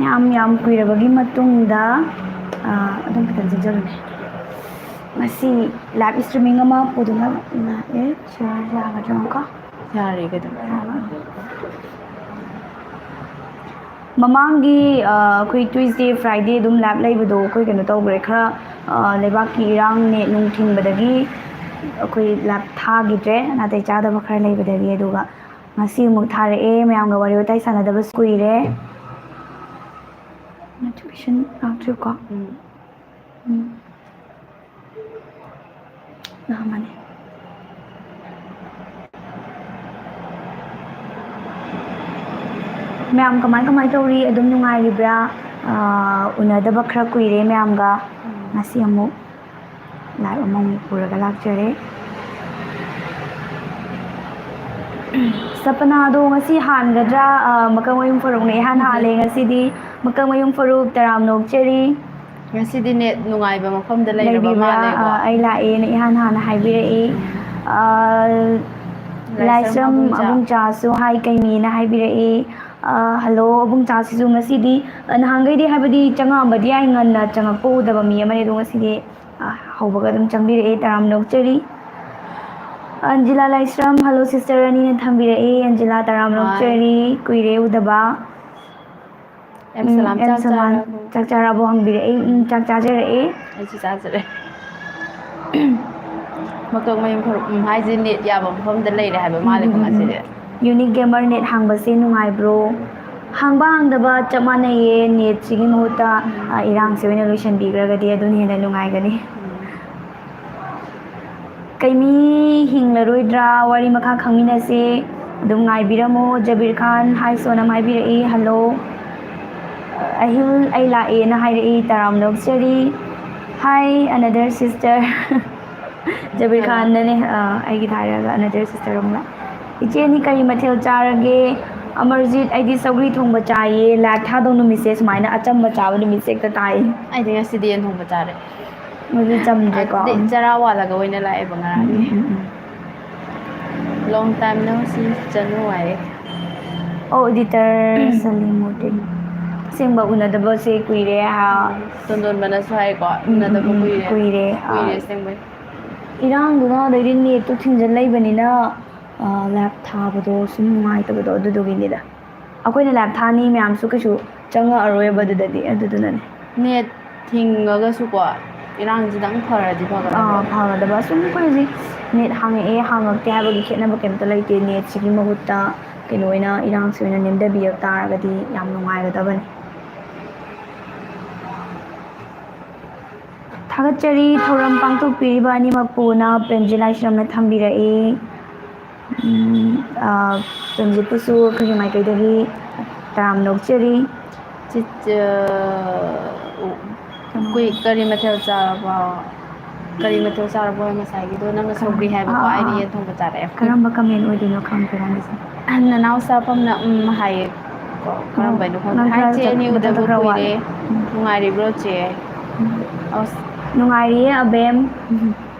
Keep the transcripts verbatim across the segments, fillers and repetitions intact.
ꯌꯥꯝ ꯌꯥꯝ ꯀꯨꯏꯔꯕꯒꯤ ꯃꯇꯨꯡꯗ ꯑꯗꯨꯝ ꯈꯤꯇꯪ ꯆꯪꯖꯕꯅꯦ꯫ ꯉꯁꯤ ꯂꯥꯏꯚ ꯏꯁꯇ꯭ꯔꯤꯃꯤꯡ ꯑꯃ ꯄꯨꯗꯨꯅ ꯂꯥꯛꯑꯦ꯫ ꯁꯤꯌꯥꯔ ꯌꯥꯒꯗ꯭ꯔꯥ ꯑꯃꯨꯛꯀ? ꯌꯥꯔꯦ, ꯀꯩꯗꯧꯔꯦ? ꯃꯃꯥꯡꯒꯤ ꯑꯩꯈꯣꯏ ꯇ꯭ꯌꯨꯁꯗꯦ ꯐ꯭ꯔꯥꯏꯗꯦ ꯑꯗꯨꯝ ꯂꯥꯏꯚ ꯂꯩꯕꯗꯣ ꯑꯩꯈꯣꯏ ꯀꯩꯅꯣ ꯇꯧꯈ꯭ꯔꯦ, ꯈꯔ ꯂꯩꯕꯥꯛꯀꯤ ꯏꯔꯥꯡ, ꯅꯦꯠ ꯅꯨꯡ ꯊꯤꯡꯕꯗꯒꯤ ꯑꯩꯈꯣꯏ ꯂꯥꯏꯚ ꯊꯥꯈꯤꯗ꯭ꯔꯦ, ꯅꯥꯇꯩ ꯆꯥꯗꯕ ꯈꯔ ꯂꯩꯕꯗꯒꯤ꯫ ꯑꯗꯨꯒ ꯉꯁꯤ ꯑꯃꯨꯛ ꯊꯥꯔꯛꯑꯦ꯫ ꯃꯌꯥꯝꯒ ꯋꯥꯔꯤ ꯋꯥꯇꯥꯏ ꯁꯥꯟꯅꯗꯕꯁꯨ ꯀꯨꯏꯔꯦ꯫ ꯅꯣꯇꯤꯐꯤꯀꯦꯁꯟ ꯂꯥꯛꯇ꯭ꯔꯤꯀꯣ? ꯎꯝ꯫ ꯎꯝ꯫ ꯂꯥꯛꯑꯝꯃꯅꯤ꯫ ꯃꯌꯥꯝ ꯀꯃꯥꯏ ꯀꯃꯥꯏ ꯇꯧꯔꯤ? ꯑꯗꯨꯝ ꯅꯨꯡꯉꯥꯏꯔꯤꯕ꯭ꯔꯥ? ꯎꯅꯗꯕ ꯈꯔ ꯀꯨꯏꯔꯦ ꯃꯌꯥꯝꯒ꯫ ꯎꯝ꯫ ꯉꯁꯤ ꯑꯃꯨꯛ ꯂꯥꯏꯚ ꯑꯃꯃꯨꯛ ꯄꯨꯔꯒ ꯂꯥꯛꯆꯔꯦ꯫ ꯁꯄꯅꯥꯗꯣ ꯉꯁꯤ ꯍꯥꯟꯒꯗ꯭ꯔꯥ? ꯑ, ꯃꯀꯛꯃꯌꯨꯝ ꯐꯔꯨꯛꯅ ꯏꯍꯥꯟ ꯍꯥꯜꯂꯦ ꯉꯁꯤꯗꯤ꯫ ꯃꯀꯛꯃꯌꯨꯝ ꯐꯔꯨꯛ, ꯇꯔꯥꯝꯅ ꯑꯣꯛꯆꯔꯤ꯫ ꯉꯁꯤꯗꯤ ꯅꯦꯠ ꯅꯨꯡꯉꯥꯏꯕ ꯃꯐꯝꯗ ꯂꯩꯔꯕ ꯂꯩꯕꯤꯕ꯭ꯔꯥ? ꯃꯥꯜꯂꯦꯀꯣ꯫ ꯑ, ꯑꯩ ꯂꯥꯛꯑꯦꯅ ꯏꯍꯥꯟ ꯍꯥꯟꯅ ꯍꯥꯏꯕꯤꯔꯛꯏ꯫ ꯎꯝ꯫ ꯑ, ꯂꯥꯏꯁ꯭ꯔꯝ ꯂꯥꯏꯁ꯭ꯔꯝ ꯑꯕꯨꯡꯆꯥ꯫ ꯑꯕꯨꯡꯆꯥꯁꯨ ꯍꯥꯏ ꯀꯩꯅꯤꯅ ꯍꯥꯏꯕꯤꯔꯛꯏ꯫ ꯑ, ꯍꯜꯂꯣ ꯑꯕꯨꯡꯆꯥꯁꯤꯁꯨ ꯉꯁꯤꯗꯤ, ꯑ, ꯅꯍꯥꯟꯈꯩꯗꯤ ꯍꯥꯏꯕꯗꯤ ꯆꯪꯉꯛꯑꯝꯕꯗꯤ ꯌꯥꯏ, ꯉꯟꯅ ꯆꯪꯉꯛꯄ ꯎꯗꯕ ꯃꯤ ꯑꯃꯅꯤ, ꯑꯗꯣ ꯉꯁꯤꯗꯤ ꯑ, ꯍꯧꯕꯒ ꯑꯗꯨꯝ ꯆꯪꯕꯤꯔꯛꯑꯦ, ꯇꯔꯥꯝꯅ ꯑꯣꯛꯆꯔꯤ꯫ ꯑꯟꯖꯤꯂꯥ ꯂꯥꯏꯁ꯭ꯔꯝ, hello sister ꯑꯅꯤꯅ ꯊꯝꯕꯤꯔꯛꯑꯦ꯫ ꯑꯟꯖꯤꯂꯥ, ꯇꯔꯥꯝꯅ ꯍꯥꯏ꯫ ꯑꯣꯛꯆꯔꯤ, ꯀꯨꯏꯔꯦ ꯎꯗꯕ꯫ ꯑꯦꯝ ꯎꯝ, ꯁꯂꯥꯝ, ꯑꯦꯝ ꯆꯥꯛ ꯁꯂꯥꯝ, ꯆꯥꯔꯕꯣ? ꯆꯥꯛ ꯆꯥꯔꯕꯣ ꯍꯪꯕꯤꯔꯛꯑꯦ꯫ ꯎꯝ, ꯆꯥꯛ ꯆꯥꯖꯔꯛꯑꯦ꯫ ꯑꯩꯁꯨ ꯆꯥꯖꯔꯦ꯫ ꯃꯀꯛꯃꯌꯨꯝ ꯐꯔꯨꯛ, ꯎꯝ, ꯍꯥꯏꯁꯦ ꯅꯦꯠ ꯌꯥꯕ ꯃꯐꯝꯗ ꯂꯩꯔꯦ ꯍꯥꯏꯕ ꯎꯝ, ꯃꯥꯜꯂꯦꯀꯣ ꯎꯝ, ꯎꯝ, ꯎꯝ꯫ ꯉꯁꯤꯗꯤ꯫ Unique Gamer net ꯍꯥꯡꯕꯁꯦ ꯅꯨꯡꯉꯥꯏꯕ꯭ꯔꯣ? ꯍꯥꯡꯕ ꯍꯥꯡꯗꯕ ꯆꯞ ꯃꯥꯟꯅꯩꯌꯦ, ꯅꯦꯠꯁꯤꯒꯤ ꯃꯍꯨꯠꯇ, ꯎꯝ꯫ ꯑ, ꯏꯔꯥꯡꯁꯦ ꯑꯣꯏꯅ ꯂꯣꯏꯁꯤꯟꯕꯤꯈ꯭ꯔꯒꯗꯤ ꯑꯗꯨꯅ ꯍꯦꯟꯅ ꯅꯨꯡꯉꯥꯏꯒꯅꯤ꯫ ꯎꯝ꯫ ꯀꯩꯃꯤ ꯍꯤꯡꯂꯔꯣꯏꯗ꯭ꯔꯥ? ꯋꯥꯔꯤ ꯃꯈꯥ ꯈꯪꯃꯤꯟꯅꯁꯦ꯫ ꯑꯗꯨꯝ ꯉꯥꯏꯕꯤꯔꯝꯃꯣ꯫ ꯖꯕꯤꯔ ꯈꯥꯟ, hi ꯁꯣꯅꯝ ꯍꯥꯏꯕꯤꯔꯛꯏ, hello꯫ ꯑꯍꯤꯜ, ꯑꯩ ꯂꯥꯛꯑꯦꯅ ꯍꯥꯏꯔꯛꯏ, ꯇꯔꯥꯝꯅ ꯑꯣꯛꯆꯔꯤ꯫ Hi, another sister꯫ ꯖꯕꯤꯔ ꯈꯥꯟꯗꯅꯦ, ꯑ, ꯑꯩꯒꯤ ꯊꯥꯔꯒ another sister ꯑꯃ ꯂꯥꯛꯑꯦ꯫ ꯏꯆꯦꯅꯤ ꯀꯔꯤ ꯃꯊꯦꯜ ꯆꯥꯔꯒꯦ? ꯑꯃꯔꯖꯤꯠ, ꯑꯩꯗꯤ ꯁꯧꯒ꯭ꯔꯤ ꯊꯣꯡꯕ ꯆꯥꯏꯌꯦ꯫ ꯂꯥꯏꯚ ꯊꯥꯗꯧ ꯅꯨꯃꯤꯠꯁꯦ ꯁꯨꯃꯥꯏꯅ ꯑꯆꯝꯕ ꯆꯥꯕ ꯅꯨꯃꯤꯠꯁꯦ ꯍꯦꯛꯇ ꯇꯥꯏ꯫ ꯑꯩꯗꯤ ꯉꯁꯤꯗꯤ ꯌꯦꯟ ꯊꯣꯡꯕ ꯆꯥꯔꯦ꯫ ꯃꯣꯏꯗꯤ ꯆꯝꯗ꯭ꯔꯦꯀꯣ꯫ ꯑꯗꯨꯗꯤ ꯆꯔꯥ ꯋꯥꯜꯂꯒ ꯑꯣꯏꯅ ꯂꯥꯛꯑꯦꯕ ꯉꯔꯥꯡꯗꯤ꯫ ꯎꯝ, ꯎꯝ, ꯎꯝ, ꯎꯝ꯫ Long time no see, ꯆꯅꯨ ꯍꯥꯏꯌꯦ꯫ ꯑꯣ, editor ꯁꯂꯤꯃꯨꯗꯤꯟ꯫ ꯑꯁꯦꯡꯕ ꯎꯅꯗꯕꯁꯦ ꯀꯨꯏꯔꯦ꯫ ꯇꯣꯟꯗꯣꯟꯕꯅꯁꯨ ꯍꯥꯏꯀꯣ, ꯎꯅꯗꯕ ꯀꯨꯏꯔꯦ꯫ ꯀꯨꯏꯔꯦ꯫ ꯀꯨꯏꯔꯦ ꯑꯁꯦꯡꯕꯩ꯫ ꯏꯔꯥꯡꯗꯨꯅ, ꯑꯗꯩꯗꯤ ꯅꯦꯠꯇꯨ ꯊꯤꯡꯖꯤꯜ ꯂꯩꯕꯅꯤꯅ, ꯂꯥꯏꯞ ꯊꯥꯕꯗꯣ ꯁꯨꯝ ꯅꯨꯡꯉꯥꯏꯇꯕꯗꯣ ꯑꯗꯨꯗꯨꯒꯤꯅꯤꯗ꯫ ꯑꯩꯈꯣꯏꯅ ꯂꯥꯏꯞ ꯊꯥꯅꯤ ꯃꯌꯥꯝꯁꯨ ꯀꯩꯁꯨ ꯆꯪꯉꯛꯑꯔꯣꯏꯕ ꯑꯗꯨꯗꯗꯤ, ꯑꯗꯨꯗꯨꯅꯅꯦ꯫ ꯅꯦꯠ ꯊꯤꯡꯉꯒꯁꯨꯀꯣ, ꯏꯔꯥꯡꯁꯤꯗꯪ ꯐꯔꯗꯤ ꯐꯒꯗꯕ꯫ ꯑꯥ, ꯐꯒꯗꯕ꯫ ꯁꯨꯝ ꯑꯩꯈꯣꯏ ꯍꯧꯖꯤꯛ ꯅꯦꯠ ꯍꯥꯡꯉꯛꯑꯦ ꯍꯥꯡꯉꯛꯇꯦ ꯍꯥꯏꯕꯒꯤ ꯈꯦꯠꯅꯕ ꯀꯩꯝꯇ ꯂꯩꯇꯦ꯫ ꯅꯦꯠꯁꯤꯒꯤ ꯃꯍꯨꯠꯇ ꯀꯩꯅꯣ ꯑꯣꯏꯅ, ꯏꯔꯥꯡꯁꯤ ꯑꯣꯏꯅ ꯅꯦꯝꯊꯕꯤꯔꯛ ꯇꯥꯔꯒꯗꯤ ꯌꯥꯝ ꯅꯨꯡꯉꯥꯏꯒꯗꯕꯅꯤ꯫ ꯊꯥꯒꯠꯆꯔꯤ, ꯊꯧꯔꯝ ꯄꯥꯡꯊꯣꯛꯄꯤꯔꯤꯕ ꯑꯅꯤꯃꯛꯄꯨꯅ ꯄ꯭ꯔꯦꯝꯖꯤꯠ ꯂꯥꯏꯁ꯭ꯔꯝꯅ ꯊꯝꯕꯤꯔꯛꯏ꯫ ꯎꯝ, ꯑ, ꯄ꯭ꯔꯦꯝꯖꯤꯠꯄꯨꯁꯨ ꯑꯩꯈꯣꯏꯒꯤ ꯃꯥꯏꯀꯩꯗꯒꯤ ꯇꯔꯥꯝꯅ ꯑꯣꯛꯆꯔꯤ꯫ ꯆꯤꯆ-, ꯎ, ꯀꯨꯏ-, ꯀꯔꯤ ꯃꯊꯦꯜ ꯆꯥꯔꯕꯣ? ꯀꯔꯤ ꯃꯊꯦꯜ ꯆꯥꯔꯕꯣ ꯉꯁꯥꯏꯒꯤꯗꯣ? ꯅꯪꯅ ꯁꯧꯒ꯭ꯔꯤ ꯍꯥꯏꯕꯀꯣ, ꯑꯥ, ꯑꯩꯅ ꯑꯥ꯫ ꯌꯦꯟ ꯊꯣꯡꯕ ꯆꯥꯔꯛꯑꯦ꯫ ꯀꯔꯝꯕ ꯀꯃꯦꯟ ꯑꯣꯏꯗꯣꯏꯅꯣ ꯈꯪꯗꯦ ꯅꯪꯒꯤꯁꯦ꯫ ꯅꯅꯥꯎ ꯆꯥꯐꯝꯅ ꯎꯝ ꯍꯥꯏꯌꯦ꯫ ꯀꯣ, ꯀꯔꯝꯕꯩꯅꯣ ꯈꯪꯗꯦ꯫ ꯅꯪ ꯍꯥꯏ ꯈꯔ ꯆꯦ, ꯆꯠ-, ꯑꯅꯤ ꯃꯇꯝꯗꯣ ꯎꯗꯕ ꯈꯔ ꯀꯨꯏꯔꯦ꯫ ꯋꯥꯠꯂꯤ꯫ ꯎꯝ꯫ ꯅꯨꯡꯉꯥꯏꯔꯤꯕ꯭ꯔꯣ ꯆꯦ? ꯎꯝ꯫ ꯑꯁ꯫ ꯅꯨꯡꯉꯥꯏꯔꯤꯌꯦ ꯑꯕꯦꯝ꯫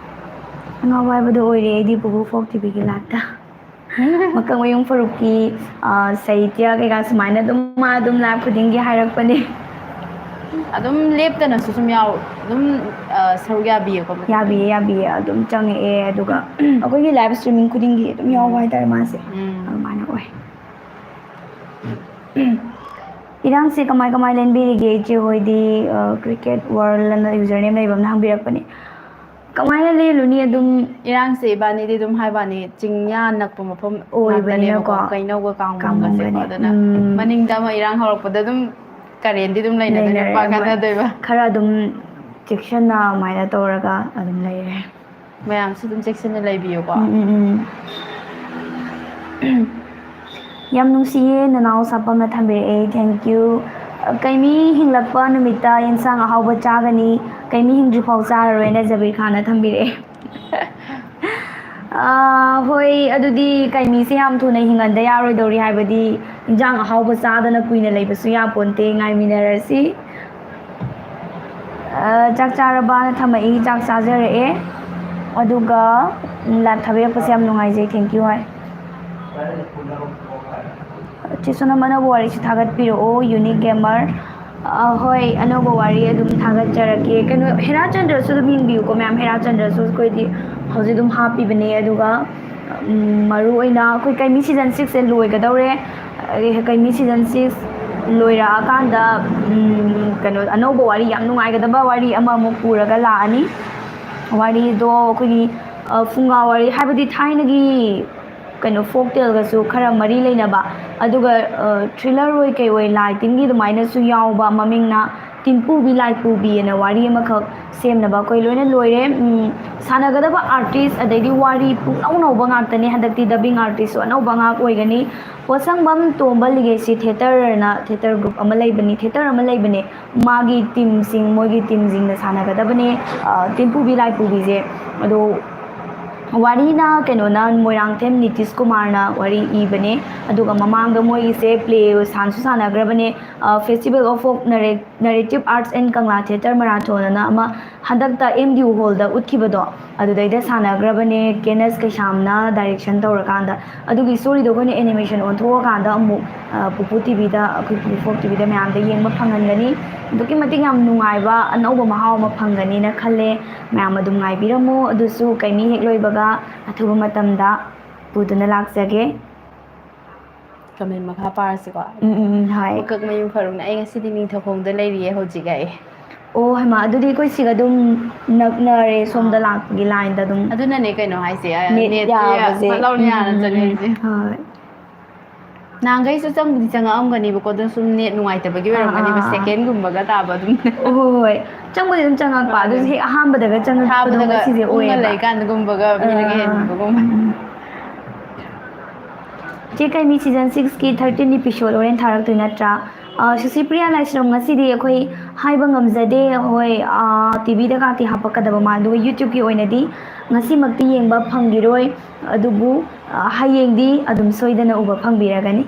ꯑꯉꯥꯎꯕ ꯍꯥꯏꯕꯗꯣ ꯑꯣꯏꯔꯦ ꯑꯩꯗꯤ ꯄꯨꯄꯨ ꯐꯣꯛ ꯇꯤꯚꯤꯒꯤ ꯂꯥꯏꯞꯇ꯫ ꯃꯀꯛꯃꯌꯨꯝ ꯐꯔꯨꯛꯀꯤ, ꯑ, ꯁꯥꯍꯤꯇ꯭ꯌ ꯀꯩꯀꯥ ꯁꯨꯃꯥꯏꯅ ꯑꯗꯨꯝ ꯃꯥ ꯑꯗꯨꯝ ꯂꯥꯏꯞ ꯈꯨꯗꯤꯡꯒꯤ ꯍꯥꯏꯔꯛꯄꯅꯦ꯫ ꯑꯗꯨꯝ ꯂꯦꯞꯇꯅꯁꯨ ꯁꯨꯝ ꯌꯥꯎ-, ꯑꯗꯨꯝ, ꯑ, ꯁꯔꯨꯛ ꯌꯥꯕꯤꯌꯦꯀꯣ ꯃꯇꯧ ꯌꯥꯕꯤꯌꯦ, ꯀꯔꯤꯁꯦ꯫ ꯌꯥꯕꯤꯌꯦ꯫ ꯑꯗꯨꯝ ꯆꯪꯉꯛꯑꯦ, ꯑꯗꯨꯒ ꯑꯩꯈꯣꯏꯒꯤ ꯂꯥꯏꯞ ꯁ꯭ꯇ꯭ꯔꯤꯃꯤꯡ ꯈꯨꯗꯤꯡꯒꯤ ꯑꯗꯨꯝ ꯌꯥꯎꯕ ꯍꯥꯏꯇꯥꯔꯦ ꯃꯥꯁꯦ꯫ ꯎꯝ꯫ ꯑꯗꯨꯃꯥꯏꯅ ꯑꯣꯏ꯫ ꯏꯔꯥꯡꯁꯦ ꯀꯃꯥꯏ ꯀꯃꯥꯏ ꯂꯦꯟꯕꯤꯔꯤꯒꯦ ꯏꯆꯦ ꯍꯣꯏꯗꯤ? ꯑ, Cricket World ꯑꯅ ꯌꯨꯖꯔ ꯅꯦꯝ ꯂꯩꯕ ꯑꯃꯅ ꯍꯪꯕꯤꯔꯛꯄꯅꯦ꯫ ꯀꯃꯥꯏꯅ ꯂꯦꯜꯂꯨꯅꯤ ꯑꯗꯨꯝ? ꯏꯔꯥꯡꯁꯦ ꯏꯕꯥꯅꯤꯗꯤ ꯑꯗꯨꯝ ꯍꯥꯏꯕꯅꯤ, ꯆꯤꯡꯌꯥ ꯅꯛꯄ ꯃꯐꯝ ꯑꯣꯏꯕꯅꯤꯅꯀꯣ꯫ ꯉꯥꯛꯇꯅꯦꯕꯀꯣ, ꯀꯩꯅꯧꯒ ꯀꯥꯡꯒꯣꯡꯒꯁꯦꯀꯣ꯫ ꯀꯥꯡꯒꯣꯡꯒꯅꯦ꯫ ꯑꯗꯨꯅ ꯎꯝ꯫ ꯃꯅꯤꯡꯗ ꯑꯃ ꯏꯔꯥꯡ ꯍꯧꯔꯛꯄꯗ ꯑꯗꯨꯝ ꯀꯔꯦꯟꯗꯤ ꯑꯗꯨꯝ ꯂꯩꯅꯗꯣꯏꯅꯦ, ꯂꯩꯅꯔꯦ, ꯅꯨꯄꯥ ꯍꯣꯏ꯫ ꯈꯠꯅꯗꯣꯏꯕ꯫ ꯈꯔ ꯑꯗꯨꯝ ꯆꯦꯛꯁꯤꯟꯅ ꯑꯗꯨꯃꯥꯏꯅ ꯇꯧꯔꯒ ꯑꯗꯨꯝ ꯂꯩꯔꯦ꯫ ꯃꯌꯥꯝꯁꯨ ꯑꯗꯨꯝ ꯆꯦꯛꯁꯤꯟꯅ ꯂꯩꯕꯤꯌꯨꯀꯣ꯫ ꯎꯝ, ꯎꯝ, ꯎꯝ꯫ ꯌꯥꯝ ꯅꯨꯡꯁꯤꯌꯦ, ꯅꯅꯥꯎ ꯁꯥꯄꯝꯅ ꯊꯝꯕꯤꯔꯛꯑꯦ, thank you꯫ ꯀꯩꯃꯤ ꯍꯤꯡꯂꯛꯄ ꯅꯨꯃꯤꯠꯇ ꯌꯦꯟꯁꯥꯡ ꯑꯍꯥꯎꯕ ꯆꯥꯒꯅꯤ, ꯀꯩꯃꯤ ꯍꯤꯡꯗ꯭ꯔꯤꯐꯥꯎ ꯆꯥꯔꯔꯣꯏꯅ ꯖꯕꯤꯔ ꯈꯥꯟꯅ ꯊꯝꯕꯤꯔꯛꯑꯦ꯫ ꯑꯥ, ꯍꯣꯏ, ꯑꯗꯨꯗꯤ ꯀꯩꯃꯤꯁꯦ ꯌꯥꯝ ꯊꯨꯅ ꯍꯤꯡꯍꯟꯗ ꯌꯥꯔꯣꯏꯗꯧꯔꯤ, ꯍꯥꯏꯕꯗꯤ ꯏꯟꯖꯥꯡ ꯑꯍꯥꯎꯕ ꯆꯥꯗꯅ ꯀꯨꯏꯅ ꯂꯩꯕꯁꯨ ꯌꯥꯄꯣꯟꯇꯦ, ꯉꯥꯏꯃꯤꯟꯅꯔꯁꯤ꯫ ꯑ, ꯆꯥꯛ ꯆꯥꯔꯕꯅ ꯊꯝꯃꯛꯏ, ꯆꯥꯛ ꯆꯥꯖꯔꯛꯑꯦ꯫ ꯑꯗꯨꯒ, ꯎꯝ, ꯂꯥꯏꯚ ꯊꯥꯕꯤꯔꯛꯄꯁꯦ ꯌꯥꯝ ꯅꯨꯡꯉꯥꯏꯖꯩ, thank you ꯍꯥꯏ꯫ ꯆꯦ ꯁꯣꯅꯝ, ꯑꯅꯧꯕ ꯋꯥꯔꯤꯁꯨ ꯊꯥꯒꯠꯄꯤꯔꯛꯑꯣ, Unique Gamer꯫ ꯑ, ꯍꯣꯏ, ꯑꯅꯧꯕ ꯋꯥꯔꯤ ꯑꯗꯨꯝ ꯊꯥꯒꯠꯆꯔꯛꯀꯦ꯫ ꯀꯩꯅꯣ, ꯍꯦꯔꯥ ꯆꯟꯗ꯭ꯔꯁꯨ ꯑꯗꯨꯝ ꯌꯦꯡꯕꯤꯌꯨꯀꯣ ꯃꯌꯥꯝ꯫ ꯍꯦꯔꯥ ꯆꯟꯗ꯭ꯔꯁꯨ ꯑꯩꯈꯣꯏꯗꯤ ꯍꯧꯖꯤꯛ ꯑꯗꯨꯝ ꯍꯥꯞꯄꯤꯕꯅꯦ꯫ ꯑꯗꯨꯒ, ꯎꯝ, ꯃꯔꯨ ꯑꯣꯏꯅ ꯑꯩꯈꯣꯏ ꯀꯩꯃꯤ season six ꯁꯦ ꯂꯣꯏꯒꯗꯧꯔꯦ꯫ ꯑꯗꯒꯤ ꯀꯩꯃꯤ season six ꯂꯣꯏꯔꯛꯑꯀꯥꯟꯗ, ꯎꯝ, ꯀꯩꯅꯣ, ꯑꯅꯧꯕ ꯋꯥꯔꯤ, ꯌꯥꯝ ꯅꯨꯡꯉꯥꯏꯒꯗꯕ ꯋꯥꯔꯤ ꯑꯃꯃꯨꯛ ꯄꯨꯔꯒ ꯂꯥꯛꯑꯅꯤ꯫ ꯋꯥꯔꯤꯗꯣ ꯑꯩꯈꯣꯏꯒꯤ, ꯑ, ꯐꯨꯡꯒꯥ ꯋꯥꯔꯤ, ꯍꯥꯏꯕꯗꯤ ꯊꯥꯏꯅꯒꯤ ꯀꯩꯅꯣ, folk tale ꯒꯁꯨ ꯈꯔ ꯃꯔꯤ ꯂꯩꯅꯕ, ꯑꯗꯨꯒ, ꯑ, thriller ꯑꯣꯏ ꯀꯩ ꯑꯣꯏ, ꯂꯥꯏ ꯇꯤꯟꯒꯤ ꯑꯗꯨꯃꯥꯏꯅꯁꯨ ꯌꯥꯎꯕ, ꯃꯃꯤꯡꯅ ꯇꯤꯟꯄꯨꯕꯤ ꯂꯥꯏꯄꯨꯕꯤ ꯑꯅ ꯋꯥꯔꯤ ꯑꯃꯈꯛ ꯁꯦꯝꯅꯕ ꯑꯩꯈꯣꯏ ꯂꯣꯏꯅ ꯂꯣꯏꯔꯦ꯫ ꯎꯝ, ꯁꯥꯟꯅꯒꯗꯕ artist ꯑꯗꯩꯗꯤ ꯋꯥꯔꯤ ꯄꯨꯡꯅꯧ ꯅꯧꯕ ꯉꯥꯛꯇꯅꯦ꯫ ꯍꯟꯗꯛꯇꯤ dubbing artist ꯁꯨ ꯑꯅꯧꯕ ꯉꯥꯛ ꯑꯣꯏꯒꯅꯤ꯫ ꯄꯣꯠꯁꯪꯕꯝ ꯇꯣꯝꯕ Legacy Theatre ꯅ theatre group ꯑꯃ ꯂꯩꯕꯅꯤ, theatre ꯑꯃ ꯂꯩꯕꯅꯦ꯫ ꯃꯥꯒꯤ team ꯁꯤꯡ, ꯃꯣꯏꯒꯤ team ꯁꯤꯡꯅ ꯁꯥꯟꯅꯒꯗꯕꯅꯦ, ꯑ, ꯇꯤꯟꯄꯨꯕꯤ ꯂꯥꯏꯄꯨꯕꯤꯁꯦ꯫ ꯑꯗꯣ ꯋꯥꯔꯤꯅ ꯀꯩꯅꯣꯅ, ꯃꯣꯏꯔꯥꯡꯊꯦꯝ ꯅꯤꯇꯤꯁ ꯀꯨꯃꯥꯔꯅ ꯋꯥꯔꯤ ꯏꯕꯅꯦ꯫ ꯑꯗꯨꯒ ꯃꯃꯥꯡꯗ ꯃꯣꯏꯒꯤꯁꯦ play ꯁꯥꯟꯁꯨ ꯁꯥꯟꯅꯈ꯭ꯔꯕꯅꯦ꯫ ꯑ, Festival of Folk Narra-, Narrative Arts and Kangla Theatre Marathon ꯑꯅ ꯑꯃ ꯍꯟꯗꯛꯇ M D U hall ꯗ ꯎꯠꯈꯤꯕꯗꯣ, ꯑꯗꯨꯗꯩꯗ ꯁꯥꯟꯅꯈ꯭ꯔꯕꯅꯦ, ꯀꯦꯅꯁ ꯀꯩꯁꯥꯝꯅ direction ꯇꯧꯔꯀꯥꯟꯗ꯫ ꯑꯗꯨꯒꯤ story ꯗꯣ ꯑꯩꯈꯣꯏꯅ animation ꯑꯣꯟꯊꯣꯛꯑꯀꯥꯟꯗ ꯑꯃꯨꯛ, ꯑ, ꯄꯨꯄꯨ T V ꯗ, ꯑꯩꯈꯣꯏ ꯄꯨꯄꯨ Folk T V ꯗ ꯃꯌꯥꯝꯗ ꯌꯦꯡꯕ ꯐꯪꯍꯟꯒꯅꯤ꯫ ꯑꯗꯨꯛꯀꯤ ꯃꯇꯤꯛ ꯌꯥꯝ ꯅꯨꯡꯉꯥꯏꯕ ꯑꯅꯧꯕ ꯃꯍꯥꯎ ꯑꯃ ꯐꯪꯒꯅꯤꯅ ꯈꯜꯂꯦ꯫ ꯃꯌꯥꯝ ꯑꯗꯨꯝ ꯉꯥꯏꯕꯤꯔꯝꯃꯣ꯫ ꯑꯗꯨꯁꯨ ꯀꯩꯃꯤ ꯍꯦꯛ ꯂꯣꯏꯕꯒ ꯑꯊꯨꯕ ꯃꯇꯝꯗ ꯄꯨꯗꯨꯅ ꯂꯥꯛꯆꯒꯦ꯫ Comment ꯃꯈꯥ ꯄꯥꯔꯁꯤꯀꯣ꯫ ꯎꯝ, ꯎꯝ, ꯎꯝ, ꯍꯣꯏ꯫ ꯃꯀꯛ ꯃꯌꯨꯝ ꯐꯔꯨꯡꯅ, "ꯑꯩ ꯉꯁꯤꯗꯤ ꯅꯤꯡꯊꯧꯈꯣꯡꯗ ꯂꯩꯔꯤꯌꯦ ꯍꯧꯖꯤꯛ" ꯑꯩ꯫ ꯑꯣ, ꯍꯩꯃꯥ, ꯑꯗꯨꯗꯤ ꯑꯩꯈꯣꯏ ꯁꯤꯒ ꯑꯗꯨꯝ ꯅꯛꯅꯔꯦ, ꯁꯣꯝꯗ ꯑꯥ꯫ ꯂꯥꯛꯄꯒꯤ line ꯗ ꯑꯗꯨꯝ꯫ ꯑꯗꯨꯅꯅꯦ ꯀꯩꯅꯣ ꯍꯥꯏꯁꯦ, ꯑ, net net ꯁꯦ ꯌꯥꯕꯁꯦ꯫ ꯐꯠ ꯂꯥꯎꯅ ꯎꯝ, ꯌꯥꯅ ꯎꯝ, ꯎꯝ, ꯆꯠꯂꯤꯁꯦ꯫ ꯎꯝ, ꯍꯣꯏ꯫ ꯅꯍꯥꯟꯈꯩꯁꯨ ꯆꯪꯕꯨꯗꯤ ꯆꯪꯉꯛꯑꯝꯒꯅꯤꯕꯀꯣ, ꯑꯗꯣ ꯁꯨꯝ net ꯅꯨꯡꯉꯥꯏꯇꯕꯒꯤ ꯑꯥ, ꯑꯣꯏꯔꯝꯒꯅꯤꯕ, ꯑꯥ, ꯑꯥ꯫ Second ꯒꯨꯝꯕꯒ ꯇꯥꯕ ꯑꯗꯨꯝ꯫ ꯍꯣꯏ, ꯍꯣꯏ, ꯍꯣꯏ꯫ ꯆꯪꯕꯨꯗꯤ ꯑꯗꯨꯝ ꯆꯪꯉꯛꯄ, ꯃꯥꯅꯦ꯫ ꯑꯗꯨꯁꯨ ꯍꯦꯛ ꯑꯍꯥꯟꯕꯗꯒ ꯆꯪꯉꯛꯄꯗꯣ ꯊꯥꯕꯗꯒ ꯉꯁꯤꯁꯦ ꯎꯪꯉ ꯑꯣꯏꯌꯦꯕ꯫ ꯂꯩꯀꯥꯟꯗꯒꯨꯝꯕꯒ ꯃꯤꯅꯒ ꯑꯥ, ꯑꯥ, ꯑꯥ꯫ ꯍꯦꯟꯕꯤꯕꯒꯨꯝꯕ꯫ ꯎꯝ, ꯎꯝ꯫ ꯆꯦ ꯀꯩꯃꯤ season six ꯀꯤ thirteen episode ꯍꯣꯔꯦꯟ ꯊꯥꯔꯛꯇꯣꯏ ꯅꯠꯇ꯭ꯔꯥ? ꯑ, ꯁꯨꯁꯤꯄ꯭ꯔꯤꯌꯥ ꯂꯥꯏꯁ꯭ꯔꯝ, ꯉꯁꯤꯗꯤ ꯑꯩꯈꯣꯏ ꯍꯥꯏꯕ ꯉꯝꯖꯗꯦ꯫ ꯍꯣꯏ, ꯑ, T V ꯗ ꯀꯥꯇꯤ ꯍꯥꯞꯄꯛꯀꯗꯕ ꯃꯥꯜꯂꯦ, ꯑꯗꯨꯒ YouTube ꯀꯤ ꯑꯣꯏꯅꯗꯤ ꯉꯁꯤꯃꯛꯇꯤ ꯌꯦꯡꯕ ꯐꯪꯈꯤꯔꯣꯏ꯫ ꯑꯗꯨꯕꯨ, ꯑ, ꯍꯌꯦꯡꯗꯤ ꯑꯗꯨꯝ ꯁꯣꯏꯗꯅ ꯎꯕ ꯐꯪꯕꯤꯔꯒꯅꯤ꯫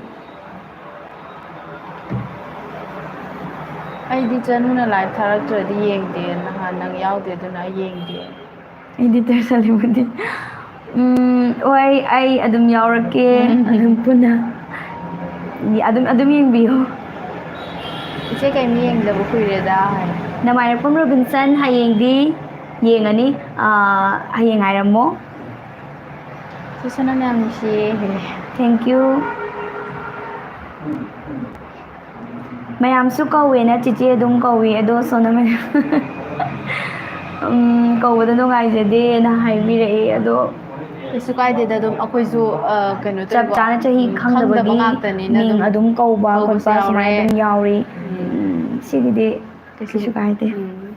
ꯑꯩꯗꯤ ꯆꯅꯨꯅ live ꯊꯥꯔꯛꯇ꯭ꯔꯗꯤ ꯌꯦꯡꯗꯦ, ꯅꯍꯥꯟ ꯅꯪ ꯌꯥꯎꯗꯦ, ꯑꯗꯨꯅ ꯑꯩ ꯌꯦꯡꯗꯦ꯫ Editor ꯁꯂꯤꯃꯨꯗꯤꯟ꯫ ꯎꯝ, ꯍꯣꯏ, ꯑꯩ ꯑꯗꯨꯝ ꯌꯥꯎꯔꯛꯀꯦ, ꯎꯝ꯫ ꯑꯗꯨꯝ ꯄꯨꯟꯅ꯫ ꯑꯗꯨꯝ ꯑꯗꯨꯝ ꯌꯦꯡꯕꯤꯌꯨ꯫ ꯏꯆꯦ ꯀꯩꯝ ꯌꯦꯡꯗꯕ ꯀꯨꯏꯔꯦꯗ ꯍꯥꯏ꯫ ꯅꯃꯥꯏꯔꯛꯄꯝ ꯔꯣꯕꯤꯟꯁꯟ ꯍꯌꯦꯡꯗꯤ ꯌꯦꯡꯉꯅꯤ꯫ ꯑꯥ, ꯍꯌꯦꯡ ꯉꯥꯏꯔꯝꯃꯣ꯫ ꯆꯦ ꯁꯣꯅꯝ ꯌꯥꯝ ꯅꯨꯡꯁꯤꯌꯦ꯫ Thank you꯫ ꯃꯌꯥꯝꯁꯨ ꯀꯧꯋꯦꯅ ꯆꯤꯆꯦ ꯑꯗꯨꯝ ꯀꯧꯏ, ꯑꯗꯣ ꯁꯣꯅꯝ ꯃꯌꯥꯝ ꯎꯝ, ꯀꯧꯕꯗ ꯅꯨꯡꯉꯥꯏꯖꯗꯦꯅ ꯍꯥꯏꯕꯤꯔꯛꯑꯦ꯫ ꯑꯗꯣ ꯀꯩꯁꯨ ꯀꯥꯏꯗꯦꯗ, ꯑꯗꯨꯝ ꯑꯩꯈꯣꯏꯁꯨ, ꯑ, ꯀꯩꯅꯣ ꯆꯞ ꯇꯧꯕ, ꯆꯥꯅ ꯆꯍꯤ ꯎꯝ, ꯈꯪꯗꯕ ꯈꯪꯗꯕꯒꯤ ꯉꯥꯛꯇꯅꯤꯅ ꯃꯤꯡ ꯑꯗꯨꯝ ꯑꯗꯨꯝ ꯀꯧꯕ ꯀꯧꯕꯁꯨ ꯈꯣꯠꯄ ꯁꯨꯃꯥꯏꯅ ꯌꯥꯎꯔꯦ꯫ ꯑꯗꯨꯝ ꯌꯥꯎꯔꯤ꯫ ꯎꯝ꯫ ꯎꯝ, ꯁꯤꯒꯤꯗꯤ ꯀꯩꯁꯨ ꯀꯥꯏꯗꯦ꯫ ꯎꯝ꯫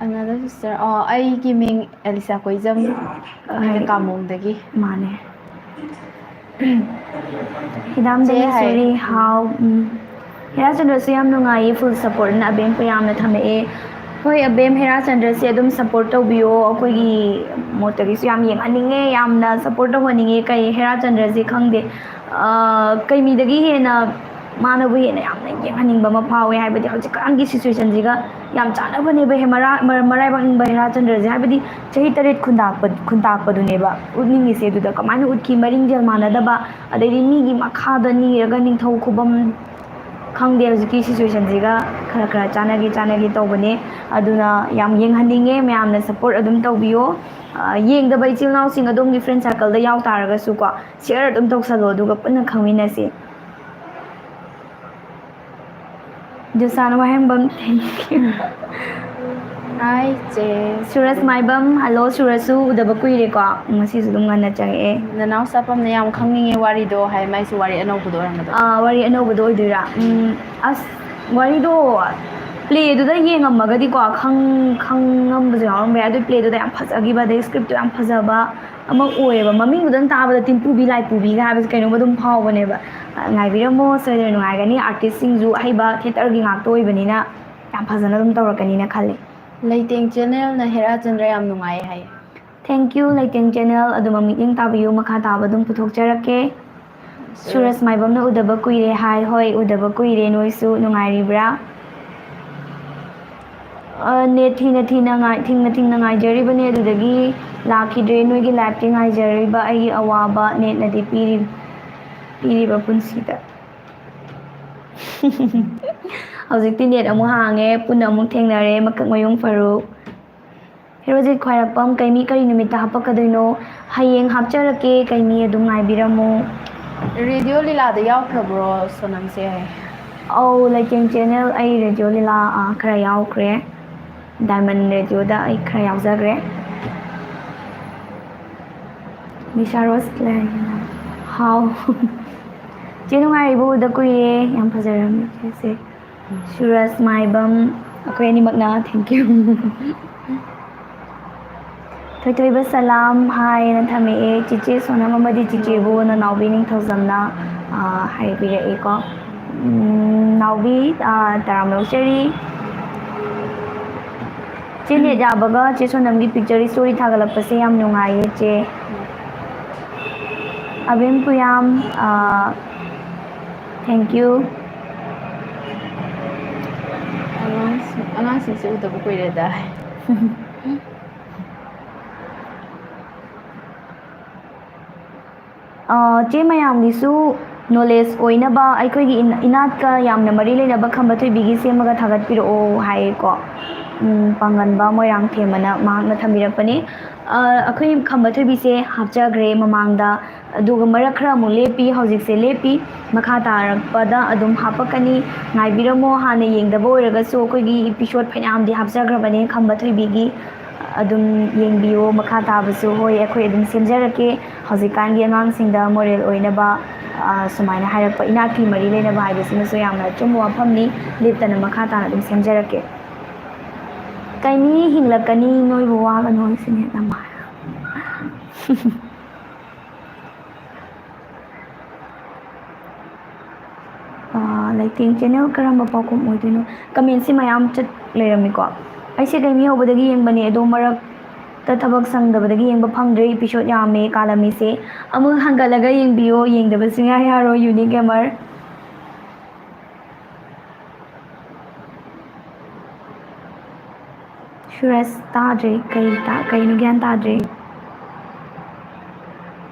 Another sister, ꯑꯣ, ꯑꯩꯒꯤ ꯃꯤꯡ ꯑꯦꯂꯤꯁꯥ ꯀꯣꯏꯖꯝ, ꯑꯩꯅ ꯍꯥꯏ꯫ ꯀꯥꯃꯣꯡꯗꯒꯤ꯫ ꯃꯥꯅꯦ꯫ ꯍꯤꯗꯥꯝ ꯆꯦ ꯍꯥꯏ꯫ ꯗꯅꯦꯁꯣꯔꯤ, ꯍꯥꯎ꯫ ꯎꯝ꯫ ꯍꯦꯔꯥꯆꯟꯗ꯭ꯔꯁꯨ ꯌꯥꯝ ꯅꯨꯡꯉꯥꯏꯌꯦ, full supportꯅ ꯑꯕꯦꯝ ꯄꯨꯌꯥꯝꯅ ꯊꯝꯃꯛꯑꯦ꯫ ꯍꯣꯏ, ꯑꯕꯦꯝ ꯍꯦꯔꯥꯆꯟꯗ꯭ꯔꯁꯦ ꯑꯗꯨꯝ support ꯇꯧꯕꯤꯌꯣ, ꯑꯩꯈꯣꯏꯒꯤ ꯃꯣꯠꯇꯒꯤꯁꯨ ꯌꯥꯝ ꯌꯦꯡꯍꯟꯅꯤꯡꯉꯦ, ꯌꯥꯝꯅ support ꯇꯧꯍꯟꯅꯤꯡꯉꯦ꯫ ꯀꯩ ꯍꯦꯔꯥꯆꯟꯗ꯭ꯔꯁꯦ ꯈꯪꯗꯦ, ꯑꯥ, ꯀꯩ ꯃꯤꯗꯒꯤ ꯍꯦꯟꯅ ꯃꯥꯅꯕꯨ ꯍꯦꯟꯅ ꯌꯥꯝꯅ ꯌꯦꯡꯍꯟꯅꯤꯡꯕ ꯑꯃ ꯐꯥꯎꯋꯦ, ꯍꯥꯏꯕꯗꯤ ꯍꯧꯖꯤꯛꯀꯥꯟꯒꯤ situationꯁꯤꯒ ꯌꯥꯝ ꯆꯥꯟꯅꯕꯅꯦꯕ꯫ ꯍꯦ, ꯃꯔꯥ-, ꯃꯔ-, ꯃꯔꯥꯏꯕꯛ ꯅꯤꯡꯕ ꯍꯦꯔꯥꯆꯟꯗ꯭ꯔꯁꯦ, ꯍꯥꯏꯕꯗꯤ ꯆꯍꯤ ꯇꯔꯦꯠ ꯈꯨꯟꯗꯥꯛꯄ-, ꯈꯨꯟꯇꯥꯛꯄꯗꯨꯅꯦꯕ ꯎꯠꯅꯤꯡꯉꯤꯁꯦ꯫ ꯑꯗꯨꯗ ꯀꯃꯥꯏꯅ ꯎꯠꯈꯤ? ꯃꯔꯤꯡꯖꯦꯜ ꯃꯥꯟꯅꯗꯕ, ꯑꯗꯩꯗꯤ ꯃꯤꯒꯤ ꯃꯈꯥꯗ ꯅꯤꯔꯒ ꯅꯤꯡꯊꯧ ꯈꯨꯕꯝ ꯈꯪꯗꯦ, ꯍꯧꯖꯤꯛꯀꯤ situationꯁꯤꯒ ꯈꯔ ꯈꯔ ꯆꯥꯟꯅꯒꯦ ꯆꯥꯟꯅꯒꯦ ꯇꯧꯕꯅꯦ꯫ ꯑꯗꯨꯅ ꯌꯥꯝ ꯌꯦꯡꯍꯟꯅꯤꯡꯉꯦ, ꯃꯌꯥꯝꯅ support ꯑꯗꯨꯝ ꯇꯧꯕꯤꯌꯣ꯫ ꯑ, ꯌꯦꯡꯗꯕ ꯏꯆꯤꯜ ꯏꯅꯥꯎꯁꯤꯡ ꯑꯗꯣꯝꯒꯤ friend circleꯗ ꯌꯥꯎ ꯇꯥꯔꯒꯁꯨꯀꯣ, share ꯑꯗꯨꯝ ꯇꯧꯁꯜꯂꯣ, ꯑꯗꯨꯒ ꯄꯨꯟꯅ ꯈꯪꯃꯤꯟꯅꯁꯤ꯫ ꯖꯨꯁꯥꯟ ꯋꯥꯍꯦꯡꯕꯝ, thank you꯫ Hi, ꯆꯦ꯫ ꯁꯨꯔꯖ ꯃꯥꯏꯕꯝ, hello꯫ ꯁꯨꯔꯖꯁꯨ ꯎꯗꯕ ꯀꯨꯏꯔꯦꯀꯣ, ꯉꯁꯤꯁꯨ ꯑꯗꯨꯝ ꯉꯟꯅ ꯆꯪꯉꯛꯑꯦ꯫ ꯅꯅꯥꯎ ꯆꯥꯄꯝꯅ ꯌꯥꯝ ꯈꯪꯅꯤꯡꯉꯦ ꯋꯥꯔꯤꯗꯣ ꯍꯥꯏ, ꯃꯥꯏꯁꯨ ꯋꯥꯔꯤ ꯑꯅꯧꯕꯗꯣ ꯑꯣꯏꯔꯝꯒꯗ꯭ꯔꯥ? ꯑꯥ, ꯋꯥꯔꯤ ꯑꯅꯧꯕꯗꯣ ꯑꯣꯏꯗꯣꯏꯔꯥ? ꯎꯝ, ꯑꯁ, ꯋꯥꯔꯤꯗꯣ playꯗꯨꯗ ꯌꯦꯡꯉꯝꯃꯒꯗꯤꯀꯣ, ꯈꯪ-, ꯈꯪꯉꯝꯕꯁꯨ ꯌꯥꯎꯔꯝꯕ ꯌꯥꯏ꯫ ꯑꯗꯨ playꯗꯨꯗ ꯌꯥꯝ ꯐꯖꯈꯤꯕ, ꯑꯗꯩ scriptꯇꯣ ꯌꯥꯝ ꯐꯖꯕ ꯑꯃ ꯑꯣꯏꯌꯦꯕ꯫ ꯃꯃꯤꯡꯗꯨꯗꯪ ꯇꯥꯕꯗ ꯇꯤꯟꯄꯨꯕꯤ ꯂꯥꯏꯄꯨꯕꯤꯒ ꯍꯥꯏꯕꯁꯦ ꯀꯩꯅꯣꯝꯃ ꯑꯗꯨꯝ ꯐꯥꯎꯕꯅꯦꯕ꯫ ꯑ, ꯉꯥꯏꯕꯤꯔꯝꯃꯣ, ꯁꯣꯏꯗꯅ ꯅꯨꯡꯉꯥꯏꯒꯅꯤ꯫ Artistꯁꯤꯡꯁꯨ ꯑꯍꯩꯕ theatreꯒꯤ ꯉꯥꯛꯇ ꯑꯣꯏꯕꯅꯤꯅ ꯌꯥꯝ ꯐꯖꯅ ꯑꯗꯨꯝ ꯇꯧꯔꯛꯀꯅꯤꯅ ꯈꯜꯂꯤ꯫ ꯂꯩꯇꯦꯡ channelꯅ ꯍꯦꯔꯥꯆꯟꯗ꯭ꯔ ꯌꯥꯝ ꯅꯨꯡꯉꯥꯏ ꯍꯥꯏ꯫ Thank you, ꯂꯩꯇꯦꯡ channel꯫ ꯑꯗꯨꯃ ꯃꯤꯠꯌꯦꯡ ꯇꯥꯕꯤꯌꯨ, ꯃꯈꯥ ꯇꯥꯕ ꯑꯗꯨꯝ ꯄꯨꯊꯣꯛꯆꯔꯛꯀꯦ꯫ ꯁꯨꯔꯖ꯫ ꯁꯨꯔꯖ ꯃꯥꯏꯕꯝꯅ ꯎꯗꯕ ꯀꯨꯏꯔꯦ ꯍꯥꯏ꯫ ꯍꯣꯏ, ꯎꯗꯕ ꯀꯨꯏꯔꯦ꯫ ꯅꯣꯏꯁꯨ ꯅꯨꯡꯉꯥꯏꯔꯤꯕ꯭ꯔꯥ? ꯅꯦꯠ ꯊꯤꯅ ꯊꯤꯅ ꯉꯥꯏ ꯊꯤꯡꯅ ꯊꯤꯡꯅ ꯉꯥꯏꯖꯔꯤꯕꯅꯦ, ꯑꯗꯨꯗꯒꯤ ꯂꯥꯛꯈꯤꯗ꯭ꯔꯦ꯫ ꯅꯣꯏꯒꯤ ꯂꯥꯏꯐꯇꯤ ꯉꯥꯏꯖꯔꯤꯕ ꯑꯩꯒꯤ ꯑꯋꯥꯕ ꯅꯦꯠꯅꯗꯤ ꯄꯤꯔꯤ ꯄꯤꯔꯤꯕ ꯄꯨꯟꯁꯤꯗ꯫ ꯍꯧꯖꯤꯛꯇꯤ ꯅꯦꯠ ꯑꯃꯨꯛ ꯍꯥꯡꯉꯦ, ꯄꯨꯟꯅ ꯑꯃꯨꯛ ꯊꯦꯡꯅꯔꯦ, ꯃꯀꯛ ꯃꯌꯨꯡ ꯐꯔꯨꯛ꯫ ꯍꯦꯔꯣꯖꯤꯠ ꯈ꯭ꯋꯥꯏꯔꯥꯛꯄꯝ, ꯀꯩꯃꯤ ꯀꯔꯤ ꯅꯨꯃꯤꯠꯇ ꯍꯥꯄꯛꯀꯗꯣꯏꯅꯣ? ꯍꯌꯦꯡ ꯍꯥꯞꯆꯔꯛꯀꯦ, ꯀꯩꯃꯤ ꯑꯗꯨꯝ ꯉꯥꯏꯕꯤꯔꯝꯃꯨ꯫ ꯔꯦꯗꯤꯑꯣ ꯂꯤꯂꯥꯗ ꯌꯥꯎꯈ꯭ꯔꯕ꯭ꯔꯣ ꯁꯣꯅꯝꯁꯦ? ꯑꯧ, ꯂꯩꯇꯦꯡ ꯆꯦꯅꯦꯜ ꯑꯩ ꯔꯦꯗꯤꯑꯣ ꯂꯤꯂꯥ, ꯑ, ꯈꯔ ꯌꯥꯎꯈ꯭ꯔꯦ꯫ ꯗꯥꯏꯃꯟ ꯔꯦꯗꯤꯑꯣꯗ ꯑꯩ ꯈꯔ ꯌꯥꯎꯖꯈ꯭ꯔꯦ꯫ ꯅꯤꯁꯥ ꯔꯣꯁ ꯂꯩ꯫ ꯍꯥꯎ꯫ ꯆꯦ ꯅꯨꯡꯉꯥꯏꯔꯤꯕꯣ? ꯎꯗ ꯀꯨꯏꯔꯦ꯫ ꯌꯥꯝ ꯐꯖꯔꯝꯃꯤ ꯆꯦꯁꯦ꯫ ꯁꯨꯔꯖ ꯃꯥꯏꯕꯝ, ꯑꯩꯈꯣꯏ ꯑꯅꯤꯃꯛꯅ thank you꯫ ꯊꯣꯏꯊꯣꯏꯕ ꯁꯂꯥꯝ ꯍꯥꯏꯅ ꯊꯝꯃꯛꯑꯦ꯫ ꯆꯤꯆꯦ ꯁꯣꯅꯝ ꯑꯃꯗꯤ ꯆꯤꯆꯦꯕꯨ ꯅꯅꯥꯎꯕꯤ ꯅꯤꯡꯊꯧꯖꯝꯅ, ꯑ, ꯍꯥꯏꯕꯤꯔꯛꯑꯦꯀꯣ꯫ ꯎꯝ, ꯅꯥꯎꯕꯤ, ꯑ, ꯇꯔꯥꯝꯅ ꯑꯣꯛꯆꯔꯤ꯫ ꯆꯦ ꯅꯦꯠ ꯌꯥꯕꯒ ꯆꯦ ꯁꯣꯅꯝꯒꯤ picture story ꯊꯥꯒꯠꯂꯛꯄꯁꯦ ꯌꯥꯝ ꯅꯨꯡꯉꯥꯏꯌꯦ ꯆꯦ꯫ ꯑꯕꯦꯝ ꯄꯨꯌꯥꯝ, ꯑ, thank you꯫ ꯑꯉꯥꯡꯁꯤꯡ, ꯑꯉꯥꯡꯁꯤꯡꯁꯦ ꯎꯗꯕ ꯀꯨꯏꯔꯦꯗ꯫ ꯑ, ꯆꯦ ꯃꯌꯥꯝꯒꯤꯁꯨ knowledge ꯑꯣꯏꯅꯕ ꯑꯩꯈꯣꯏꯒꯤ ꯏꯟ-, ꯏꯅꯥꯠꯀ ꯌꯥꯝꯅ ꯃꯔꯤ ꯂꯩꯅꯕ ꯈꯝꯕ ꯊꯣꯏꯕꯤꯒꯤ ꯁꯦꯝꯃꯒ ꯊꯥꯒꯠꯄꯤꯔꯛꯑꯣ ꯍꯥꯏꯌꯦꯀꯣ꯫ ꯎꯝ, ꯄꯥꯡꯒꯟꯕ ꯃꯣꯏꯔꯥꯡꯊꯦꯝꯕꯅ ꯃꯍꯥꯛꯅ ꯊꯝꯕꯤꯔꯛꯄꯅꯦ꯫ ꯑ, ꯑꯩꯈꯣꯏ ꯈꯝꯕ ꯊꯣꯏꯕꯤꯁꯦ ꯍꯥꯞꯆꯈ꯭ꯔꯦ ꯃꯃꯥꯡꯗ, ꯑꯗꯨꯒ ꯃꯔꯛ ꯈꯔ ꯑꯃꯨꯛ ꯂꯦꯞꯄꯤ, ꯍꯧꯖꯤꯛꯁꯦ ꯂꯦꯞꯄꯤ꯫ ꯃꯈꯥ ꯇꯥꯔꯛꯄꯗ ꯑꯗꯨꯝ ꯍꯥꯞꯄꯛꯀꯅꯤ, ꯉꯥꯏꯕꯤꯔꯝꯃꯣ꯫ ꯍꯥꯟꯅ ꯌꯦꯡꯗꯕ ꯑꯣꯏꯔꯒꯁꯨ ꯑꯩꯈꯣꯏꯒꯤ episode ꯐꯅꯌꯥꯝꯗꯤ ꯍꯥꯞꯆꯈ꯭ꯔꯕꯅꯦ ꯈꯝꯕ ꯊꯣꯏꯕꯤꯒꯤ꯫ ꯑꯗꯨꯝ ꯌꯦꯡꯕꯤꯌꯣ ꯃꯈꯥ ꯇꯥꯕꯁꯨ꯫ ꯍꯣꯏ, ꯑꯩꯈꯣꯏ ꯑꯗꯨꯝ ꯁꯦꯝꯖꯔꯛꯀꯦ꯫ ꯍꯧꯖꯤꯛꯀꯥꯟꯒꯤ ꯑꯉꯥꯡꯁꯤꯡꯗ moral ꯑꯣꯏꯅꯕ, ꯑ, ꯁꯨꯃꯥꯏꯅ ꯍꯥꯏꯔꯛꯄ, ꯏꯅꯥꯠꯀꯤ ꯃꯔꯤ ꯂꯩꯅꯕ ꯍꯥꯏꯕꯁꯤꯃꯁꯨ ꯌꯥꯝꯅ ꯑꯆꯨꯝꯕ ꯋꯥꯐꯝꯅꯤ꯫ ꯂꯦꯞꯇꯅ ꯃꯈꯥ ꯇꯥꯅ ꯑꯗꯨꯝ ꯁꯦꯝꯖꯔꯛꯀꯦ꯫ ꯀꯩꯅꯤ ꯍꯤꯡꯂꯛꯀꯅꯤ ꯅꯣꯏꯕꯨ ꯋꯥꯒꯅꯨ ꯍꯥꯏꯁꯤꯅꯦ ꯅꯃ-꯫ ꯑꯥ, ꯂꯩꯇꯦꯡ ꯆꯦꯅꯦꯜ ꯀꯔꯝꯕ ꯄꯥꯎꯈꯨꯝ ꯑꯣꯏꯗꯣꯏꯅꯣ? ꯀꯃꯦꯟꯁꯤ ꯃꯌꯥꯝ ꯆꯠ ꯂꯩꯔꯝꯃꯤꯀꯣ꯫ ꯑꯩꯁꯦ ꯀꯩꯅꯤ ꯍꯧꯕꯗꯒꯤ ꯌꯦꯡꯕꯅꯦ, ꯑꯗꯣ ꯃꯔꯛꯇ ꯊꯕꯛ ꯁꯪꯗꯕꯗꯒꯤ ꯌꯦꯡꯕ ꯐꯪꯗ꯭ꯔꯦ꯫ Episode ꯌꯥꯝꯃꯦ ꯀꯥꯂꯝꯃꯤꯁꯦ꯫ ꯑꯃꯨꯛ ꯍꯟꯒꯠꯂꯒ ꯌꯦꯡꯕꯤꯌꯣ, ꯌꯦꯡꯗꯕ ꯁꯨꯡꯌꯥ ꯌꯥꯔꯣꯏ, Unique Gamer꯫ ꯁꯨꯔꯖ, ꯇꯥꯗ꯭ꯔꯦ꯫ ꯀꯩ ꯇꯥ-, ꯀꯩꯅꯣ ꯒ꯭ꯌꯥꯟ ꯇꯥꯗ꯭ꯔꯦ꯫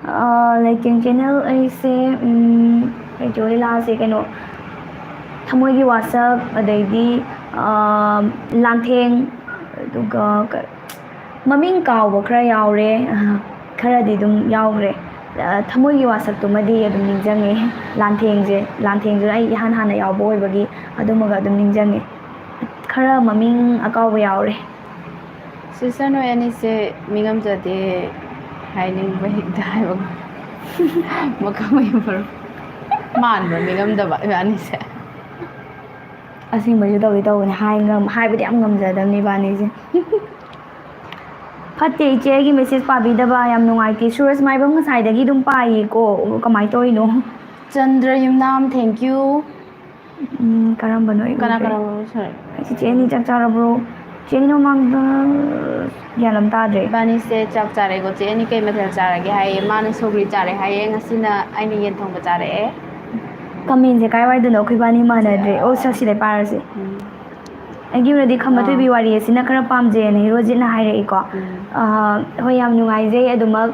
ꯑꯥ, ꯂꯩꯇꯦꯡ ꯆꯦꯅꯦꯜ ꯑꯩꯁꯦ, ꯎꯝ, ꯔꯦꯗꯤꯑꯣ ꯂꯤꯂꯥꯁꯦ ꯀꯩꯅꯣ, ꯊꯃꯣꯏꯒꯤ ꯋꯥꯁꯛ, ꯑꯗꯩꯗꯤ, ꯑꯥ, ꯂꯥꯟꯊꯦꯡ, ꯑꯗꯨꯒ ꯀ-, ꯃꯃꯤꯡ ꯀꯥꯎꯕ ꯈꯔ ꯌꯥꯎꯔꯦ꯫ ꯑꯥ, ꯈꯔꯗꯤ ꯑꯗꯨꯝ ꯌꯥꯎꯈ꯭ꯔꯦ꯫ ꯑꯥ, ꯊꯃꯣꯏꯒꯤ ꯋꯥꯁꯛꯇꯨꯃꯗꯤ ꯑꯗꯨꯝ ꯅꯤꯡꯁꯤꯡꯉꯦ꯫ ꯂꯥꯟꯊꯦꯡꯁꯦ, ꯂꯥꯟꯊꯦꯡꯁꯨ ꯑꯩ ꯏꯍꯥꯟ ꯍꯥꯟꯅ ꯌꯥꯎꯕ ꯑꯣꯏꯕꯒꯤ ꯑꯗꯨꯃꯒ ꯑꯗꯨꯝ ꯅꯤꯡꯁꯤꯡꯉꯦ꯫ ꯈꯔ ꯃꯃꯤꯡ ꯑꯀꯥꯎꯕ ꯌꯥꯎꯔꯦ꯫ ꯁꯤꯁꯇꯔ, ꯅꯣꯏ ꯑꯅꯤꯁꯦ ꯃꯤ ꯉꯝꯖꯗꯦ ꯍꯥꯏꯅꯤꯡꯕ ꯍꯦꯛꯇ ꯍꯥꯏꯕ꯫ ꯃꯈꯜ ꯃꯌꯥꯝ ꯃꯔꯨ-, ꯃꯥꯟꯕ ꯃꯤ ꯉꯝꯗꯕ ꯏꯕꯥꯅꯤꯁꯦ꯫ ꯑꯁꯦꯡꯕꯩꯁꯨ ꯇꯧꯗꯤ ꯇꯧꯕꯅꯦ, ꯍꯥꯏ ꯉꯝ-, ꯍꯥꯏꯕꯗꯤ ꯌꯥꯝ ꯉꯝꯖꯗꯕꯅꯦ ꯏꯕꯥꯅꯤꯁꯦ꯫ ꯐꯠꯇꯦ ꯏꯆꯦ, ꯑꯩꯒꯤ ꯃꯦꯁꯦꯖ ꯄꯥꯕꯤꯗꯕ ꯌꯥꯝ ꯅꯨꯡꯉꯥꯏꯇꯦ꯫ ꯁꯨꯔꯖ ꯃꯥꯏꯕꯝ ꯉꯁꯥꯏꯗꯒꯤ ꯑꯗꯨꯝ ꯄꯥꯏꯌꯦꯀꯣ, ꯀꯃꯥꯏꯅ ꯇꯧꯔꯤꯅꯣ? ꯆꯟꯗ꯭ꯔ ꯌꯨꯝꯅꯥꯝ, thank you꯫ ꯎꯝ, ꯀꯔꯝꯕꯅꯣ ꯑꯩ ꯀꯅꯥ ꯎꯗ꯭ꯔꯦ꯫ ꯀꯅꯥ ꯃꯔꯨꯞ ꯁꯥꯟꯅꯩ? ꯑꯩ ꯆꯤꯆꯦ ꯑꯅꯤ ꯆꯥꯛ ꯆꯥꯔꯕ꯭ꯔꯣ? ꯆꯤꯆꯦ ꯑꯅꯤ ꯃꯃꯥꯡꯗ ꯒ꯭ꯌꯥꯟ ꯑꯃ ꯇꯥꯗ꯭ꯔꯦ꯫ ꯏꯕꯥꯅꯤꯁꯦ ꯆꯥꯛ ꯆꯥꯔꯦꯀꯣ꯫ ꯆꯦ ꯑꯅꯤ ꯀꯩ ꯃꯊꯦꯜ ꯆꯥꯔꯒꯦ ꯍꯥꯏꯌꯦ꯫ ꯃꯥꯅ ꯁꯧꯒ꯭ꯔꯤ ꯆꯥꯔꯦ ꯍꯥꯏꯌꯦ꯫ ꯉꯁꯤꯅ ꯑꯩꯅ ꯌꯦꯟ ꯊꯣꯡꯕ ꯆꯥꯔꯛꯑꯦ꯫ ꯀꯃꯦꯟꯁꯦ ꯀꯥꯏꯋꯥꯏꯗꯅꯣ ꯑꯩꯈꯣꯏ ꯏꯕꯥꯅꯤ ꯃꯥꯟꯅꯗ꯭ꯔꯦ꯫ ꯑꯣ, ꯁ-, ꯁꯤꯗ ꯄꯥꯔꯁꯦ꯫ ꯎꯝ꯫ ꯑꯩꯒꯤ ꯑꯣꯏꯅꯗꯤ ꯈꯝꯕ ꯑꯥ꯫ ꯊꯣꯏꯕꯤ ꯋꯥꯔꯤ ꯑꯁꯤꯅ ꯈꯔ ꯄꯥꯝꯖꯩꯅ ꯍꯦꯔꯣꯖꯤꯠꯅ ꯍꯥꯏꯔꯛꯏꯀꯣ꯫ ꯎꯝ꯫ ꯑꯥ, ꯍꯣꯏ, ꯌꯥꯝ ꯅꯨꯡꯉꯥꯏꯖꯩ꯫ ꯑꯗꯨꯃꯛ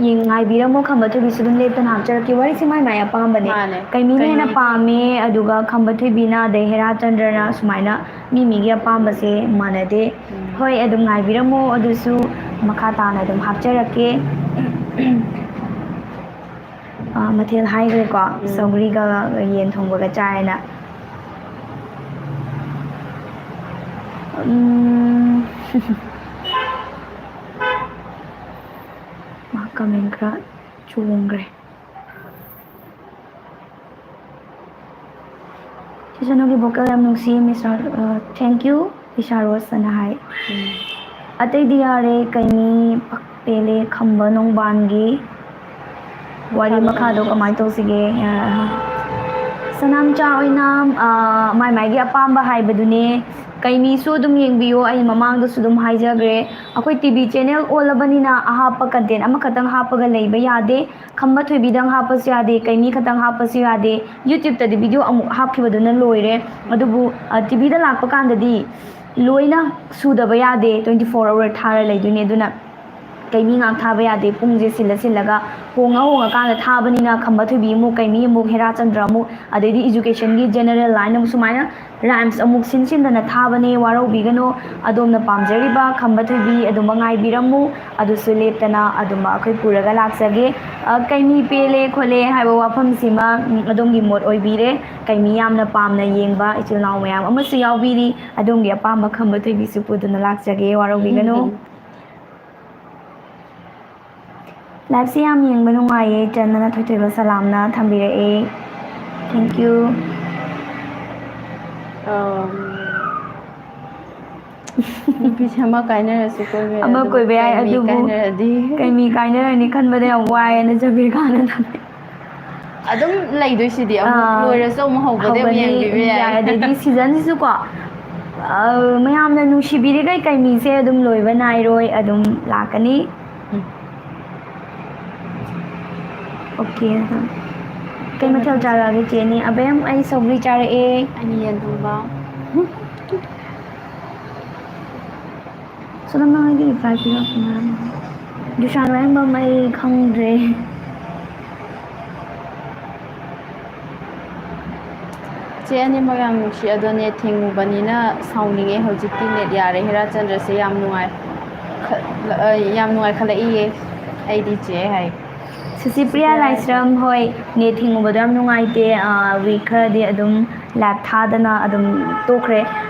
ꯌꯦꯡ-, ꯉꯥꯏꯕꯤꯔꯝꯃꯣ, ꯈꯝꯕ ꯊꯣꯏꯕꯤꯁꯨ ꯑꯗꯨꯝ ꯂꯦꯞꯇꯅ ꯍꯥꯞꯆꯔꯛꯀꯦ꯫ ꯋꯥꯔꯤꯁꯦ ꯃꯥꯏ ꯃꯥꯏ ꯑꯄꯥꯝꯕꯅꯦ꯫ ꯃꯥꯅꯦ꯫ ꯀꯩꯃꯤꯅ ꯍꯦꯟꯅ ꯀꯩꯃꯤ- ꯄꯥꯝꯃꯦ, ꯑꯗꯨꯒ ꯈꯝꯕ ꯊꯣꯏꯕꯤꯅ, ꯑꯗꯩ ꯍꯦꯔꯥ ꯆꯟꯗ꯭ꯔꯅ ꯁꯨꯃꯥꯏꯅ ꯃꯤ ꯃꯤꯒꯤ ꯑꯄꯥꯝꯕꯁꯦ ꯃꯥꯟꯅꯗꯦ꯫ ꯎꯝ꯫ ꯍꯣꯏ, ꯑꯗꯨꯝ ꯉꯥꯏꯕꯤꯔꯝꯃꯣ, ꯑꯗꯨꯁꯨ ꯃꯈꯥ ꯇꯥꯅ ꯑꯗꯨꯝ ꯍꯥꯞꯆꯔꯛꯀꯦ꯫ ꯑꯥ, ꯃꯊꯦꯜ ꯍꯥꯏꯈ꯭ꯔꯦꯀꯣ, ꯎꯝ꯫ ꯁꯧꯒ꯭ꯔꯤꯒ ꯌꯦꯟ ꯊꯣꯡꯕꯒ ꯆꯥꯏꯅ꯫ ꯎꯝ꯫ ꯃꯥ ꯀꯃꯦꯟ ꯈꯔ ꯆꯣꯡꯈ꯭ꯔꯦ꯫ ꯁꯤꯁꯅꯨꯒꯤ vocal ꯌꯥꯝ ꯅꯨꯡꯁꯤ, ꯃꯤꯁ ꯔꯣ-, ꯑ, thank you, ꯏꯁꯥ ꯔꯣꯁ ꯑꯅ ꯍꯥꯏ꯫ ꯎꯝ꯫ ꯑꯇꯩꯗꯤ ꯌꯥꯔꯦ, ꯀꯩꯅꯤ ꯄꯦꯜꯂꯦ, ꯈꯝꯕ ꯅꯣꯡꯕꯥꯟꯒꯤ ꯋꯥꯔꯤ ꯃꯈꯥꯗꯣ ꯃꯈꯥꯗꯣ ꯀꯃꯥꯏꯅ ꯇꯧꯁꯤꯒꯦ? ꯑ, ꯁꯅꯥꯝꯆꯥ ꯑꯣꯏꯅ, ꯑ, ꯃꯥꯏ ꯃꯥꯏꯒꯤ ꯑꯄꯥꯝꯕ ꯍꯥꯏꯕꯗꯨꯅꯦ꯫ ꯀꯩꯃꯤꯁꯨ ꯑꯗꯨꯝ ꯌꯦꯡꯕꯤꯌꯣ, ꯑꯩ ꯃꯃꯥꯡꯗꯁꯨ ꯑꯗꯨꯝ ꯍꯥꯏꯖꯈ꯭ꯔꯦ, ꯑꯩꯈꯣꯏ ꯇꯤ ꯚꯤ channel ꯑꯣꯜꯂꯕꯅꯤꯅ ꯑꯍꯥꯞꯄ content ꯑꯃꯈꯛꯇꯪ ꯍꯥꯞꯄꯒ ꯂꯩꯕ ꯌꯥꯗꯦ꯫ ꯈꯝꯕ ꯊꯣꯏꯕꯤꯗꯪ ꯍꯥꯞꯄꯁꯨ ꯌꯥꯗꯦ, ꯀꯩꯃꯤ ꯈꯛꯇꯪ ꯍꯥꯞꯄꯁꯨ ꯌꯥꯗꯦ꯫ YouTube-ꯇꯗꯤ video ꯑꯃꯨꯛ ꯍꯥꯞꯈꯤꯕꯗꯨꯅ ꯂꯣꯏꯔꯦ꯫ ꯑꯗꯨꯕꯨ, ꯑ, ꯇꯤ ꯚꯤꯗ ꯂꯥꯛꯄ ꯀꯥꯟꯗꯗꯤ ꯂꯣꯏꯅ ꯁꯨꯗꯕ ꯌꯥꯗꯦ, twenty four hour ꯊꯥꯔ ꯂꯩꯗꯣꯏꯅꯦ꯫ ꯑꯗꯨꯅ ꯀꯩꯃꯤ ꯉꯥꯛ ꯊꯥꯕ ꯌꯥꯗꯦ꯫ ꯄꯨꯡꯁꯦ ꯁꯤꯜꯂ ꯁꯤꯜꯂꯒ ꯍꯣꯡꯉ ꯍꯣꯡꯉꯀꯥꯟꯗ ꯊꯥꯕꯅꯤꯅ, ꯈꯝꯕ ꯊꯣꯏꯕꯤ ꯑꯃꯨꯛ, ꯀꯩꯃꯤ ꯑꯃꯨꯛ, ꯍꯦꯔꯥꯆꯟꯗ꯭ꯔ ꯑꯃꯨꯛ, ꯑꯗꯩꯗꯤ educationꯒꯤ general line ꯑꯃꯨꯛ, ꯁꯨꯃꯥꯏꯅ rhymes ꯑꯃꯨꯛ ꯁꯤꯟ ꯁꯤꯟꯗꯅ ꯊꯥꯕꯅꯦ꯫ ꯋꯥꯔꯧꯕꯤꯒꯅꯨ꯫ ꯑꯗꯣꯝꯅ ꯄꯥꯝꯖꯔꯤꯕ ꯈꯝꯕ ꯊꯣꯏꯕꯤ ꯑꯗꯨꯃꯛ ꯉꯥꯏꯕꯤꯔꯝꯃꯨ꯫ ꯑꯗꯨꯁꯨ ꯂꯦꯞꯇꯅ ꯑꯗꯨꯝ ꯑꯩꯈꯣꯏ ꯄꯨꯔꯒ ꯂꯥꯛꯆꯒꯦ꯫ ꯑ, ꯀꯩꯃꯤ ꯄꯦꯜꯂꯦ ꯈꯣꯠꯂꯦ ꯍꯥꯏꯕ ꯋꯥꯐꯝꯁꯤꯃ, ꯎꯝ, ꯑꯗꯣꯝꯒꯤ ꯃꯣꯠ ꯑꯣꯏꯕꯤꯔꯦ꯫ ꯀꯩꯃꯤ ꯌꯥꯝꯅ ꯄꯥꯝꯅ ꯌꯦꯡꯕ ꯏꯆꯤꯜ ꯏꯅꯥꯎ ꯃꯌꯥꯝ ꯑꯃꯁꯨ ꯌꯥꯎꯕꯤꯔꯤ꯫ ꯑꯗꯣꯝꯒꯤ ꯑꯄꯥꯝꯕ ꯈꯝꯕ ꯊꯣꯏꯕꯤꯁꯨ ꯄꯨꯗꯨꯅ ꯂꯥꯛꯆꯒꯦ, ꯋꯥꯔꯧꯕꯤꯒꯅꯨ꯫ ꯎꯝ꯫ Liveꯁꯦ ꯌꯥꯝ ꯌꯦꯡꯕ ꯅꯨꯡꯉꯥꯏꯌꯦ, ꯆꯟꯗꯅ ꯊꯣꯏꯊꯣꯏꯕ ꯁꯂꯥꯝꯅ ꯊꯝꯕꯤꯔꯛꯑꯦ꯫ Thank you꯫ ꯑꯝ, ꯅꯨꯄꯤꯁꯦ ꯑꯃ ꯀꯥꯏꯅꯔꯁꯨ ꯀꯣꯏꯕ ꯌꯥꯏ, ꯑꯃ ꯑꯗꯨꯕꯨ ꯀꯣꯏꯕ ꯌꯥꯏ, ꯀꯩꯃꯤ ꯑꯗꯨꯕꯨ ꯀꯥꯏꯅꯔꯗꯤ? ꯀꯩꯃꯤ ꯀꯥꯏꯅꯔꯅꯤ ꯈꯟꯕꯗ ꯌꯥꯝ ꯋꯥꯏꯌꯦꯅ ꯖꯕꯤꯔ ꯈꯥꯟꯅ ꯊꯝꯃꯦ꯫ ꯑꯗꯨꯝ ꯂꯩꯗꯣꯏꯁꯤꯗꯤ, ꯑꯃꯨꯛ ꯑꯥ, ꯂꯣꯏꯔꯁꯨ ꯑꯃꯨꯛ ꯍꯧꯒꯗꯤ ꯑꯃꯨꯛ ꯍꯧꯒꯅꯤ, ꯌꯦꯡꯕꯤꯕ ꯌꯥꯏ꯫ ꯌꯥꯏ꯫ ꯑꯗꯩꯗꯤ seasonꯁꯤꯁꯨꯀꯣ, ꯑ, ꯃꯌꯥꯝꯅ ꯅꯨꯡꯁꯤꯕꯤꯔꯤꯈꯩ ꯀꯩꯃꯤꯁꯦ ꯑꯗꯨꯝ ꯂꯣꯏꯕ ꯅꯥꯏꯔꯣꯏ, ꯑꯗꯨꯝ ꯂꯥꯛꯀꯅꯤ꯫ ꯎꯝ꯫ Okay, ꯑꯗꯨꯝ꯫ ꯀꯩ ꯃꯊꯦꯜ ꯆꯥꯔꯛꯑꯒꯦ, ꯆꯦꯅꯤ? ꯑꯕꯦꯝ, ꯑꯩ ꯁꯧꯒ꯭ꯔꯤ ꯆꯥꯔꯛꯑꯦ꯫ ꯑꯩꯅ ꯌꯦꯟ ꯊꯣꯡꯕ꯫ ꯁꯣꯅꯝ, ꯅꯪ ꯑꯩꯒꯤ reply ꯄꯤꯔꯛꯇꯦ ꯉꯔꯥꯡ꯫ ꯖꯨꯁꯥꯟ ꯋꯥꯍꯦꯡꯕꯝ, ꯑꯩ ꯈꯪꯗ꯭ꯔꯦ꯫ ꯆꯦ ꯑꯅꯤꯃꯛ ꯌꯥꯝ ꯅꯨꯡꯁꯤ, ꯑꯗꯣ net ꯊꯤꯡꯉꯨꯕꯅꯤꯅ ꯁꯥꯎꯅꯤꯡꯉꯦ꯫ ꯍꯧꯖꯤꯛꯇꯤ net ꯌꯥꯔꯦ꯫ ꯍꯦꯔꯥꯆꯟꯗ꯭ꯔꯁꯦ ꯌꯥꯝ ꯅꯨꯡꯉꯥꯏ, ꯈ-, ꯑ, ꯌꯥꯝ ꯅꯨꯡꯉꯥꯏꯈꯠꯂꯛꯏꯌꯦ꯫ ꯑꯩꯗꯤ ꯆꯦ ꯍꯥꯏ꯫ ꯁꯨꯁꯤꯄ꯭ꯔꯤꯌꯥ ꯁꯨꯁꯤꯄ꯭ꯔꯤꯌꯥ ꯂꯥꯏꯁ꯭ꯔꯝ, ꯍꯣꯏ, net ꯊꯤꯡꯉꯨꯕꯗꯣ ꯌꯥꯝ ꯅꯨꯡꯉꯥꯏꯇꯦ꯫ ꯑ, week ꯈꯔꯗꯤ ꯑꯗꯨꯝ live ꯊꯥꯗꯅ ꯑꯗꯨꯝ ꯇꯣꯛꯈ꯭ꯔꯦ꯫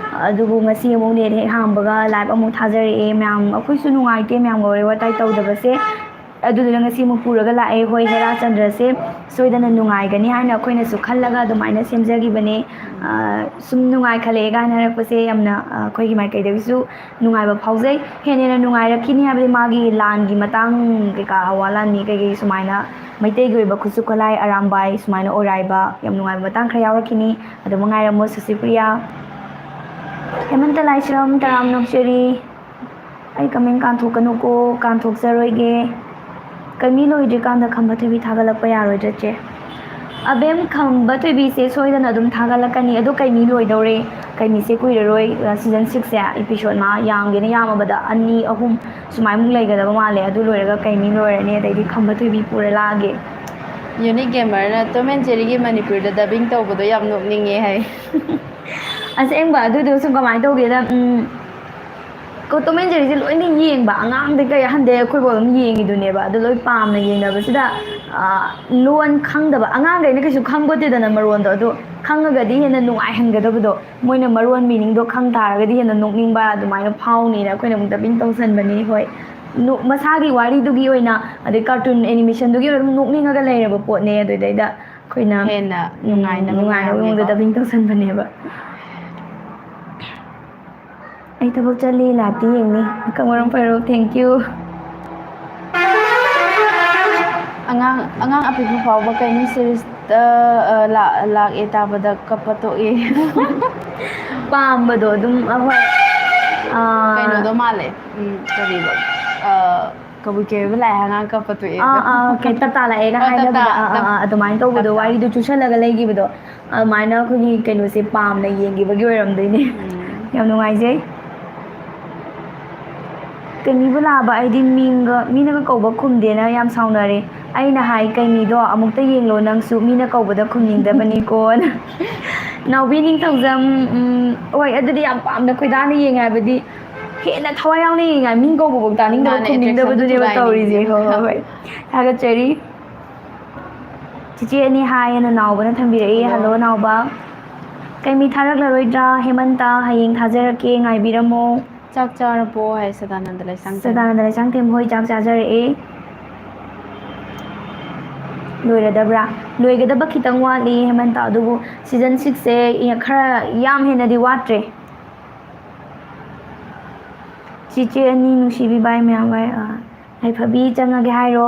ꯑꯗꯨꯕꯨ ꯉꯁꯤ ꯑꯃꯨꯛ net ꯍꯦꯛ ꯍꯥꯡꯕꯒ live ꯑꯃꯨꯛ ꯊꯥꯖꯔꯛꯑꯦ꯫ ꯃꯌꯥꯝ, ꯑꯩꯈꯣꯏꯁꯨ ꯅꯨꯡꯉꯥꯏꯇꯦ ꯃꯌꯥꯝꯒ ꯋꯥꯔꯤ ꯋꯥꯇꯥꯏ ꯇꯧꯗꯕꯁꯦ꯫ ꯑꯗꯨꯗꯨꯅ ꯉꯁꯤ ꯑꯃꯨꯛ ꯄꯨꯔꯒ ꯂꯥꯛꯑꯦ꯫ ꯍꯣꯏ, ꯍꯦꯔꯥꯆꯟꯗ꯭ꯔꯁꯦ ꯁꯣꯏꯗꯅ ꯅꯨꯡꯉꯥꯏꯒꯅꯤ ꯍꯥꯏꯅ ꯑꯩꯈꯣꯏꯅꯁꯨ ꯈꯜꯂꯒ ꯑꯗꯨꯃꯥꯏꯅ ꯁꯦꯝꯖꯈꯤꯕꯅꯦ꯫ ꯑ, ꯁꯨꯝ ꯅꯨꯡꯉꯥꯏꯈꯠꯂꯛꯑꯦ ꯀꯥꯏꯅ ꯍꯥꯏꯔꯛꯄꯁꯦ ꯌꯥꯝꯅ, ꯑ, ꯑꯩꯈꯣꯏꯒꯤ ꯃꯥꯏꯀꯩꯗꯒꯤꯁꯨ ꯅꯨꯡꯉꯥꯏꯕ ꯐꯥꯎꯖꯩ꯫ ꯍꯦꯟꯅ ꯍꯦꯟꯅ ꯅꯨꯡꯉꯥꯏꯔꯛꯈꯤꯅꯤ ꯍꯥꯏꯕꯗꯤ ꯃꯥꯒꯤ ꯂꯥꯟꯒꯤ ꯃꯇꯥꯡ ꯀꯩꯀꯥ, ꯑꯋꯥ ꯂꯥꯟꯃꯤ ꯀꯩꯀꯩ ꯁꯨꯃꯥꯏꯅ ꯃꯩꯇꯩꯒꯤ ꯑꯣꯏꯕ ꯈꯨꯠꯁꯨ ꯈꯨꯠꯂꯥꯏ ꯑꯔꯥꯝꯕꯥꯏ ꯁꯨꯃꯥꯏꯅ ꯑꯣꯏꯔꯥꯏꯕ ꯌꯥꯝ ꯅꯨꯡꯉꯥꯏꯕ ꯃꯇꯥꯡ ꯈꯔ ꯌꯥꯎꯔꯛꯈꯤꯅꯤ꯫ ꯑꯗꯨꯝ ꯉꯥꯏꯔꯝꯃꯣ ꯁꯨꯁꯤꯄ꯭ꯔꯤꯌꯥ꯫ ꯍꯦꯃꯟꯇ ꯂꯥꯏꯁ꯭ꯔꯝ, ꯇꯔꯥꯝ ꯅꯣꯛꯆꯔꯤ꯫ ꯑꯩ comment ꯀꯥꯟꯊꯣꯛꯀꯅꯨꯀꯣ, ꯀꯥꯟꯊꯣꯛꯆꯔꯣꯏꯒꯦ꯫ ꯀꯩꯃꯤ ꯂꯣꯏꯗ꯭ꯔꯤꯀꯥꯟꯗ ꯈꯝꯕ ꯊꯣꯏꯕꯤ ꯊꯥꯒꯠꯂꯛꯄ ꯌꯥꯔꯣꯏꯗ꯭ꯔ, ꯆꯦ? ꯑꯕꯦꯝ, ꯈꯝꯕ ꯊꯣꯏꯕꯤꯁꯦ ꯁꯣꯏꯗꯅ ꯑꯗꯨꯝ ꯊꯥꯒꯠꯂꯛꯀꯅꯤ꯫ ꯑꯗꯣ ꯀꯩꯃꯤ ꯂꯣꯏꯗꯧꯔꯦ꯫ ꯀꯩꯃꯤꯁꯦ ꯀꯨꯏꯔꯔꯣꯏ, ꯁꯤꯖꯟ ꯁꯤꯛꯁꯁꯦ ꯏꯄꯤꯁꯣꯠ ꯃꯉꯥ, ꯌꯥꯝꯒꯦꯅ ꯌꯥꯝꯃꯕꯗ ꯑꯅꯤ ꯑꯍꯨꯝ ꯁꯨꯃꯥꯏꯃꯨꯛ ꯂꯩꯒꯗꯕ ꯃꯥꯜꯂꯦ꯫ ꯑꯗꯨ ꯂꯣꯏꯔꯒ ꯀꯩꯃꯤ ꯂꯣꯏꯔꯅꯤ, ꯑꯗꯩꯗꯤ ꯈꯝꯕ ꯊꯣꯏꯕꯤ ꯄꯨꯔ ꯂꯥꯛꯑꯒꯦ꯫ ꯌꯨꯅꯤꯛ ꯒꯦꯃꯔꯅ ꯇꯣꯝ ꯑꯦꯟ ꯖꯦꯔꯤꯒꯤ ꯃꯅꯤꯄꯨꯔꯤꯗ ꯗꯕꯤꯡ ꯇꯧꯕꯗꯣ ꯌꯥꯝ ꯅꯣꯛꯅꯤꯡꯉꯦ ꯍꯥꯏ꯫ ꯑꯁꯦꯡꯕ ꯑꯗꯨꯗꯣ ꯁꯨꯝ ꯀꯃꯥꯏꯅ ꯇꯧꯒꯦꯗ, ꯎꯝ, ꯀꯣ, ꯇꯣꯝ ꯑꯦꯟ ꯖꯦꯔꯤꯁꯦ ꯂꯣꯏꯅ ꯌꯦꯡꯕ, ꯑꯉꯥꯡꯗꯩ ꯀꯩ ꯑꯍꯟꯗꯩ ꯑꯩꯈꯣꯏꯐꯥꯎ ꯑꯗꯨꯝ ꯌꯦꯡꯉꯤꯗꯨꯅꯦꯕ꯫ ꯑꯗꯣ ꯂꯣꯏ ꯄꯥꯝꯅ ꯌꯦꯡꯅꯕꯁꯤꯗ, ꯑ, ꯂꯣꯟ ꯈꯪꯗꯕ ꯑꯉꯥꯡꯈꯩꯅ ꯀꯩꯁꯨ ꯈꯪꯄꯣꯠꯇꯦꯗꯅ ꯃꯔꯣꯟꯗꯣ꯫ ꯑꯗꯣ ꯈꯪꯉꯒꯗꯤ ꯍꯦꯟꯅ ꯅꯨꯡꯉꯥꯏꯍꯟꯒꯗꯕꯗꯣ, ꯃꯣꯏꯅ ꯃꯔꯣꯟ ꯃꯤꯅꯤꯡꯗꯣ ꯈꯪ ꯇꯥꯔꯒꯗꯤ ꯍꯦꯟꯅ ꯅꯣꯛꯅꯤꯡꯕ ꯑꯗꯨꯃꯥꯏꯅ ꯐꯥꯎꯅꯤꯅ ꯑꯩꯈꯣꯏꯅ ꯑꯃꯨꯛ ꯗꯕꯤꯡ ꯇꯧꯁꯟꯕꯅꯤ꯫ ꯍꯣꯏ, ꯅꯣꯛ-, ꯃꯁꯥꯒꯤ ꯋꯥꯔꯤꯗꯨꯒꯤ ꯑꯣꯏꯅ, ꯑꯗꯩ ꯀꯥꯔꯇꯨꯟ ꯑꯦꯅꯤꯃꯦꯁꯟꯗꯨꯒꯤ ꯑꯣꯏꯅ ꯑꯗꯨꯝ ꯅꯣꯛꯅꯤꯡꯉꯒ ꯂꯩꯔꯕ ꯄꯣꯠꯅꯦ꯫ ꯑꯗꯨꯗꯩꯗ ꯑꯩꯈꯣꯏꯅ, ꯍꯦꯟꯅ ꯎꯝ, ꯅꯨꯡꯉꯥꯏꯅꯕ ꯅꯨꯡꯉꯥꯏꯅꯕ ꯃꯑꯣꯡꯗ ꯃꯑꯣꯡꯗꯀꯣ꯫ ꯗꯕꯤꯡ ꯇꯧꯁꯟꯕꯅꯦꯕ꯫ ꯑꯩ ꯊꯕꯛ ꯆꯠꯂꯤ, ꯂꯥꯛꯇꯤ ꯌꯦꯡꯅꯤ꯫ ꯑꯀꯪ ꯃꯔꯣꯡ ꯐꯔꯣ, thank you꯫ ꯑꯉꯥꯡ, ꯑꯉꯥꯡ ꯑꯄꯤꯛꯄ ꯐꯥꯎꯕ ꯀꯩꯅꯣ ꯁꯤꯔꯤꯁꯇ, ꯑ, ꯂꯥꯛ-, ꯂꯥꯛꯑꯦ ꯇꯥꯕꯗ ꯀꯞꯄ ꯇꯣꯛꯑꯦ꯫ ꯄꯥꯝꯕꯗꯣ ꯑꯗꯨꯝ, ꯑꯍꯣꯏ꯫ ꯑꯥ, ꯀꯩꯅꯣꯗꯣ ꯃꯥꯜꯂꯦ꯫ ꯎꯝ, ꯀꯔꯤꯕ? ꯑ, ꯀꯕꯨꯏ ꯀꯩ ꯑꯣꯏꯕ ꯂꯥꯛꯑꯦ ꯑꯉꯥꯡ ꯀꯞꯄ ꯇꯣꯛꯑꯦ꯫ ꯑꯥ, ꯑꯥ, ꯀꯩ ꯇꯞꯇꯥ ꯂꯥꯛꯑꯦꯒ ꯑ, ꯇꯞꯇꯥ, ꯍꯥꯏꯅꯕꯗꯣ, ꯑꯥ, ꯑꯥ, ꯇꯞ-, ꯑꯥ, ꯑꯗꯨꯃꯥꯏꯅ ꯇꯧꯕꯗꯣ, ꯇꯞꯇꯥ꯫ ꯋꯥꯔꯤꯗꯨ ꯆꯨꯁꯜꯂꯒ ꯂꯩꯈꯤꯕꯗꯣ, ꯑꯗꯨꯃꯥꯏꯅ ꯑꯩꯈꯣꯏꯒꯤ ꯀꯩꯅꯣꯁꯦ ꯄꯥꯝꯅ ꯌꯦꯡꯈꯤꯕꯒꯤ ꯑꯣꯏꯔꯝꯗꯣꯏꯅꯦ꯫ ꯎꯝ꯫ ꯌꯥꯝ ꯅꯨꯡꯉꯥꯏꯖꯩ꯫ ꯀꯩꯅꯤꯕꯨ ꯂꯥꯛꯑꯕ, ꯑꯩꯗꯤ ꯃꯤꯡꯒ, ꯃꯤꯅꯒ ꯀꯧꯕ ꯈꯨꯝꯗꯦꯅ ꯌꯥꯝ ꯁꯥꯎꯅꯔꯦ꯫ ꯑꯩꯅ ꯍꯥꯏ, "ꯀꯩꯅꯤꯗꯣ ꯑꯃꯨꯛꯇ ꯌꯦꯡꯂꯣ ꯅꯪꯁꯨ, ꯃꯤꯅ ꯀꯧꯕꯗ ꯈꯨꯝꯅꯤꯡꯗꯕꯅꯤꯀꯣꯅ"꯫ ꯅꯥꯎꯕꯤ ꯅꯤꯡꯊꯧꯖꯝ, ꯎꯝ, ꯍꯣꯏ, ꯑꯗꯨꯗꯤ ꯌꯥꯝ ꯄꯥꯝꯅ ꯈꯣꯏꯗꯥꯅ ꯌꯦꯡꯉꯦ, ꯍꯥꯏꯕꯗꯤ ꯍꯦꯟꯅ ꯊꯋꯥꯏ ꯌꯥꯎꯅ ꯌꯦꯡꯉꯦ, ꯃꯤ ꯀꯧꯕꯐꯥꯎ ꯇꯥꯅꯤꯡꯗꯕ, ꯃꯥꯅꯦ, ꯈꯨꯝꯅꯤꯡꯗꯕꯗꯨꯅꯦꯕ attraction ꯁꯨ ꯇꯧꯔꯤꯁꯦ꯫ ꯂꯥꯛꯏꯅꯦ꯫ ꯍꯣꯏ, ꯍꯣꯏ, ꯍꯣꯏ꯫ ꯊꯥꯒꯠꯆꯔꯤ꯫ ꯆꯤꯆꯦ ꯑꯅꯤ ꯍꯥꯏꯌꯦꯅ ꯅꯥꯎꯕꯅ ꯊꯝꯕꯤꯔꯛꯏ꯫ ꯍꯜꯂꯣ꯫ ꯍꯜꯂꯣ, ꯅꯥꯎꯕ꯫ ꯀꯩꯃꯤ ꯊꯥꯔꯛꯂꯔꯣꯏꯗ꯭ꯔꯥ? ꯍꯦꯃꯟꯇ, ꯍꯌꯦꯡ ꯊꯥꯖꯔꯛꯀꯦ, ꯉꯥꯏꯕꯤꯔꯝꯃꯣ꯫ ꯆꯥꯛ ꯆꯥꯔꯕꯣ ꯍꯥꯏ ꯁꯗꯥꯅꯟꯗ ꯂꯩꯁꯥꯡꯊꯦꯝ꯫ ꯁꯗꯥꯅꯟꯗ ꯂꯩꯁꯥꯡꯊꯦꯝ ꯍꯣꯏ ꯆꯥꯛ ꯆꯥꯖꯔꯛꯑꯦ꯫ ꯂꯣꯏꯔꯗꯕ꯭ꯔꯥ? ꯂꯣꯏꯒꯗꯕ ꯈꯤꯇꯪ ꯋꯥꯠꯂꯤ, ꯍꯦꯃꯟꯇ, ꯑꯗꯨꯕꯨ ꯁꯤꯖꯟ ꯁꯤꯛꯁꯁꯦ ꯈꯔ ꯌꯥꯝ ꯍꯦꯟꯅꯗꯤ ꯋꯥꯠꯇ꯭ꯔꯦ꯫ ꯆꯤꯆꯦ ꯑꯅꯤ ꯅꯨꯡꯁꯤꯕꯤ ꯚꯥꯏ ꯃꯌꯥꯝ ꯚꯥꯏ, ꯑ, ꯌꯥꯏꯐꯕꯤ ꯆꯪꯉꯒꯦ ꯍꯥꯏꯔꯣ?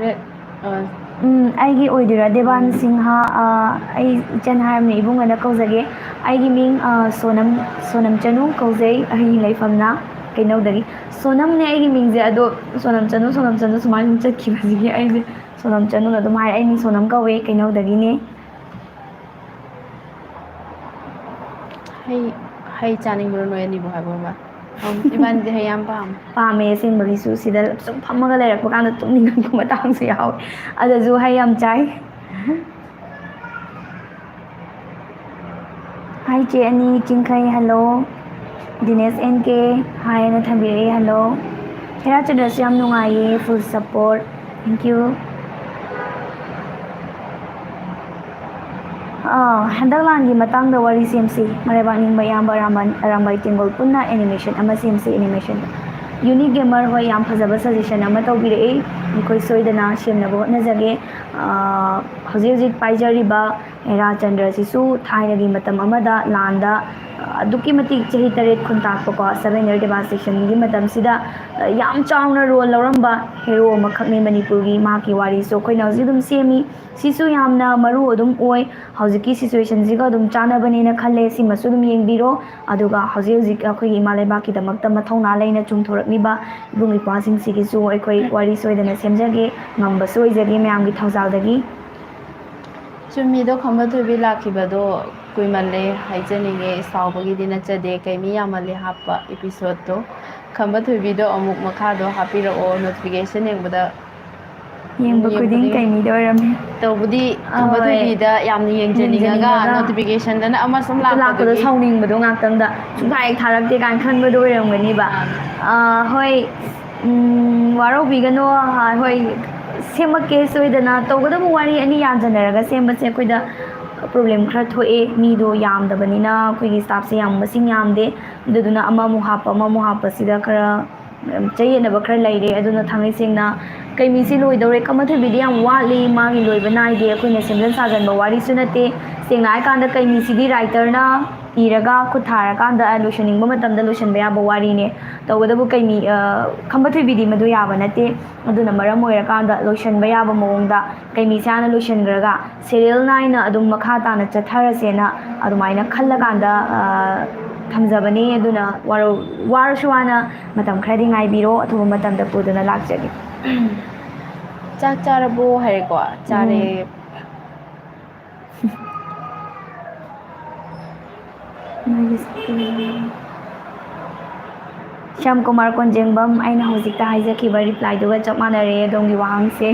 ꯔꯦ-, ꯑ, ꯎꯝ, ꯑꯩꯒꯤ ꯑꯣꯏꯗꯣꯏꯔꯥ? ꯗꯦꯕꯥꯟ ꯎꯝ꯫ ꯁꯤꯡꯍ, ꯑ, ꯑꯩ ꯏꯆꯟ ꯍꯥꯏꯔꯕꯅꯦ, ꯏꯕꯨꯡꯉꯣꯅ ꯀꯧꯖꯒꯦ꯫ ꯑꯩꯒꯤ ꯃꯤꯡ, ꯑ, ꯁꯣꯅꯝ, ꯁꯣꯅꯝ ꯆꯅꯨ ꯀꯧꯖꯩ, ꯑꯩꯒꯤ ꯂꯩꯐꯝꯅ ꯀꯩꯅꯧꯗꯒꯤ꯫ ꯁꯣꯅꯝꯅꯦ ꯑꯩꯒꯤ ꯃꯤꯡꯁꯦ, ꯑꯗꯣ ꯁꯣꯅꯝ ꯆꯅꯨ, ꯁꯣꯅꯝ ꯆꯅꯨ ꯁꯨꯃꯥꯏꯅ ꯁꯨꯝ ꯆꯠꯈꯤꯕꯁꯤꯒꯤ ꯑꯩꯁꯦ ꯁꯣꯅꯝ ꯆꯅꯨꯅ ꯑꯗꯨꯝ ꯍꯥꯏꯔꯦ, "ꯑꯩ ꯃꯤꯡ ꯁꯣꯅꯝ ꯀꯧꯋꯦ, ꯀꯩꯅꯧꯗꯒꯤꯅꯦ꯫" ꯍꯩ ꯍꯩ ꯆꯥꯅꯤꯡꯕ꯭ꯔꯣ ꯅꯣꯏ ꯑꯅꯤꯕꯨ ꯍꯥꯏꯕ ꯑꯃ? ꯏꯕꯥꯅꯤꯗꯤ ꯍꯩ ꯌꯥꯝ ꯄꯥꯝꯃꯦ꯫ ꯄꯥꯝꯃꯦ ꯑꯁꯦꯡꯕꯒꯤꯁꯨ꯫ ꯁꯤꯗ ꯁꯨꯝ ꯐꯝꯃꯒ ꯂꯩꯔꯛꯄ ꯀꯥꯟꯗ ꯇꯨꯝꯅꯤꯡꯉꯛꯄ ꯃꯇꯥꯡꯁꯨ ꯌꯥꯎꯋꯦ꯫ ꯑꯗꯨꯁꯨ ꯍꯩ ꯌꯥꯝ ꯆꯥꯏ꯫ ꯍꯥꯏ ꯆꯦ ꯑꯅꯤ ꯆꯤꯡꯈꯩ, hello꯫ ꯗꯤꯅꯦꯁ ꯑꯦꯟ ꯀꯦ ꯍꯥꯏꯅ ꯊꯝꯕꯤꯔꯛꯑꯦ, hello꯫ ꯍꯦꯔꯥ ꯆꯟꯗ꯭ꯔꯁꯨ ꯌꯥꯝ ꯅꯨꯡꯉꯥꯏꯌꯦ, full support, thank you꯫ ꯑꯥ, ꯍꯟꯗꯛ ꯂꯥꯟꯒꯤ ꯃꯇꯥꯡꯗ ꯋꯥꯔꯤ ꯁꯦꯝꯁꯤ꯫ ꯃꯔꯩꯕꯥꯛ ꯅꯤꯡꯕ ꯏꯌꯥꯝꯕ ꯑꯔꯥꯝꯕꯥꯏ ꯇꯦꯡꯒꯣꯜ ꯄꯨꯟꯅ animation ꯑꯃ ꯁꯦꯝꯁꯤ, animation꯫ Unique Gamer ꯍꯣꯏ ꯌꯥꯝ ꯐꯖꯕ suggestion ꯑꯃ ꯇꯧꯕꯤꯔꯛꯏ꯫ ꯑꯩꯈꯣꯏ ꯁꯣꯏꯗꯅ ꯁꯦꯝꯅꯕ ꯍꯣꯠꯅꯖꯒꯦ꯫ ꯑꯥ, ꯍꯧꯖꯤꯛ ꯍꯧꯖꯤꯛ ꯄꯥꯏꯖꯔꯤꯕ ꯍꯦꯔꯥ ꯆꯟꯗ꯭ꯔꯁꯤꯁꯨ ꯊꯥꯏꯅꯒꯤ ꯃꯇꯝ ꯑꯃꯗ ꯂꯥꯟꯗ ꯑꯗꯨꯛꯀꯤ ꯃꯇꯤꯛ ꯆꯍꯤ ꯇꯔꯦꯠ ꯈꯨꯟꯇꯥꯛꯄꯀꯣ, seven year devastationꯒꯤ ꯃꯇꯝꯁꯤꯗ ꯌꯥꯝ ꯆꯥꯎꯅ role ꯂꯧꯔꯝꯕ hero ꯑꯃꯈꯛꯅꯤ ꯃꯅꯤꯄꯨꯔꯒꯤ꯫ ꯃꯍꯥꯛꯀꯤ ꯋꯥꯔꯤꯁꯨ ꯑꯩꯈꯣꯏꯅ ꯍꯧꯖꯤꯛ ꯑꯗꯨꯝ ꯁꯦꯝꯃꯤ꯫ ꯁꯤꯁꯨ ꯌꯥꯝꯅ ꯃꯔꯨ ꯑꯗꯨꯝ ꯑꯣꯏ꯫ ꯍꯧꯖꯤꯛꯀꯤ situationꯁꯤꯒ ꯑꯗꯨꯝ ꯆꯥꯟꯅꯕꯅꯦꯅ ꯈꯜꯂꯦ꯫ ꯁꯤꯃꯁꯨ ꯑꯗꯨꯝ ꯌꯦꯡꯕꯤꯔꯣ꯫ ꯑꯗꯨꯒ ꯍꯧꯖꯤꯛ ꯍꯧꯖꯤꯛ ꯑꯩꯈꯣꯏꯒꯤ ꯏꯃꯥ ꯂꯩꯕꯥꯛꯀꯤꯗꯃꯛꯇ ꯃꯊꯧꯅꯥ ꯂꯩꯅ ꯆꯣꯡꯊꯣꯔꯛꯂꯤꯕ ꯏꯕꯨꯡ ꯏꯄ꯭ꯋꯥꯁꯤꯡꯁꯤꯒꯤꯁꯨ ꯑꯩꯈꯣꯏ ꯋꯥꯔꯤ ꯁꯣꯏꯗꯅ ꯁꯦꯝꯖꯒꯦ꯫ ꯉꯝꯕꯁꯨ ꯑꯣꯏꯖꯒꯦ ꯃꯌꯥꯝꯒꯤ ꯊꯧꯖꯥꯜꯗꯒꯤ꯫ ꯆꯨꯝꯃꯤꯗꯣ, ꯈꯝꯕ ꯊꯣꯏꯕꯤ ꯂꯥꯛꯈꯤꯕꯗꯣ ꯀꯨꯏꯃꯜꯂꯦ ꯍꯥꯏꯖꯅꯤꯡꯉꯦ꯫ ꯁꯥꯎꯕꯒꯤꯗꯤ ꯅꯠꯆꯗꯦ, ꯀꯩ ꯃꯤ ꯌꯥꯝꯃꯜꯂꯦ ꯍꯥꯞꯄ episodeꯇꯣ꯫ ꯈꯝꯕ ꯊꯣꯏꯕꯤꯗꯣ ꯑꯃꯨꯛ ꯃꯈꯥꯗꯣ ꯍꯥꯞꯄꯤꯔꯛꯑꯣ, notification ꯌꯦꯡꯕꯗ ꯌꯦꯡꯕ ꯈꯨꯗꯤꯡ ꯀꯩ ꯃꯤꯗ ꯑꯣꯏꯔꯝꯃꯤ꯫ ꯇꯧꯕꯗꯤ ꯈꯝꯕ ꯍꯣꯏ꯫ ꯊꯣꯏꯕꯤꯗ ꯌꯥꯝꯅ ꯌꯦꯡꯖꯅꯤꯡꯉꯒ ꯌꯦꯡꯖꯅꯤꯡꯉꯒ notificationꯗꯅ ꯑꯃ ꯁꯨꯝ ꯂꯥꯛꯄꯗꯣ ꯂꯥꯛꯄꯗꯨꯒꯤ꯫ ꯁꯥꯎꯅꯤꯡꯕꯗꯣ ꯉꯥꯛꯇꯪꯗ, "ꯁꯨꯡꯊꯥ ꯍꯦꯛ ꯊꯥꯔꯛꯇꯦ" ꯀꯥꯏꯅ ꯈꯟꯕꯗꯣ ꯑꯣꯏꯔꯝꯒꯅꯤꯕ꯫ ꯑꯥ꯫ ꯑꯥ, ꯍꯣꯏ꯫ ꯎꯝ, ꯋꯥꯔꯧꯕꯤꯒꯅꯣ꯫ ꯑꯥ, ꯍꯣꯏ, ꯁꯦꯝꯃꯛꯀꯦ ꯁꯣꯏꯗꯅ꯫ ꯇꯧꯒꯗꯕ ꯋꯥꯔꯤ ꯑꯅꯤ ꯌꯥꯟꯖꯟꯅꯔꯒ ꯁꯦꯝꯕꯁꯦ ꯑꯩꯈꯣꯏꯗ problem ꯈꯔ ꯊꯣꯛꯑꯦ꯫ ꯃꯤꯗꯣ ꯌꯥꯝꯗꯕꯅꯤꯅ ꯑꯩꯈꯣꯏꯒꯤ staffꯁꯦ ꯌꯥꯝ ꯃꯁꯤꯡ ꯌꯥꯝꯗꯦ꯫ ꯑꯗꯨꯗꯨꯅ ꯑꯃꯃꯨꯛ ꯍꯥꯞꯄ, ꯑꯃꯃꯨꯛ ꯍꯥꯞꯄꯁꯤꯗ ꯈꯔ ꯆꯌꯦꯠꯅꯕ ꯈꯔ ꯂꯩꯔꯦ꯫ ꯑꯗꯨꯅ ꯊꯥꯡꯃꯩ ꯁꯦꯡꯅ ꯀꯩꯃꯤꯁꯤ ꯂꯣꯏꯗꯧꯔꯦ꯫ ꯈꯝꯕ ꯊꯣꯏꯕꯤꯗꯤ ꯌꯥꯝ ꯋꯥꯠꯂꯤ, ꯃꯥꯒꯤ ꯂꯣꯏꯕ ꯅꯥꯏꯗꯦ꯫ ꯑꯩꯈꯣꯏꯅ ꯁꯦꯝꯖꯤꯟ ꯁꯥꯖꯟꯕ ꯋꯥꯔꯤꯁꯨ ꯅꯠꯇꯦ꯫ ꯁꯦꯡꯅ ꯍꯥꯏꯀꯥꯟꯗ ꯀꯩꯃꯤꯁꯤꯗꯤ writerꯅ ꯏꯔꯒ ꯈꯨꯠ ꯊꯥꯔꯀꯥꯟꯗ ꯂꯣꯏꯁꯤꯟꯅꯤꯡꯕ ꯃꯇꯝꯗ ꯂꯣꯏꯁꯤꯟꯕ ꯌꯥꯕ ꯋꯥꯔꯤꯅꯦ꯫ ꯇꯧꯕꯇꯕꯨ ꯀꯩꯃꯤ, ꯑ, ꯈꯝꯕ ꯊꯣꯏꯕꯤꯗꯤ ꯃꯗꯨ ꯌꯥꯕ ꯅꯠꯇꯦ꯫ ꯑꯗꯨꯅ ꯃꯔꯝ ꯑꯣꯏꯔꯀꯥꯟꯗ ꯂꯣꯏꯁꯤꯟꯕ ꯌꯥꯕ ꯃꯑꯣꯡꯗ ꯀꯩꯃꯤꯁꯦ ꯍꯥꯟꯅ ꯂꯣꯏꯁꯤꯟꯈ꯭ꯔꯒ serial ꯅꯥꯏꯅ ꯑꯗꯨꯝ ꯃꯈꯥ ꯇꯥꯅ ꯆꯠꯊꯔꯁꯦꯅ ꯑꯗꯨꯃꯥꯏꯅ ꯈꯜꯂꯀꯥꯟꯗ, ꯑ, ꯊꯝꯖꯕꯅꯤ꯫ ꯑꯗꯨꯅ ꯋꯥꯔꯧ-, ꯋꯥꯔꯁꯨ ꯋꯥꯅ ꯃꯇꯝ ꯈꯔꯗꯤ ꯉꯥꯏꯕꯤꯔꯣ, ꯑꯊꯨꯕ ꯃꯇꯝꯗ ꯄꯨꯗꯨꯅ ꯂꯥꯛꯆꯒꯦ꯫ ꯆꯥꯛ ꯆꯥꯔꯕꯣ ꯍꯥꯏꯔꯦꯀꯣ꯫ ꯆꯥꯔꯦ꯫ ꯎꯝ꯫ ꯁ꯭ꯌꯥꯝ ꯀꯨꯃꯥꯔ ꯀꯣꯟꯖꯦꯡꯕꯝ, ꯑꯩꯅ ꯍꯧꯖꯤꯛꯇ ꯍꯥꯏꯖꯈꯤꯕ replyꯗꯨꯒ ꯆꯞ ꯃꯥꯟꯅꯔꯦ ꯑꯗꯣꯝꯒꯤ ꯋꯥꯍꯪꯁꯦ꯫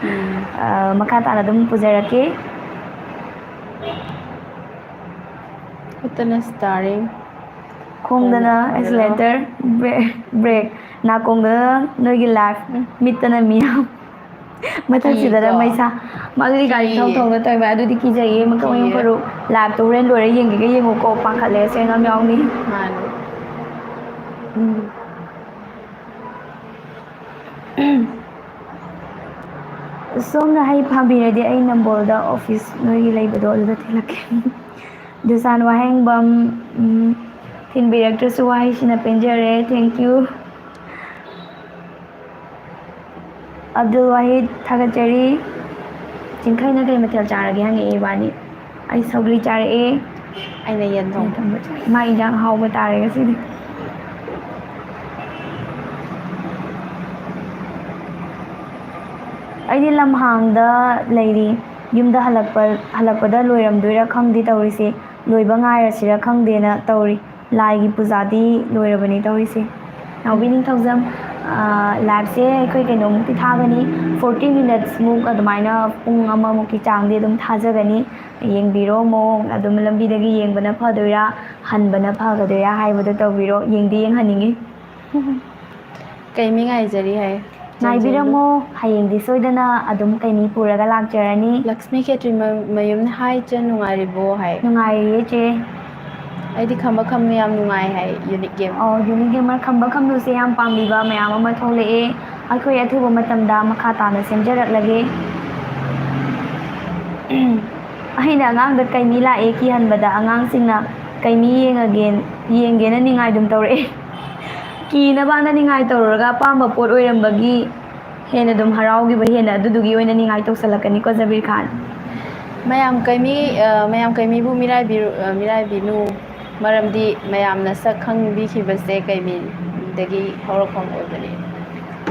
ꯎꯝ꯫ ꯑ, ꯃꯈꯥ ꯇꯥꯅ ꯑꯗꯨꯝ ꯄꯨꯖꯔꯛꯀꯦ꯫ ꯈꯨꯠꯇꯅ steering꯫ ꯈꯣꯡꯗꯅ ꯀꯣꯟꯅ accelerator, brake, brake꯫ ꯅꯥꯀꯣꯡꯗꯅ ꯅꯣꯏꯒꯤ life, ꯎꯝ꯫ ꯃꯤꯠꯇꯅ ꯃꯤꯌꯥꯝ꯫ ꯃꯊꯛꯁꯤꯗꯅ ꯀꯤꯀꯣ꯫ ꯃꯩꯁꯥ꯫ ꯃꯥꯗꯨꯗꯤ ꯒꯥꯔꯤ ꯊꯧ ꯀꯤꯌꯦ꯫ ꯊꯧꯅ ꯇꯧꯔꯤꯕ꯫ ꯑꯗꯨꯗꯤ ꯀꯤꯖꯩꯌꯦ꯫ ꯃꯀꯛ ꯃꯌꯨꯝ ꯀꯤꯌꯦ꯫ ꯐꯔꯨ꯫ Liveꯇꯣ ꯍꯣꯔꯦꯟ ꯂꯣꯏꯔ ꯌꯦꯡꯒꯦꯒ ꯌꯦꯡꯉꯨꯀꯣ꯫ ꯄꯥꯈꯠꯂꯦ ꯑꯁꯦꯡꯕ ꯌꯥꯝ ꯌꯥꯎꯅꯤ꯫ ꯃꯥꯅꯦ꯫ ꯎꯝ꯫ ꯁꯣꯝꯅ ꯍꯩ ꯄꯥꯝꯕꯤꯔꯗꯤ ꯑꯩ ꯅꯝꯕꯣꯜꯗ office ꯅꯣꯏꯒꯤ ꯂꯩꯕꯗꯣ ꯑꯗꯨꯗ ꯊꯤꯜꯂꯛꯀꯦ꯫ ꯗꯨꯁꯥꯟ ꯋꯥꯍꯦꯡꯕꯝ, ꯎꯝ, ꯊꯤꯟꯕꯤꯔꯛꯇ꯭ꯔꯁꯨ ꯋꯥꯍꯩꯁꯤꯅ ꯄꯦꯟꯖꯔꯦ꯫ Thank you꯫ ꯑꯕꯗꯨꯜ ꯋꯥꯍꯤꯗ ꯊꯥꯒꯠꯆꯔꯤ꯫ ꯆꯤꯡꯈꯩꯅ ꯀꯩ ꯃꯊꯦꯜ ꯆꯥꯔꯒꯦ ꯍꯪꯉꯛꯑꯦ ꯏꯕꯥꯅꯤ꯫ ꯑꯩ ꯁꯧꯒ꯭ꯔꯤ ꯆꯥꯔꯛꯑꯦ꯫ ꯑꯩꯅ ꯌꯦꯟ ꯊꯣꯡꯕ꯫ ꯌꯦꯟ ꯊꯣꯡꯕ ꯆꯥꯔꯦ꯫ ꯃꯥ ꯏꯟꯖꯥꯡ ꯑꯍꯥꯎꯕ ꯇꯥꯔꯦ ꯉꯁꯤꯗꯤ꯫ ꯑꯩꯗꯤ ꯂꯝꯍꯥꯡꯗ ꯂꯩꯔꯤ꯫ ꯌꯨꯝꯗ ꯍꯜꯂꯛꯄ, ꯍꯜꯂꯛꯄꯗ ꯂꯣꯏꯔꯝꯗꯣꯏꯔꯥ ꯈꯪꯗꯦ ꯇꯧꯔꯤꯁꯦ꯫ ꯂꯣꯏꯕ ꯉꯥꯏꯔꯁꯤꯔꯥ ꯈꯪꯗꯦꯅ ꯇꯧꯔꯤ꯫ ꯂꯥꯏꯒꯤ ꯄꯨꯖꯥꯗꯤ ꯂꯣꯏꯔꯕꯅꯤ ꯇꯧꯔꯤꯁꯦ꯫ ꯅꯥꯎꯕꯤ ꯅꯤꯡꯊꯧꯖꯝ, ꯑ, liveꯁꯦ ꯑꯩꯈꯣꯏ ꯀꯩꯅꯣꯃꯨꯛꯇꯤ ꯊꯥꯒꯅꯤ, forty minutesꯃꯨꯛ ꯑꯗꯨꯃꯥꯏꯅ ꯄꯨꯡ ꯑꯃꯃꯨꯛꯀꯤ ꯆꯥꯡꯗꯤ ꯑꯗꯨꯝ ꯊꯥꯖꯒꯅꯤ꯫ ꯌꯦꯡꯕꯤꯔꯣ ꯃꯑꯣꯡ, ꯑꯗꯨꯝ ꯂꯝꯕꯤꯗꯒꯤ ꯌꯦꯡꯕꯅ ꯐꯗꯣꯏꯔꯥ, ꯍꯟꯕꯅ ꯐꯒꯗꯣꯏꯔꯥ ꯍꯥꯏꯕꯗꯣ ꯇꯧꯕꯤꯔꯣ꯫ ꯌꯦꯡꯗꯤ ꯌꯦꯡꯍꯟꯅꯤꯡꯉꯤ꯫ ꯀꯩꯃꯤ ꯉꯥꯏꯖꯔꯤ ꯍꯥꯏ꯫ ꯉꯥꯏꯕꯤꯔꯝꯃꯣ, ꯍꯌꯦꯡꯗꯤ ꯁꯣꯏꯗꯅ ꯑꯗꯨꯝ ꯀꯩꯃꯤ ꯄꯨꯔꯒ ꯂꯥꯛꯆꯔꯅꯤ꯫ ꯂꯛꯁꯃꯤ ꯈꯦꯇ꯭ꯔꯤ ꯃ-, ꯃꯌꯨꯝꯅ ꯍꯥꯏ ꯆꯟ ꯅꯨꯡꯉꯥꯏꯔꯤꯕꯣ ꯍꯥꯏ꯫ ꯅꯨꯡꯉꯥꯏꯔꯤꯌꯦ ꯆꯦ꯫ ꯑꯩꯗꯤ ꯈꯝꯕ ꯈꯝꯕ ꯌꯥꯝ ꯅꯨꯡꯉꯥꯏ ꯍꯥꯏ, unique game꯫ ꯑꯣ, unique gamer ꯈꯝꯕ ꯈꯝꯕꯁꯦ ꯌꯥꯝ ꯄꯥꯝꯕꯤꯕ ꯃꯌꯥꯝ ꯑꯃ ꯊꯣꯛꯂꯛꯑꯦ꯫ ꯑꯩꯈꯣꯏ ꯑꯊꯨꯕ ꯃꯇꯝꯗ ꯃꯈꯥ ꯇꯥꯅ ꯁꯦꯝꯖꯔꯛꯂꯒꯦ꯫ ꯑꯩꯅ ꯑꯉꯥꯡꯗ ꯀꯩꯃꯤ ꯂꯥꯛꯑꯦ ꯀꯤꯍꯟꯕꯗ ꯑꯉꯥꯡꯁꯤꯡꯅ ꯀꯩꯃꯤ ꯌꯦꯡꯉꯒꯦ, ꯌꯦꯡꯒꯦꯅ ꯅꯤꯡꯉꯥꯏ ꯑꯗꯨꯝ ꯇꯧꯔꯛꯑꯦ꯫ ꯀꯤꯅꯕꯅ ꯅꯤꯡꯉꯥꯏ ꯇꯧꯔꯨꯔꯒ ꯑꯄꯥꯝꯕ ꯄꯣꯠ ꯑꯣꯏꯔꯝꯕꯒꯤ ꯍꯦꯟꯅ ꯑꯗꯨꯝ ꯍꯔꯥꯎꯈꯤꯕ, ꯍꯦꯟꯅ ꯑꯗꯨꯗꯨꯒꯤ ꯑꯣꯏꯅ ꯅꯤꯡꯉꯥꯏ ꯇꯧꯁꯜꯂꯛꯀꯅꯤꯀꯣ ꯖꯕꯤꯔ ꯈꯥꯟ꯫ ꯃꯌꯥꯝ ꯀꯩꯃꯤ, ꯑ, ꯃꯌꯥꯝ ꯀꯩꯃꯤꯕꯨ ꯃꯤꯔꯥꯏꯕꯤꯔꯨ-, ꯑ, ꯃꯤꯔꯥꯏꯕꯤꯅꯨ, ꯃꯔꯝꯗꯤ ꯃꯌꯥꯝꯅ ꯁꯛ ꯈꯪꯕꯤꯈꯤꯕꯁꯦ ꯀꯩꯃꯤꯗꯒꯤ ꯍꯧꯔꯛꯐꯝ ꯑꯣꯏꯕꯅꯤ꯫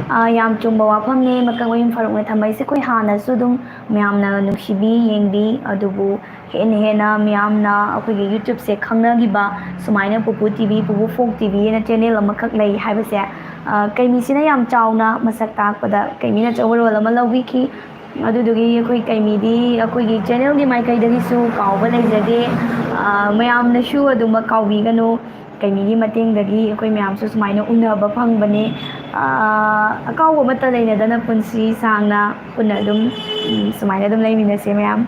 ꯑꯥ, ꯌꯥꯝ ꯆꯨꯝꯕ ꯋꯥꯐꯝꯅꯦ ꯃꯀꯛꯃꯌꯨꯝ ꯐꯥꯔꯨꯛꯅ ꯊꯝꯃꯛꯏꯁꯦ꯫ ꯑꯩꯈꯣꯏ ꯍꯥꯟꯅꯁꯨ ꯑꯗꯨꯝ ꯃꯌꯥꯝꯅ ꯅꯨꯡꯁꯤꯕꯤ, ꯌꯦꯡꯕꯤ, ꯑꯗꯨꯕꯨ ꯍꯦꯟꯅ ꯍꯦꯟꯅ ꯃꯤꯌꯥꯝꯅ ꯑꯩꯈꯣꯏꯒꯤ YouTubeꯁꯦ ꯈꯪꯅꯈꯤꯕ, ꯁꯨꯃꯥꯏꯅ ꯄꯨꯄꯨ ꯇꯤ ꯚꯤ, ꯄꯨꯄꯨ ꯐꯣꯛ ꯇꯤ ꯚꯤ ꯍꯥꯏꯅ ꯆꯦꯅꯦꯜ ꯑꯃꯈꯛ ꯂꯩ ꯍꯥꯏꯕꯁꯦ, ꯑ, ꯀꯩꯃꯤꯁꯤꯅ ꯌꯥꯝ ꯆꯥꯎꯅ ꯃꯁꯛ ꯇꯥꯛꯄꯗ ꯀꯩꯃꯤꯅ ꯑꯆꯧꯕ ꯔꯣꯜ ꯑꯃ ꯂꯧꯕꯤꯈꯤ꯫ ꯑꯗꯨꯗꯨꯒꯤ ꯑꯩꯈꯣꯏ ꯀꯩꯃꯤꯗꯤ ꯑꯩꯈꯣꯏꯒꯤ ꯆꯦꯅꯦꯜꯒꯤ ꯃꯥꯏꯀꯩꯗꯒꯤꯁꯨ ꯀꯥꯎꯕ ꯂꯩꯖꯗꯦ꯫ ꯑ, ꯃꯌꯥꯝꯅꯁꯨ ꯑꯗꯨꯃꯛ ꯀꯥꯎꯕꯤꯒꯅꯨ꯫ ꯀꯩꯃꯤꯒꯤ ꯃꯇꯦꯡꯗꯒꯤ ꯑꯩꯈꯣꯏ ꯃꯌꯥꯝꯁꯨ ꯁꯨꯃꯥꯏꯅ ꯎꯅꯕ ꯐꯪꯕꯅꯦ꯫ ꯑ, ꯑꯀꯥꯎꯕ ꯑꯃꯠꯇ ꯂꯩꯅꯗꯅ ꯄꯨꯟꯁꯤ ꯁꯥꯡꯅ ꯄꯨꯟꯅ ꯑꯗꯨꯝ, ꯎꯝ, ꯁꯨꯃꯥꯏꯅ ꯑꯗꯨꯝ ꯂꯩꯃꯤꯟꯅꯁꯦ ꯃꯌꯥꯝ꯫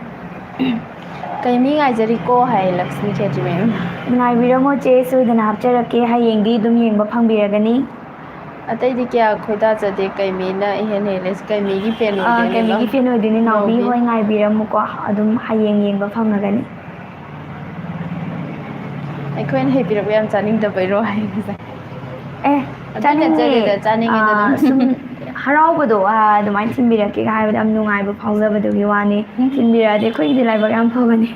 ꯀꯩꯃꯤ ꯉꯥꯏꯖꯔꯤꯀꯣ ꯍꯥꯏ ꯂꯛꯁꯃꯤ ꯈꯦꯇ꯭ꯔꯤ ꯃꯦꯝ꯫ ꯉꯥꯏꯕꯤꯔꯝꯃꯣ ꯆꯦ, ꯁꯣꯏꯗꯅ ꯍꯥꯞꯆꯔꯛꯀꯦ꯫ ꯍꯌꯦꯡꯗꯤ ꯑꯗꯨꯝ ꯌꯦꯡꯕ ꯐꯪꯕꯤꯔꯒꯅꯤ꯫ ꯑꯇꯩꯗꯤ ꯀꯌꯥ ꯈꯣꯏꯗꯥꯖꯗꯦ, ꯀꯩꯃꯤꯅ ꯏꯍꯦꯟ ꯍꯦꯜꯂꯦ꯫ ꯀꯩꯃꯤꯒꯤ ꯐꯦꯟ ꯑꯥ, ꯑꯣꯏꯗꯣꯏꯅꯦ ꯀꯩꯃꯤꯒꯤ ꯂꯧ-, ꯐꯦꯟ ꯑꯣꯏꯗꯣꯏꯅꯦ ꯅꯥꯎꯕꯤ ꯂꯧꯕꯤ꯫ ꯍꯣꯏ, ꯉꯥꯏꯕꯤꯔꯝꯃꯨꯀꯣ, ꯑꯗꯨꯝ ꯍꯌꯦꯡ ꯌꯦꯡꯕ ꯐꯪꯉꯒꯅꯤ꯫ ꯑꯩꯈꯣꯏꯅ ꯍꯩꯕꯤꯔꯛꯄ ꯌꯥꯝ ꯆꯥꯅꯤꯡꯗꯕꯩꯔꯣ ꯍꯥꯏ ꯉꯁꯥꯏ꯫ ꯑꯦ, ꯑꯗꯨ ꯆꯥꯅꯤꯡꯉꯦ꯫ ꯅꯠꯆꯗꯦꯗ, ꯆꯥꯅꯤꯡꯉꯦꯗ ꯑꯥ, ꯑꯗꯨꯝ꯫ ꯁꯨꯝ ꯍꯔꯥꯎꯕꯗꯣ, ꯑꯥ, ꯑꯗꯨꯃꯥꯏꯅ ꯊꯤꯟꯕꯤꯔꯛꯀꯦꯒ ꯍꯥꯏꯕꯗ ꯌꯥꯝ ꯅꯨꯡꯉꯥꯏꯕ ꯐꯥꯎꯖꯕꯗꯨꯒꯤ ꯋꯥꯅꯤ꯫ ꯎꯝ꯫ ꯊꯤꯟꯕꯤꯔꯛꯑꯗꯤ ꯑꯩꯈꯣꯏꯒꯤꯗꯤ ꯂꯥꯏꯕꯛ ꯌꯥꯝ ꯐꯕꯅꯦ꯫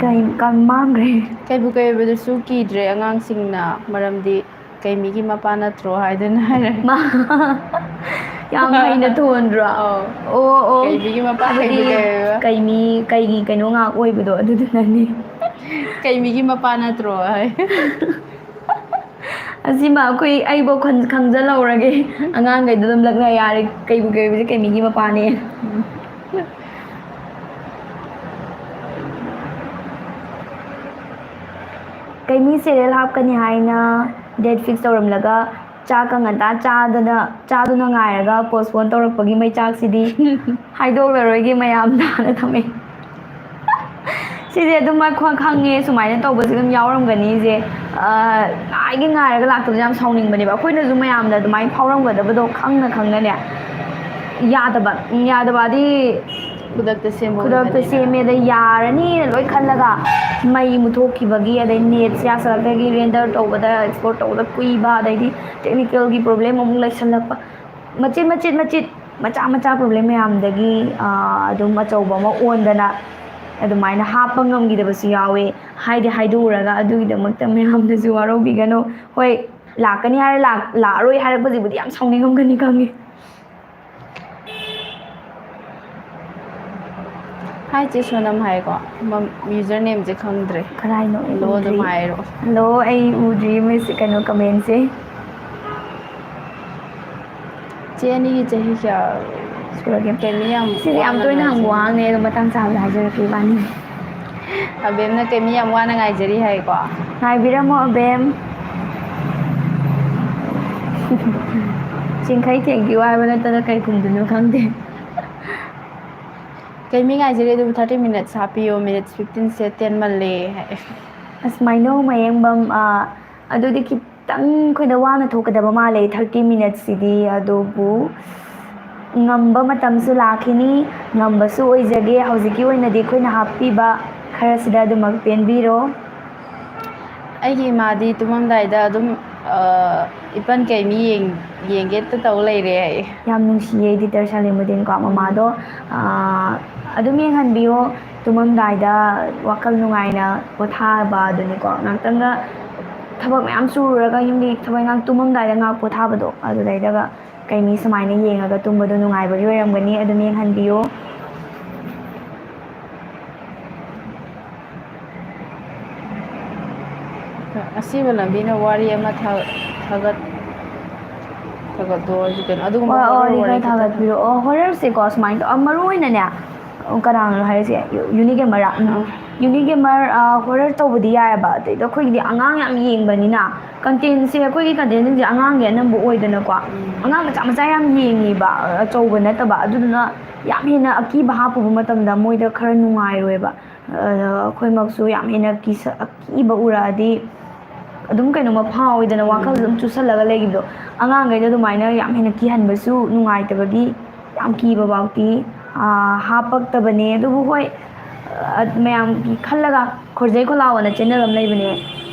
ꯀꯩ, ꯀ-, ꯃꯥꯡꯈ꯭ꯔꯦ꯫ ꯀꯩꯕꯨ ꯀꯩꯕꯗꯨꯁꯨ ꯀꯤꯗ꯭ꯔꯦ ꯑꯉꯥꯡꯁꯤꯡꯅ, ꯃꯔꯝꯗꯤ ꯀꯩꯃꯤꯒꯤ ꯃꯄꯥ ꯅꯠꯇ꯭ꯔꯣ ꯍꯥꯏꯗꯅ ꯍꯥꯏꯔꯦ꯫ ꯃꯥ-, ꯌꯥꯝ ꯍꯩꯅ ꯊꯣꯟꯗ꯭ꯔꯣ? ꯑꯧ꯫ ꯑꯣ, ꯑꯣ꯫ ꯀꯩꯃꯤꯒꯤ ꯃꯄꯥ ꯑꯗꯨꯗꯤ ꯀꯩꯕꯨ ꯀꯩꯕ꯫ ꯀꯩꯃꯤ, ꯀꯩꯒꯤ ꯀꯩꯅꯣ ꯉꯥꯛ ꯑꯣꯏꯕꯗꯣ ꯑꯗꯨꯗꯨꯅꯅꯤ꯫ ꯀꯩꯃꯤꯒꯤ ꯃꯄꯥ ꯅꯠꯇ꯭ꯔꯣ ꯍꯥꯏ꯫ ꯑꯁꯤꯃ ꯑꯩꯈꯣꯏ, ꯑꯩꯕꯧ ꯈꯪ-, ꯈꯪꯖꯜꯍꯧꯔꯒꯦ꯫ ꯑꯉꯥꯡꯈꯩꯗꯣ ꯑꯗꯨꯝ ꯂꯛꯅ ꯌꯥꯔꯦ, ꯀꯩꯕꯨ ꯀꯩꯕꯁꯦ ꯀꯩꯃꯤꯒꯤ ꯃꯄꯥꯅꯦ꯫ ꯀꯩꯃꯤ serial ꯍꯥꯞꯀꯅꯤ ꯍꯥꯏꯅ date fix ꯇꯧꯔꯝꯂꯒ ꯆꯥꯛꯀ ꯉꯟꯇꯥ ꯆꯥꯗꯅ, ꯆꯥꯗꯨꯅ ꯉꯥꯏꯔꯒ postpone ꯇꯧꯔꯛꯄꯒꯤ ꯃꯩꯆꯥꯛꯁꯤꯗꯤ ꯍꯥꯏꯗꯣꯛꯂꯔꯣꯏꯒꯦ ꯃꯌꯥꯝꯗꯅ ꯊꯝꯃꯦ꯫ ꯁꯤꯁꯦ ꯑꯗꯨꯝ ꯑꯩꯈꯣꯏ ꯈꯪꯉꯦ, ꯁꯨꯃꯥꯏꯅ ꯇꯧꯕꯁꯦ ꯑꯗꯨꯝ ꯌꯥꯎꯔꯝꯒꯅꯤꯁꯦ꯫ ꯑ, ꯉꯥꯏꯒꯦ ꯉꯥꯏꯔꯒ ꯂꯥꯛꯇꯕꯁꯦ ꯌꯥꯝ ꯁꯥꯎꯅꯤꯡꯕꯅꯦꯕ꯫ ꯑꯩꯈꯣꯏꯅꯁꯨ ꯃꯌꯥꯝꯅ ꯑꯗꯨꯃꯥꯏꯅ ꯐꯥꯎꯔꯝꯒꯗꯕꯗꯣ ꯈꯪꯅ ꯈꯪꯅꯅꯦ, ꯌꯥꯗꯕ, ꯎꯝ, ꯌꯥꯗꯕ ꯑꯗꯤ ꯈꯨꯗꯛꯇ ꯁꯦꯝꯕ ꯈꯨꯗꯛꯇ ꯑꯣꯏꯕꯅꯤꯅ꯫ ꯁꯦꯝꯃꯦ, ꯑꯗꯩ ꯌꯥꯔꯅꯤꯅ ꯂꯣꯏ ꯈꯜꯂꯒ ꯃꯩ ꯃꯨꯠꯊꯣꯛꯈꯤꯕꯒꯤ, ꯑꯗꯩ netꯁꯦ ꯌꯥꯁꯜꯂꯛꯇꯒꯤ render ꯇꯧꯕꯗ, export ꯇꯧꯕꯗ ꯀꯨꯏꯕ, ꯑꯗꯩꯗꯤ technicalꯒꯤ problem ꯑꯃꯨꯛ ꯂꯩꯁꯜꯂꯛꯄ, ꯃꯆꯤꯠ ꯃꯆꯤꯠ ꯃꯆꯤꯠ, ꯃꯆꯥ ꯃꯆꯥ problem ꯃꯌꯥꯝꯗꯒꯤ, ꯑꯥ, ꯑꯗꯨꯝ ꯑꯆꯧꯕ ꯑꯃ ꯑꯣꯟꯗꯅ ꯑꯗꯨꯃꯥꯏꯅ ꯍꯥꯞꯄ ꯉꯝꯈꯤꯗꯕꯁꯨ ꯌꯥꯎꯋꯦ꯫ ꯍꯥꯏꯗꯤ ꯍꯥꯏꯗꯣꯛꯎꯔꯒ ꯑꯗꯨꯒꯤꯗꯃꯛꯇ ꯃꯌꯥꯝꯅꯁꯨ ꯋꯥꯔꯧꯕꯤꯒꯅꯨ꯫ ꯍꯣꯏ, ꯂꯥꯛꯀꯅꯤ ꯍꯥꯏꯔ ꯂꯥꯛ-, ꯂꯥꯛꯑꯔꯣꯏ ꯍꯥꯏꯔꯛꯄꯁꯤꯕꯨꯗꯤ ꯌꯥꯝ ꯁꯥꯎꯅꯤꯡꯉꯝꯒꯅꯤ ꯈꯪꯉꯦ꯫ ꯍꯥꯏ ꯆꯦ ꯁꯣꯅꯝ ꯍꯥꯏꯀꯣ꯫ ꯃꯝ-, ꯌꯨꯖꯔ ꯅꯦꯝꯁꯦ ꯈꯪꯗ꯭ꯔꯦ꯫ ꯀꯗꯥꯏꯅꯣ? ꯑꯩ ꯍꯜꯂꯣ ꯑꯗꯨꯝ ꯎꯗ꯭ꯔꯤ꯫ ꯍꯥꯏꯔꯣ꯫ ꯍꯜꯂꯣ, ꯑꯩ ꯎꯗ꯭ꯔꯤ ꯃꯣꯏꯁꯦ, ꯀꯩꯅꯣ, ꯀꯃꯦꯟꯁꯦ꯫ ꯆꯦ ꯑꯅꯤꯒꯤ ꯆꯍꯤ ꯀꯌꯥ ꯁꯨꯔꯒꯦ? ꯀꯩꯅꯣ ꯌꯥꯝ ꯁꯤꯁꯦ ꯌꯥꯝ ꯋꯥꯅ ꯇꯣꯏꯅ ꯍꯪꯕ ꯉꯥꯏꯖꯩ꯫ ꯋꯥꯍꯪꯅꯦ, ꯑꯗꯣ ꯃꯇꯥꯡ ꯆꯥꯕꯗ ꯍꯥꯏꯖꯔꯛꯀꯦ ꯏꯕꯥꯅꯤ꯫ ꯑꯕꯦꯝꯅ ꯀꯩ ꯃꯤ ꯌꯥꯝ ꯋꯥꯅ ꯉꯥꯏꯖꯔꯤ ꯍꯥꯏꯀꯣ? ꯉꯥꯏꯕꯤꯔꯝꯃꯣ ꯑꯕꯦꯝ꯫ ꯆꯤꯡꯈꯩ thank you ꯍꯥꯏꯕ ꯅꯠꯇꯅ ꯀꯩ ꯈꯨꯝꯗꯣꯏꯅꯣ ꯈꯪꯗꯦ꯫ ꯀꯩ ꯃꯤ ꯉꯥꯏꯖꯔꯤ ꯑꯗꯨꯕꯨ thirty minutes ꯍꯥꯞꯄꯤꯌꯣ, minutes fifteen ꯁꯦ ꯇꯦꯟꯃꯜꯂꯦ ꯍꯥꯏ꯫ ꯑꯁ, ꯃꯥꯏꯅꯧ ꯃꯌꯦꯡꯕꯝ, ꯑ, ꯑꯗꯨꯗꯤ ꯈꯤꯇꯪ ꯑꯩꯈꯣꯏꯗ ꯋꯥꯅ ꯊꯣꯛꯀꯗꯕ ꯃꯥꯜꯂꯦ thirty minutes ꯁꯤꯗꯤ, ꯑꯗꯨꯕꯨ ꯉꯝꯕ ꯃꯇꯝꯁꯨ ꯂꯥꯛꯈꯤꯅꯤ, ꯉꯝꯕꯁꯨ ꯑꯣꯏꯖꯒꯦ꯫ ꯍꯧꯖꯤꯛꯀꯤ ꯑꯣꯏꯅꯗꯤ ꯑꯩꯈꯣꯏꯅ ꯍꯥꯞꯄꯤꯕ ꯈꯔꯁꯤꯗ ꯑꯗꯨꯃꯛ ꯄꯦꯟꯕꯤꯔꯣ꯫ ꯑꯩꯒꯤ ꯏꯃꯥꯗꯤ ꯇꯨꯝꯃꯝꯗꯥꯏꯗ ꯑꯗꯨꯝ, ꯑ, ꯏꯄꯟ ꯀꯩꯃꯤ ꯌꯦꯡ-, ꯌꯦꯡꯒꯦꯇ ꯇꯧ ꯂꯩꯔꯦ ꯍꯥꯏꯌꯦ꯫ ꯌꯥꯝ ꯅꯨꯡꯁꯤꯌꯦ editor ꯁꯂꯤꯃꯨꯗꯤꯟ ꯀꯣ, ꯎꯝ꯫ ꯃꯃꯥꯗꯣ, ꯑ, ꯑꯗꯨꯝ ꯌꯦꯡꯍꯟꯕꯤꯌꯣ꯫ ꯇꯨꯝꯃꯝꯗꯥꯏꯗ ꯋꯥꯈꯜ ꯅꯨꯡꯉꯥꯏꯅ ꯄꯣꯊꯥꯕ ꯑꯗꯨꯅꯤꯀꯣ꯫ ꯉꯥꯛꯇꯪꯒ ꯊꯕꯛ ꯃꯌꯥꯝ ꯁꯨꯔꯨꯔꯒ ꯌꯨꯝꯒꯤ ꯊꯕꯛ ꯏꯪꯈꯥꯡ ꯇꯨꯝꯃꯝꯗꯥꯏꯗ ꯉꯥꯏꯍꯥꯛ ꯄꯣꯊꯥꯕꯗꯣ, ꯑꯗꯨꯗꯩꯗꯒ ꯀꯩꯃꯤ ꯁꯨꯃꯥꯏꯅ ꯌꯦꯡꯉꯒ ꯇꯨꯝꯕꯗꯣ ꯅꯨꯡꯉꯥꯏꯕꯒꯤ ꯑꯣꯏꯔꯝꯒꯅꯤ꯫ ꯑꯗꯨꯝ ꯌꯦꯡꯍꯟꯕꯤꯌꯣ꯫ ꯑꯁꯤꯕ ꯂꯝꯕꯤꯅ ꯋꯥꯔꯤ ꯑꯃ ꯊꯥ-, ꯊꯥꯒꯠ-, ꯊꯥꯒꯠꯂꯣ ꯍꯥꯏꯁꯦ ꯀꯩꯅꯣ? ꯑꯗꯨꯒꯨꯝꯕ ꯋꯥ-, horror ꯋꯥꯔꯤ ꯋꯥꯔꯤ ꯈꯔ ꯈꯤꯇꯪ ꯊꯥꯒꯠꯄꯤꯔꯛꯑꯣ꯫ Horror ꯁꯦꯀꯣ, ꯁꯨꯃꯥꯏꯅ ꯇꯧ-, ꯑ, ꯃꯔꯨ ꯑꯣꯏꯅꯅꯦ, ꯀꯅꯥꯅꯣ ꯍꯥꯏꯔꯤꯁꯦ? ꯌꯨ-, ꯌꯨꯅꯤꯒꯦꯃꯔ, ꯎꯝ꯫ ꯑꯥ꯫ ꯌꯨꯅꯤꯒꯦꯃꯔ, ꯑ, horror ꯇꯧꯕꯗꯤ ꯌꯥꯏꯑꯕ꯫ ꯑꯗꯩꯗ ꯑꯩꯈꯣꯏꯒꯤꯗꯤ ꯑꯉꯥꯡ ꯌꯥꯝ ꯌꯦꯡꯕꯅꯤꯅ, content ꯁꯦ, ꯑꯩꯈꯣꯏꯒꯤ content ꯁꯤꯡꯁꯦ ꯑꯉꯥꯡꯒꯤ ꯑꯅꯝꯕ ꯑꯣꯏꯗꯅꯀꯣ꯫ ꯎꯝ꯫ ꯑꯉꯥꯡ ꯃꯆꯥ ꯃꯆꯥ ꯌꯥꯝ ꯌꯦꯡꯉꯤꯕ, ꯑ, ꯑꯆꯧꯕ ꯅꯠꯇꯕ꯫ ꯑꯗꯨꯗꯨꯅ ꯌꯥꯝ ꯍꯦꯟꯅ ꯑꯀꯤꯕ ꯍꯥꯞꯄꯨꯕ ꯃꯇꯝꯗ ꯃꯣꯏꯗ ꯈꯔ ꯅꯨꯡꯉꯥꯏꯔꯣꯏꯕ꯫ ꯑ, ꯑꯩꯈꯣꯏꯃꯛꯁꯨ ꯌꯥꯝ ꯍꯦꯟꯅ ꯀꯤꯁ-, ꯑꯀꯤꯕ ꯎꯔꯛꯑꯗꯤ ꯑꯗꯨꯝ ꯀꯩꯅꯣꯝꯃ ꯐꯥꯎꯋꯤꯗꯅ, ꯋꯥꯈꯜꯗ ꯑꯗꯨꯝ ꯎꯝ꯫ ꯆꯨꯁꯜꯂꯒ ꯂꯩꯈꯤꯕꯗꯣ꯫ ꯑꯉꯥꯡꯈꯩꯗ ꯑꯗꯨꯃꯥꯏꯅ ꯌꯥꯝ ꯍꯦꯟꯅ ꯀꯤꯍꯟꯕꯁꯨ ꯅꯨꯡꯉꯥꯏꯇꯕꯒꯤ ꯌꯥꯝ ꯀꯤꯕ ꯐꯥꯎꯗꯤ, ꯑ, ꯍꯥꯞꯄꯛꯇꯕꯅꯦ꯫ ꯑꯗꯨꯕꯨ ꯍꯣꯏ, ꯑ, ꯃꯌꯥꯝꯒꯤ ꯈꯜꯂꯒ ꯈꯣꯔꯖꯩ ꯈꯣꯂꯥꯎ ꯑꯅ channel ꯑꯃ ꯂꯩꯕꯅꯦ,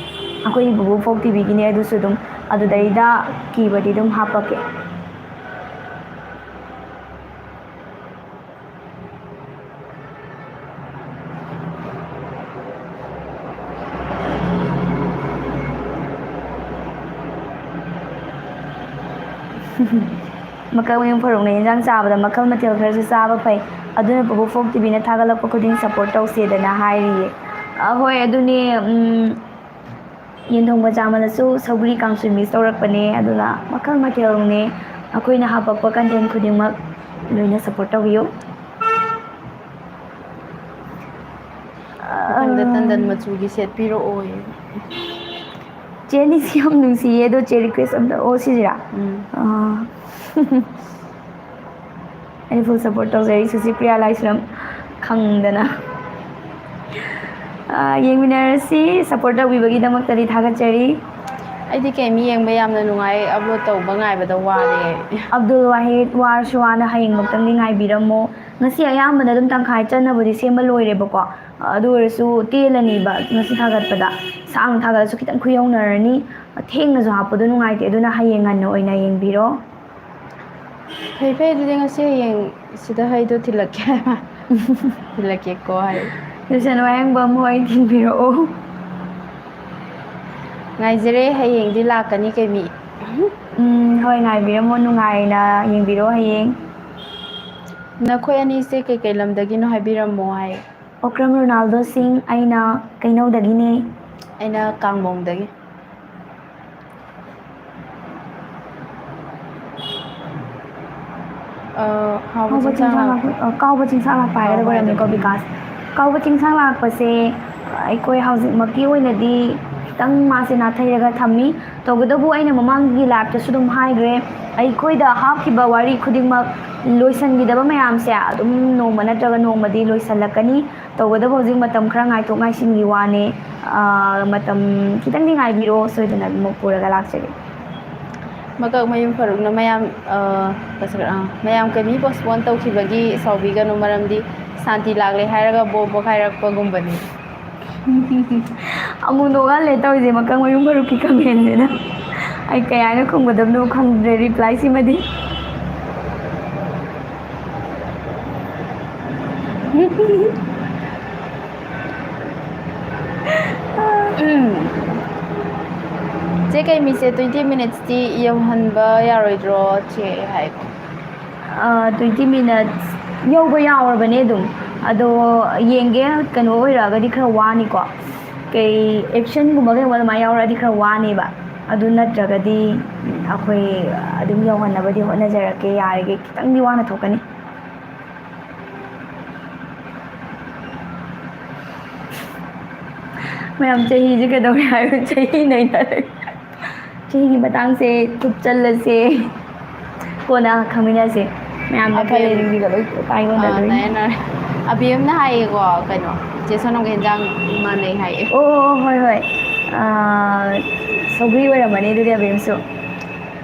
ꯑꯩꯈꯣꯏꯒꯤ ꯕꯨꯕꯣꯛ ꯐꯣꯛ ꯇꯤꯚꯤꯒꯤꯅꯦ, ꯑꯗꯨꯁꯨ ꯑꯗꯨꯝ ꯑꯗꯨꯗꯩꯗ ꯀꯤꯕꯗꯤ ꯑꯗꯨꯝ ꯍꯥꯞꯄꯛꯀꯦ꯫ ꯃꯀꯛ ꯃꯌꯨꯝ ꯐꯔꯨꯛꯅ ꯌꯦꯟꯖꯥꯡ ꯆꯥꯕꯗ ꯃꯈꯜ ꯃꯊꯦꯜ ꯈꯔꯁꯨ ꯆꯥꯕ ꯐꯩ꯫ ꯑꯗꯨꯅ ꯄꯨꯄꯨ ꯐꯣꯛ ꯇꯤꯚꯤꯅ ꯊꯥꯒꯠꯂꯛꯄ ꯈꯨꯗꯤꯡ ꯁꯞꯄꯣꯔꯠ ꯇꯧꯁꯦꯗꯅ ꯍꯥꯏꯔꯤꯌꯦ꯫ ꯑ, ꯍꯣꯏ, ꯑꯗꯨꯅꯦ, ꯎꯝ, ꯌꯦꯟ ꯊꯣꯡꯕ ꯆꯥꯃꯜꯂꯁꯨ ꯁꯧꯒ꯭ꯔꯤ ꯀꯥꯡꯁꯣꯏ ꯃꯤꯁ ꯇꯧꯔꯛꯄꯅꯦ꯫ ꯑꯗꯨꯅ ꯃꯈꯜ ꯃꯊꯦꯜꯅꯦ, ꯑꯩꯈꯣꯏꯅ ꯍꯥꯄꯛꯄ ꯀꯟꯇꯦꯟ ꯈꯨꯗꯤꯡꯃꯛ ꯂꯣꯏꯅ ꯁꯞꯄꯣꯔꯠ ꯇꯧꯕꯤꯌꯨ꯫ ꯃꯊꯪꯗ ꯇꯟꯗꯟ ꯃꯆꯨꯒꯤ ꯁꯦꯠ ꯄꯤꯔꯛꯑꯣꯌꯦ꯫ ꯆꯦ ꯑꯅꯤꯁꯤ ꯌꯥꯝ ꯅꯨꯡꯁꯤꯌꯦ꯫ ꯑꯗꯣ ꯆꯦ ꯔꯤꯀ꯭ꯋꯦꯁ ꯑꯝꯇ, ꯑꯣ, ꯁꯤꯁꯤꯔꯥ? ꯎꯝ꯫ ꯑꯥ꯫ ꯑꯩ ꯐꯨꯜ ꯁꯞꯄꯣꯔꯠ ꯇꯧꯖꯔꯤ ꯁꯨꯁꯤꯄ꯭ꯔꯤꯌꯥ ꯂꯥꯏꯁ꯭ꯔꯝ ꯈꯪꯗꯅ꯫ ꯑꯥ, ꯌꯦꯡꯃꯤꯟꯅꯔꯁꯤ꯫ ꯁꯞꯄꯣꯔꯠ ꯇꯧꯕꯤꯕꯒꯤꯗꯃꯛꯇꯗꯤ ꯊꯥꯒꯠꯆꯔꯤ꯫ ꯑꯩꯗꯤ ꯀꯩꯝ ꯌꯦꯡꯕ ꯌꯥꯝꯅ ꯅꯨꯡꯉꯥꯏ, ꯑꯞꯂꯣꯗ ꯇꯧꯕ ꯉꯥꯏꯕꯗ ꯋꯥꯔꯦ꯫ ꯑꯕꯗꯨꯜ ꯋꯥꯍꯤꯗ, ꯋꯥꯔꯁꯨ ꯋꯥꯅ ꯍꯌꯦꯡꯃꯛꯇꯪꯗꯤ ꯉꯥꯏꯕꯤꯔꯝꯃꯣ꯫ ꯉꯁꯤ ꯑꯌꯥꯝꯕꯅ ꯑꯗꯨꯝ ꯇꯪꯈꯥꯏ ꯆꯟꯅꯕꯨꯗꯤ ꯁꯦꯝꯕ ꯂꯣꯏꯔꯦꯕꯀꯣ꯫ ꯑꯗꯨ ꯑꯣꯏꯔꯁꯨ ꯇꯦꯜꯂꯅꯤꯕ ꯉꯁꯤ ꯊꯥꯒꯠꯄꯗ꯫ ꯁꯥꯡꯅ ꯊꯥꯒꯠꯂꯁꯨ ꯈꯤꯇꯪ ꯈꯨꯌꯧꯅꯔꯅꯤ꯫ ꯊꯦꯡꯅꯁꯨ ꯍꯥꯞꯄꯗꯣ ꯅꯨꯡꯉꯥꯏꯇꯦ꯫ ꯑꯗꯨꯅ ꯍꯌꯦꯡ ꯉꯟꯅ ꯑꯣꯏꯅ ꯌꯦꯡꯕꯤꯔꯣ꯫ ꯐꯩ ꯐꯩ, ꯑꯗꯨꯗꯤ ꯉꯁꯤ ꯍꯌꯦꯡ ꯁꯤꯗ ꯍꯩꯗꯣ ꯊꯤꯜꯂꯛꯀꯦ ꯍꯥꯏꯕ꯫ ꯊꯤꯜꯂꯛꯀꯦꯀꯣ ꯍꯥꯏ꯫ ꯂꯨꯁꯟ ꯋꯥꯍꯦꯡꯕꯝ ꯍꯣꯏ ꯊꯤꯟꯕꯤꯔꯛꯑꯣ꯫ ꯉꯥꯏꯖꯔꯦ, ꯍꯌꯦꯡꯗꯤ ꯂꯥꯛꯀꯅꯤ ꯀꯩꯃꯤ꯫ ꯎꯝ, ꯍꯣꯏ, ꯉꯥꯏꯕꯤꯔꯝꯃꯣ, ꯅꯨꯡꯉꯥꯏꯅ ꯌꯦꯡꯕꯤꯔꯣ ꯍꯌꯦꯡ꯫ ꯅꯈꯣꯏ ꯑꯅꯤꯁꯦ ꯀꯩꯀꯩ ꯂꯝꯗꯒꯤꯅꯣ ꯍꯥꯏꯕꯤꯔꯝꯃꯣ ꯍꯥꯏ꯫ ꯑꯣꯀ꯭ꯔꯝ ꯔꯣꯅꯥꯜꯗꯣ ꯁꯤꯡ, ꯑꯩꯅ ꯀꯩꯅꯧꯗꯒꯤꯅꯦ꯫ ꯑꯩꯅ ꯀꯥꯡꯃꯣꯡꯗꯒꯤ꯫ ꯑ, ꯍꯥꯎꯕ ꯍꯥꯎꯕ ꯆꯤꯟꯁꯥꯡ ꯆꯤꯟꯁꯥꯡ ꯂꯥꯛꯄ꯫ ꯂꯥꯛꯄ-, ꯑ, ꯀꯥꯎꯕ ꯆꯤꯟꯁꯥꯡ ꯂꯥꯛꯄ ꯍꯥꯏꯒꯗꯕ ꯀꯥꯎꯕ ꯑꯣꯏꯔꯝꯅꯤꯀꯣ, ꯍꯥꯏꯗꯕ꯫ ꯕꯤꯀꯥꯁ꯫ ꯀꯥꯎꯕ ꯆꯤꯟꯁꯥꯡ ꯂꯥꯛꯄꯁꯦ ꯑꯩꯈꯣꯏ ꯍꯧꯖꯤꯛꯃꯛꯀꯤ ꯑꯣꯏꯅꯗꯤ ꯈꯤꯇꯪ ꯃꯥꯁꯦ ꯅꯥꯊꯩꯔꯒ ꯊꯝꯃꯤ꯫ ꯇꯧꯕꯇꯕꯨ ꯑꯩꯅ ꯃꯃꯥꯡꯒꯤ ꯂꯥꯏꯞꯇꯁꯨ ꯑꯗꯨꯝ ꯍꯥꯏꯈ꯭ꯔꯦ, ꯑꯩꯈꯣꯏꯗ ꯍꯥꯞꯈꯤꯕ ꯋꯥꯔꯤ ꯈꯨꯗꯤꯡꯃꯛ ꯂꯣꯏꯁꯤꯟꯈꯤꯗꯕ ꯃꯌꯥꯝꯁꯦ ꯑꯗꯨꯝ ꯅꯣꯡꯃ ꯅꯠꯇ꯭ꯔꯒ ꯅꯣꯡꯃꯗꯤ ꯂꯣꯏꯁꯤꯜꯂꯛꯀꯅꯤ꯫ ꯇꯧꯕꯇꯕꯨ ꯍꯧꯖꯤꯛ ꯃꯇꯝ ꯈꯔ ꯉꯥꯏꯊꯣꯛ ꯉꯥꯏꯁꯤꯟꯒꯤ ꯋꯥꯅꯦ꯫ ꯑꯥ, ꯃꯇꯝ ꯈꯤꯇꯪꯗꯤ ꯉꯥꯏꯕꯤꯔꯣ, ꯁꯣꯏꯗꯅ ꯑꯗꯨꯃꯛ ꯄꯨꯔꯒ ꯂꯥꯛꯆꯒꯦ꯫ ꯃꯀꯛ ꯃꯌꯨꯝ ꯐꯔꯨꯛꯅ ꯃꯌꯥꯝ, ꯑ, ꯀꯁꯔ-, ꯑ, ꯃꯌꯥꯝ ꯀꯃꯤ ꯄꯣꯁꯄꯣꯟ ꯇꯧꯈꯤꯕꯒꯤ ꯁꯥꯎꯕꯤꯒꯅꯨ, ꯃꯔꯝꯗꯤ ꯁꯥꯟꯇꯤ ꯂꯥꯛꯂꯦ ꯍꯥꯏꯔꯒ ꯕꯣꯝ ꯄꯣꯈꯥꯏꯔꯛꯄꯒꯨꯝꯕꯅꯤ꯫ ꯑꯃꯨꯛ ꯅꯣꯛꯍꯜꯂꯦ ꯇꯧꯔꯤꯁꯦ, ꯃꯀꯛ ꯃꯌꯨꯝ ꯐꯔꯨꯛꯀꯤ ꯀꯃꯦꯟꯁꯤꯅ꯫ ꯑꯩ ꯀꯩ ꯍꯥꯏꯅ ꯈꯨꯝꯒꯗꯕꯅꯣ ꯈꯪꯗ꯭ꯔꯦ ꯔꯤꯄ꯭ꯂꯥꯏꯁꯤꯃꯗꯤ꯫ ꯎꯝ꯫ ꯀꯩ ꯃꯤꯁꯦ twenty minutes ꯇꯤ ꯌꯧꯍꯟꯕ ꯌꯥꯔꯣꯏꯗ꯭ꯔꯣ ꯆꯦ? ꯍꯥꯏꯀꯣ꯫ Twenty minutes ꯌꯧꯕ ꯌꯥꯎꯔꯕꯅꯦ ꯑꯗꯨꯝ꯫ ꯑꯗꯣ ꯌꯦꯡꯒꯦ, ꯀꯩꯅꯣ ꯑꯣꯏꯔꯛꯑꯒꯗꯤ ꯈꯔ ꯋꯥꯅꯤꯀꯣ, ꯀꯩ, absent ꯒꯨꯝꯕ ꯀꯩꯒꯨꯝꯕ ꯑꯗꯨꯃꯥꯏꯅ ꯌꯥꯎꯔꯛꯑꯗꯤ ꯈꯔ ꯋꯥꯅꯦꯕ꯫ ꯑꯗꯨ ꯅꯠꯇ꯭ꯔꯒꯗꯤ ꯑꯩꯈꯣꯏ ꯑꯗꯨꯝ ꯌꯧꯍꯟꯅꯕꯗꯤ ꯍꯣꯠꯅꯖꯔꯛꯀꯦ꯫ ꯌꯥꯔꯤꯈꯩ ꯈꯤꯇꯪꯗꯤ ꯋꯥꯅ ꯊꯣꯛꯀꯅꯤ꯫ ꯃꯌꯥꯝ, ꯆꯍꯤꯁꯦ ꯀꯩꯗꯧꯔꯦ ꯍꯥꯏꯕ? ꯆꯍꯤ ꯅꯩꯅꯔꯦ꯫ ꯆꯍꯤꯒꯤ ꯃꯇꯥꯡꯁꯦ ꯊꯨꯞꯆꯜꯂꯁꯦ, ꯀꯣꯟꯅ ꯈꯪꯃꯤꯟꯅꯁꯦ꯫ ꯃꯌꯥꯝꯅ ꯈꯜꯂꯦ, ꯑꯕꯦꯝ-, ꯅꯨꯡꯁꯤꯗꯕꯩ ꯀꯥꯏꯉꯣꯟꯗ ꯑꯥ, ꯑꯗꯨꯝ꯫ ꯅꯥꯏ, ꯅꯥꯏ꯫ ꯑꯕꯦꯝꯅ ꯍꯥꯏꯌꯦꯀꯣ, ꯀꯩꯅꯣ, ꯆꯦ ꯁꯣꯅꯝꯒ ꯍꯦꯟꯖꯥꯡ ꯃꯥꯟꯅꯩ ꯍꯥꯏꯌꯦ꯫ ꯑꯣ, ꯑꯣ, ꯍꯣꯏ, ꯍꯣꯏ꯫ ꯑꯥ, ꯁꯧꯒ꯭ꯔꯤ ꯑꯣꯏꯔꯝꯃꯅꯤ ꯑꯗꯨꯗꯤ ꯑꯕꯦꯝꯁꯨ꯫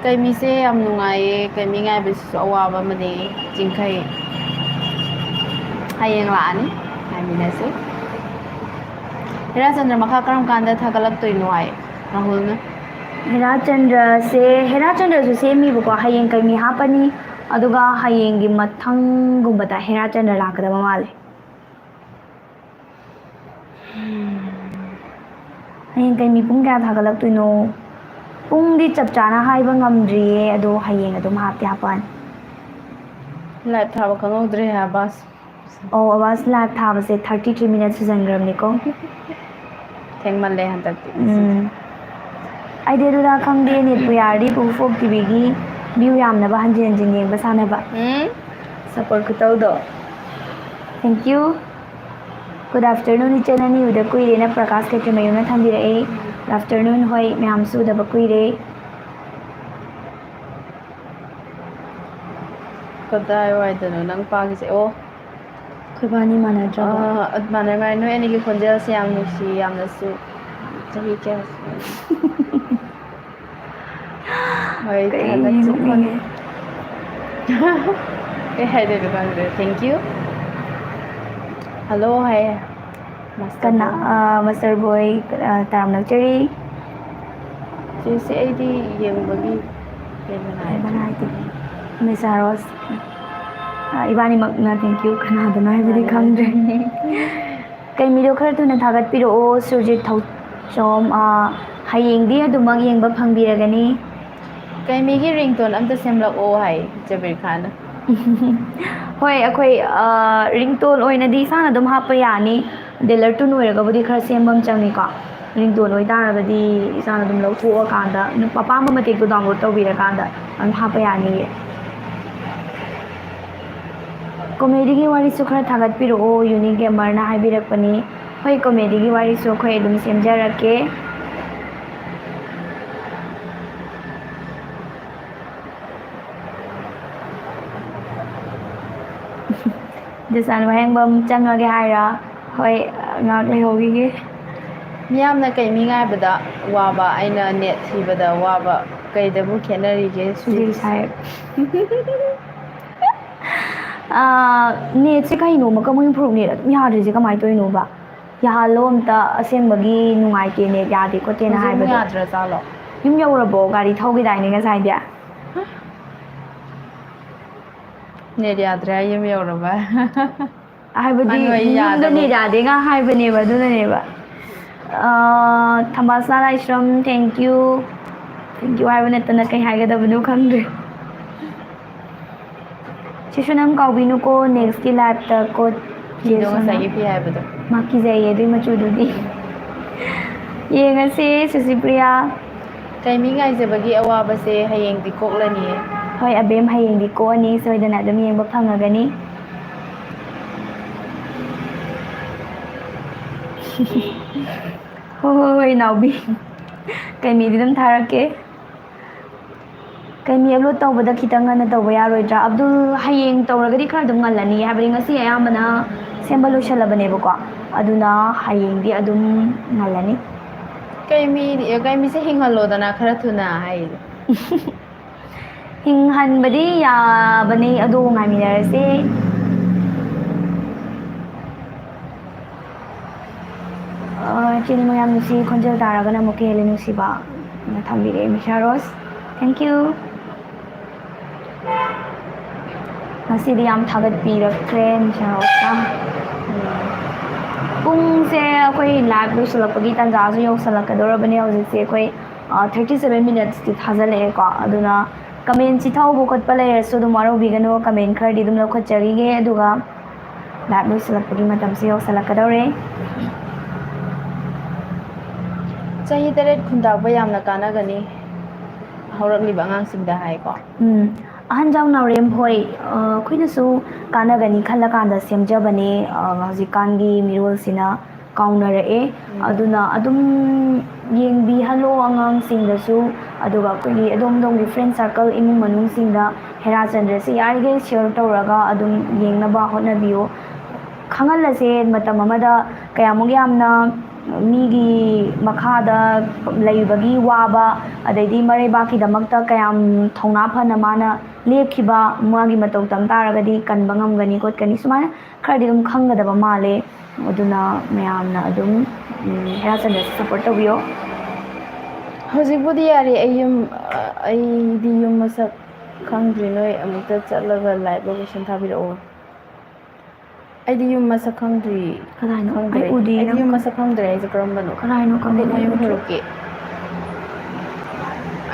ꯀꯩꯃꯤꯁꯦ ꯌꯥꯝ ꯅꯨꯡꯉꯥꯏꯌꯦ꯫ ꯀꯩꯃꯤ ꯉꯥꯏꯕꯁꯤꯁꯨ ꯑꯋꯥꯕ ꯑꯃꯅꯦ꯫ ꯆꯤꯡꯈꯩ꯫ ꯍꯌꯦꯡ ꯂꯥꯛꯑꯅꯤ꯫ ꯉꯥꯏꯃꯤꯟꯅꯁꯤ꯫ ꯍꯦꯔꯥꯆꯟꯗ꯭ꯔ ꯃꯈꯥ ꯀꯔꯝ ꯀꯥꯟꯗ ꯊꯥꯒꯠꯂꯛꯇꯣꯏꯅꯣ ꯍꯥꯏ ꯔꯥꯍꯨꯜꯅ꯫ ꯍꯦꯔꯥꯆꯟꯗ꯭ꯔꯁꯦ, ꯍꯦꯔꯥꯆꯟꯗ꯭ꯔꯁꯨ ꯁꯦꯝꯃꯤꯕꯀꯣ꯫ ꯍꯌꯦꯡ ꯀꯩꯃꯤ ꯍꯥꯞꯄꯅꯤ꯫ ꯑꯗꯨꯒ ꯍꯌꯦꯡꯒꯤ ꯃꯊꯪꯒꯨꯝꯕꯗ ꯍꯦꯔꯥꯆꯟꯗ꯭ꯔ ꯂꯥꯛꯀꯗꯕ ꯃꯥꯜꯂꯦ꯫ ꯍꯌꯦꯡ ꯀꯩꯃꯤ ꯄꯨꯡ ꯀꯌꯥ ꯊꯥꯒꯠꯂꯛꯇꯣꯏꯅꯣ? ꯄꯨꯡꯗꯤ ꯆꯞ ꯆꯥꯅ ꯍꯥꯏꯕ ꯉꯝꯗ꯭ꯔꯤꯌꯦ, ꯑꯗꯣ ꯍꯌꯦꯡ ꯑꯗꯨꯝ ꯍꯥꯞꯇꯤ ꯍꯥꯞꯄꯛꯑꯅꯤ꯫ Live ꯊꯥꯕ ꯈꯪꯍꯧꯗ꯭ꯔꯦ ꯍꯥꯏꯕ꯫ ꯑꯧ, ꯑꯕꯥꯁ, live ꯊꯥꯕꯁꯦ thirty three minutes ꯁꯨꯖꯟꯈ꯭ꯔꯕꯅꯤꯀꯣ꯫ ꯊꯦꯡꯃꯜꯂꯦ ꯍꯟꯗꯛꯇꯤ꯫ ꯎꯝ꯫ ꯑꯩꯗꯤ ꯑꯗꯨꯗ ꯈꯪꯗꯦ, ꯅꯦꯠꯄꯨ ꯌꯥꯔꯗꯤ ꯄꯨꯐꯣꯛ ꯇꯤꯚꯤꯒꯤ view ꯌꯥꯝꯅꯕ ꯍꯟꯖꯤꯟ ꯍꯟꯖꯤꯟ ꯌꯦꯡꯕ ꯁꯥꯟꯅꯕ꯫ ꯎꯝ꯫ Support ꯈꯨꯇꯧꯗꯣ꯫ Thank you꯫ Good afternoon, ꯏꯆꯟ, ꯅꯪ ꯎꯗ ꯀꯨꯏꯔꯦꯅ ꯄ꯭ꯔꯀꯥꯁ ꯈꯦꯇ꯭ꯔꯤꯃꯌꯨꯝꯅ ꯊꯝꯕꯤꯔꯛꯑꯦ꯫ Good afternoon, ꯍꯣꯏ, ꯃꯌꯥꯝꯁꯨ ꯎꯗꯕ ꯀꯨꯏꯔꯦ꯫ ꯀꯗꯥꯏꯋꯥꯏꯗꯅꯣ ꯅꯪ ꯄꯥꯈꯤꯁꯦ? ꯑꯣ꯫ ꯑꯩꯈꯣꯏꯕꯥꯅꯤ ꯃꯥꯟꯅꯗ꯭ꯔꯕꯣ? ꯑꯥ, ꯃꯥꯟꯅꯩ, ꯃꯥꯟꯅꯩ꯫ ꯅꯣꯏ ꯑꯅꯤꯒꯤ ꯈꯣꯟꯖꯦꯜꯁꯦ ꯌꯥꯝ ꯅꯨꯡꯁꯤ, ꯌꯥꯝꯅꯁꯨ꯫ ꯆꯍꯤ ꯀꯌꯥ ꯁꯨꯔꯦ? ꯍꯣꯏ, ꯀꯩ ꯊꯥꯒꯠꯆꯔꯤ꯫ ꯅꯣꯛꯅꯤꯡꯉꯦ꯫ ꯀꯩ ꯍꯥꯏꯗꯣꯏꯅꯣ ꯈꯪꯗ꯭ꯔꯦ꯫ Thank you꯫ Hello ꯍꯥꯏꯌꯦ꯫ Master ꯀꯅꯥ? Boy꯫ ꯑꯥ, Master Boy, ꯑꯥ, ꯇꯔꯥꯝꯅ ꯑꯣꯛꯆꯔꯤ꯫ ꯆꯦꯁꯦ, ꯑꯩꯗꯤ ꯌꯦꯡꯕꯒꯤ ꯍꯦꯟꯅ ꯍꯦꯟꯅ ꯅꯨꯡꯉꯥꯏ꯫ ꯅꯨꯡꯉꯥꯏꯇꯦ꯫ ꯃꯤꯁ ꯔꯣꯁ, ꯑꯥ, ꯏꯕꯥꯅꯤꯃꯛꯅ thank you꯫ ꯀꯅꯥꯗꯅꯣ ꯍꯥꯏꯕꯗꯤ ꯃꯥꯅꯦ꯫ ꯈꯪꯗ꯭ꯔꯦ꯫ ꯀꯩꯃꯤꯗꯣ ꯈꯔ ꯊꯨꯅ ꯊꯥꯒꯠꯄꯤꯔꯛꯑꯣ, ꯁꯨꯔꯖꯤꯠ ꯊꯧꯆꯣꯝ, ꯑꯥ, ꯍꯌꯦꯡꯗꯤ ꯑꯗꯨꯃꯛ ꯌꯦꯡꯕ ꯐꯪꯕꯤꯔꯒꯅꯤ꯫ ꯀꯩꯃꯤꯒꯤ ringtone ꯑꯝꯇ ꯁꯦꯝꯂꯛꯑꯣ ꯍꯥꯏ ꯖꯕꯤꯔ ꯈꯥꯟꯅ꯫ ꯍꯣꯏ, ꯑꯩꯈꯣꯏ, ꯑ, ringtone ꯑꯣꯏꯅꯗꯤ ꯏꯁꯥꯅ ꯑꯗꯨꯝ ꯍꯥꯞꯄ ꯌꯥꯅꯤ꯫ Dealer tune ꯑꯣꯏꯔꯒꯕꯨꯗꯤ ꯈꯔ ꯁꯦꯝꯕ ꯑꯃ ꯆꯪꯉꯤꯀꯣ꯫ Ringtone ꯑꯣꯏꯇꯥꯔꯒꯗꯤ ꯏꯁꯥꯅ ꯑꯗꯨꯝ ꯂꯧꯊꯣꯛꯑꯀꯥꯟꯗ, ꯑꯗꯨꯝ ꯑꯄꯥꯝꯕ ꯃꯇꯦꯛꯇꯣ download ꯇꯧꯕꯤꯔꯀꯥꯟꯗ ꯑꯗꯨꯝ ꯍꯥꯞꯄ ꯌꯥꯅꯤꯌꯦ꯫ Comedyꯒꯤ ꯋꯥꯔꯤꯁꯨ ꯈꯔ ꯊꯥꯒꯠꯄꯤꯔꯛꯑꯣ, Unique Gamerꯅ ꯍꯥꯏꯕꯤꯔꯛꯄꯅꯤ꯫ ꯍꯣꯏ, comedyꯒꯤ ꯋꯥꯔꯤꯁꯨ ꯑꯩꯈꯣꯏ ꯑꯗꯨꯝ ꯁꯦꯝꯖꯔꯛꯀꯦ꯫ ꯖꯁꯥꯟ ꯋꯥꯍꯦꯡꯕꯝ ꯆꯪꯉꯒꯦ ꯍꯥꯏꯔ? ꯍꯣꯏ, ꯉꯥꯏꯍꯥꯛ ꯂꯩꯍꯧꯈꯤꯒꯦ꯫ ꯃꯤꯌꯥꯝꯅ ꯀꯩꯃꯤ ꯉꯥꯏꯕꯗ ꯋꯥꯕ, ꯑꯩꯅ net ꯊꯤꯕꯗ ꯋꯥꯕ, ꯀꯩꯗꯕꯨ ꯈꯦꯠꯅꯔꯤꯒꯦ? ꯁꯨꯖꯤꯜ ꯁꯥꯍꯦꯕ꯫ ꯑꯥ, netꯁꯦ ꯀꯩꯅꯣꯕ, ꯀꯃꯥꯏꯅ proof net ꯑꯗꯨꯝ ꯌꯥꯗ꯭ꯔꯤꯁꯦ ꯀꯃꯥꯏꯅ ꯇꯧꯔꯤꯅꯣꯕ? ꯌꯥꯍꯜꯂꯣ ꯑꯝꯇ, ꯑꯁꯦꯡꯕꯒꯤ ꯅꯨꯡꯉꯥꯏꯇꯦ, net ꯌꯥꯗꯦ ꯈꯣꯠꯇꯦꯅ ꯍꯧꯖꯤꯛ ꯑꯃꯨꯛ ꯍꯥꯏꯕꯗꯣ꯫ ꯌꯥꯗ꯭ꯔꯖꯥꯠꯂꯣ? ꯌꯨꯝ ꯌꯧꯔꯕꯣ? ꯒꯥꯔꯤ ꯊꯧꯈꯤꯗꯥꯏꯅꯦ ꯉꯁꯥꯏꯗꯤ? Net ꯌꯥꯗ꯭ꯔꯦ ꯍꯥꯏ ꯌꯨꯝ ꯌꯧꯔꯕ? ꯍꯥꯏꯕꯗꯤ ꯃꯥꯅ ꯋꯥꯔꯤ ꯌꯨꯝꯗ ꯌꯥꯗꯕ꯫ net ꯌꯥꯗꯦꯒ ꯍꯥꯏꯕꯅꯦꯕ, ꯑꯗꯨꯅꯅꯦꯕ꯫ ꯑꯥ, ꯊꯝꯕꯥꯜꯁꯅꯥ ꯂꯥꯏꯁ꯭ꯔꯝ, thank you꯫ Thank you ꯍꯥꯏꯕ ꯅꯠꯇꯅ ꯀꯩ ꯍꯥꯏꯒꯗꯕꯅꯣ ꯈꯪꯗ꯭ꯔꯦ꯫ ꯁꯤꯁꯨ ꯅꯪ ꯀꯥꯎꯕꯤꯅꯨꯀꯣ, nextꯀꯤ liveꯇ ꯀꯣ꯫ ꯐꯤꯗꯣ ꯉꯁꯥꯏꯒꯤ ꯐꯤ ꯍꯥꯏꯕꯗꯣ꯫ ꯃꯥ ꯀꯤꯖꯩꯌꯦ ꯑꯗꯨꯏ ꯃꯆꯨꯗꯨꯗꯤ꯫ ꯌꯦꯡꯉꯁꯦ, ꯁꯨꯁꯤꯄ꯭ꯔꯤꯌꯥ꯫ ꯀꯩꯃꯤ ꯉꯥꯏꯖꯕꯒꯤ ꯑꯋꯥꯕꯁꯦ ꯍꯌꯦꯡꯗꯤ ꯀꯣꯛꯂꯅꯤꯌꯦ꯫ ꯍꯣꯏ, ꯑꯕꯦꯝ, ꯍꯌꯦꯡꯗꯤ ꯀꯣꯛꯑꯅꯤ, ꯁꯣꯏꯗꯅ ꯑꯗꯨꯝ ꯌꯦꯡꯕ ꯐꯪꯉꯒꯅꯤ꯫ ꯍꯣꯏ, ꯍꯣꯏ, ꯍꯣꯏ, ꯏꯅꯥꯎꯕꯤ꯫ ꯀꯩꯃꯤꯗꯤ ꯑꯗꯨꯝ ꯊꯥꯔꯛꯀꯦ꯫ ꯀꯩꯃꯤ upload ꯇꯧꯕꯗ ꯈꯤꯇꯪ ꯉꯟꯅ ꯇꯧꯕ ꯌꯥꯔꯣꯏꯗ꯭ꯔꯥ? ꯑꯕꯗꯨꯜ, ꯍꯌꯦꯡ ꯇꯧꯔꯒꯗꯤ ꯈꯔ ꯑꯗꯨꯝ ꯉꯜꯂꯅꯤ, ꯍꯥꯏꯕꯗꯤ ꯉꯁꯤ ꯑꯌꯥꯝꯕꯅ ꯁꯦꯝꯕ ꯂꯣꯏꯁꯜꯂꯕꯅꯦꯕꯀꯣ, ꯑꯗꯨꯅ ꯍꯌꯦꯡꯗꯤ ꯑꯗꯨꯝ ꯉꯜꯂꯅꯤ꯫ ꯀꯩꯃꯤ, ꯀꯩꯃꯤꯁꯦ ꯍꯤꯡꯍꯜꯂꯣꯗꯅ ꯈꯔ ꯊꯨꯅ ꯍꯥꯏꯔꯤꯁꯦ꯫ ꯍꯤꯡꯍꯟꯕꯗꯤ ꯌꯥꯕꯅꯤ, ꯑꯗꯣ ꯉꯥꯏꯃꯤꯟꯅꯔꯁꯦ꯫ ꯑ, ꯏꯆꯦ ꯅꯤꯡꯉꯣ ꯌꯥꯝ ꯅꯨꯡꯁꯤ, ꯈꯣꯟꯖꯦꯜ ꯇꯥꯔꯒꯅ ꯑꯃꯨꯛꯀ ꯍꯦꯜꯂꯦ ꯅꯨꯡꯁꯤꯕ꯫ ꯊꯝꯕꯤꯔꯛꯑꯦ ꯃꯤꯁꯥ ꯔꯣꯁ꯫ Thank you꯫ ꯉꯁꯤꯗꯤ ꯌꯥꯝ ꯊꯥꯒꯠꯄꯤꯔꯛꯈ꯭ꯔꯦ ꯃꯤꯁꯥ ꯔꯣꯁꯅ꯫ ꯄꯨꯡꯁꯦ ꯑꯩꯈꯣꯏ ꯂꯥꯏꯚ ꯂꯣꯏꯁꯤꯜꯂꯛꯄꯒꯤ ꯇꯥꯟꯖꯥꯁꯨ ꯌꯧꯁꯤꯜꯂꯛꯀꯗꯧꯔꯕꯅꯦ꯫ ꯍꯧꯖꯤꯛꯁꯦ ꯑꯩꯈꯣꯏ ꯊꯥꯔꯇꯤ ꯁꯚꯦꯟ ꯃꯤꯅꯠꯁꯇꯤ ꯊꯥꯖꯤꯜꯂꯛꯑꯦꯀꯣ꯫ ꯑꯗꯨꯅ ꯀꯃꯦꯟ ꯆꯤꯊꯍꯧꯕ ꯈꯣꯠꯄ ꯂꯩꯔꯁꯨ ꯑꯗꯨꯝ ꯋꯥꯔꯧꯕꯤꯒꯅꯨ, ꯀꯃꯦꯟ ꯈꯔꯗꯤ ꯑꯗꯨꯝ ꯂꯧꯈꯠꯆꯈꯤꯒꯦ꯫ ꯑꯗꯨꯒ ꯂꯥꯏꯚ ꯂꯣꯏꯁꯤꯜꯂꯛꯄꯒꯤ ꯃꯇꯝꯁꯨ ꯌꯧꯁꯤꯜꯂꯛꯀꯗꯧꯔꯦ꯫ ꯆꯍꯤ ꯇꯔꯦꯠ ꯈꯨꯟꯇꯥꯛꯄ ꯌꯥꯝꯅ ꯀꯥꯟꯅꯒꯅꯤ ꯍꯧꯔꯛꯂꯤꯕ ꯑꯉꯥꯡꯁꯤꯡꯗ ꯍꯥꯏꯀꯣ꯫ ꯎꯝ, ꯑꯍꯟꯖꯥꯎ ꯅꯥꯎꯔꯦꯝ ꯍꯣꯏ, ꯑ, ꯑꯩꯈꯣꯏꯅꯁꯨ ꯀꯥꯟꯅꯒꯅꯤ ꯈꯜꯂꯀꯥꯟꯗ ꯁꯦꯝꯖꯕꯅꯦ꯫ ꯑ, ꯍꯧꯖꯤꯛꯀꯥꯟꯒꯤ ꯃꯤꯔꯣꯜꯁꯤꯅ ꯀꯥꯎꯅꯔꯛꯑꯦ꯫ ꯎꯝ꯫ ꯑꯗꯨꯅ ꯑꯗꯨꯝ ꯌꯦꯡꯕꯤꯍꯜꯂꯣ ꯑꯉꯥꯡꯁꯤꯡꯗꯁꯨ, ꯑꯗꯨꯒ ꯑꯩꯈꯣꯏꯒꯤ ꯑꯗꯣꯝ ꯑꯗꯣꯝꯒꯤ ꯐ꯭ꯔꯦꯟ ꯁꯥꯔꯀꯜ, ꯏꯃꯨꯡ ꯃꯅꯨꯡꯁꯤꯡꯗ ꯍꯦꯔꯥꯆꯟꯗ꯭ꯔꯁꯤ ꯌꯥꯔꯤꯈꯩ ꯁꯤꯌꯔ ꯇꯧꯔꯒ ꯑꯗꯨꯝ ꯌꯦꯡꯅꯕ ꯍꯣꯠꯅꯕꯤꯌꯨ꯫ ꯈꯪꯍꯜꯂꯁꯦ, ꯃꯇꯝ ꯑꯃꯗ ꯀꯌꯥꯃꯨꯛ ꯌꯥꯝꯅ ꯃꯤꯒꯤ ꯃꯈꯥꯗ ꯂꯩꯕꯒꯤ ꯋꯥꯕ, ꯑꯗꯩꯗꯤ ꯃꯔꯩꯕꯥꯛꯀꯤꯗꯃꯛꯇ ꯀꯌꯥꯝ ꯊꯧꯅꯥ ꯐꯅ ꯃꯥꯅ ꯂꯦꯞꯈꯤꯕ, ꯃꯥꯒꯤ ꯃꯇꯧ ꯇꯝ ꯇꯥꯔꯒꯗꯤ ꯀꯟꯕ ꯉꯝꯒꯅꯤ ꯈꯣꯠꯀꯅꯤ, ꯁꯨꯃꯥꯏꯅ ꯈꯔꯗꯤ ꯑꯗꯨꯝ ꯈꯪꯒꯗꯕ ꯃꯥꯜꯂꯦ꯫ ꯑꯗꯨꯅ ꯃꯌꯥꯝꯅ ꯑꯗꯨꯝ, ꯎꯝ, ꯍꯦꯔꯥꯆꯟꯗ꯭ꯔꯁꯦ ꯁꯞꯄꯣꯔꯠ ꯇꯧꯕꯤꯌꯣ꯫ ꯍꯧꯖꯤꯛꯄꯨꯗꯤ ꯌꯥꯔꯦ, ꯑꯩ ꯌꯨꯝ, ꯑ, ꯑꯩꯗꯤ ꯌꯨꯝ ꯃꯁꯛ ꯈꯪꯗ꯭ꯔꯤ, ꯅꯣꯏ ꯑꯃꯨꯛꯇ ꯆꯠꯂꯒ ꯂꯥꯏꯚ ꯂꯣꯀꯦꯁꯟ ꯊꯥꯕꯤꯔꯛꯑꯣ꯫ ꯑꯩꯗꯤ ꯌꯨꯝ ꯃꯁꯛ ꯈꯪꯗ꯭ꯔꯤ꯫ ꯀꯗꯥꯏꯅꯣ? ꯈꯪꯗ꯭ꯔꯦ꯫ ꯑꯩ ꯎꯗꯦ ꯑꯩꯗꯤ ꯅꯪ꯫ ꯌꯨꯝ ꯃꯁꯛ ꯈꯪꯗ꯭ꯔꯦ꯫ ꯑꯩꯁꯦ ꯀꯔꯝꯕꯅꯣ? ꯀꯗꯥꯏꯅꯣ? ꯀꯃꯥꯏꯅ ꯃꯈꯨꯠ ꯃꯌꯨꯝ ꯎꯗ꯭ꯔꯤ? ꯐꯔꯨꯛꯀꯤ꯫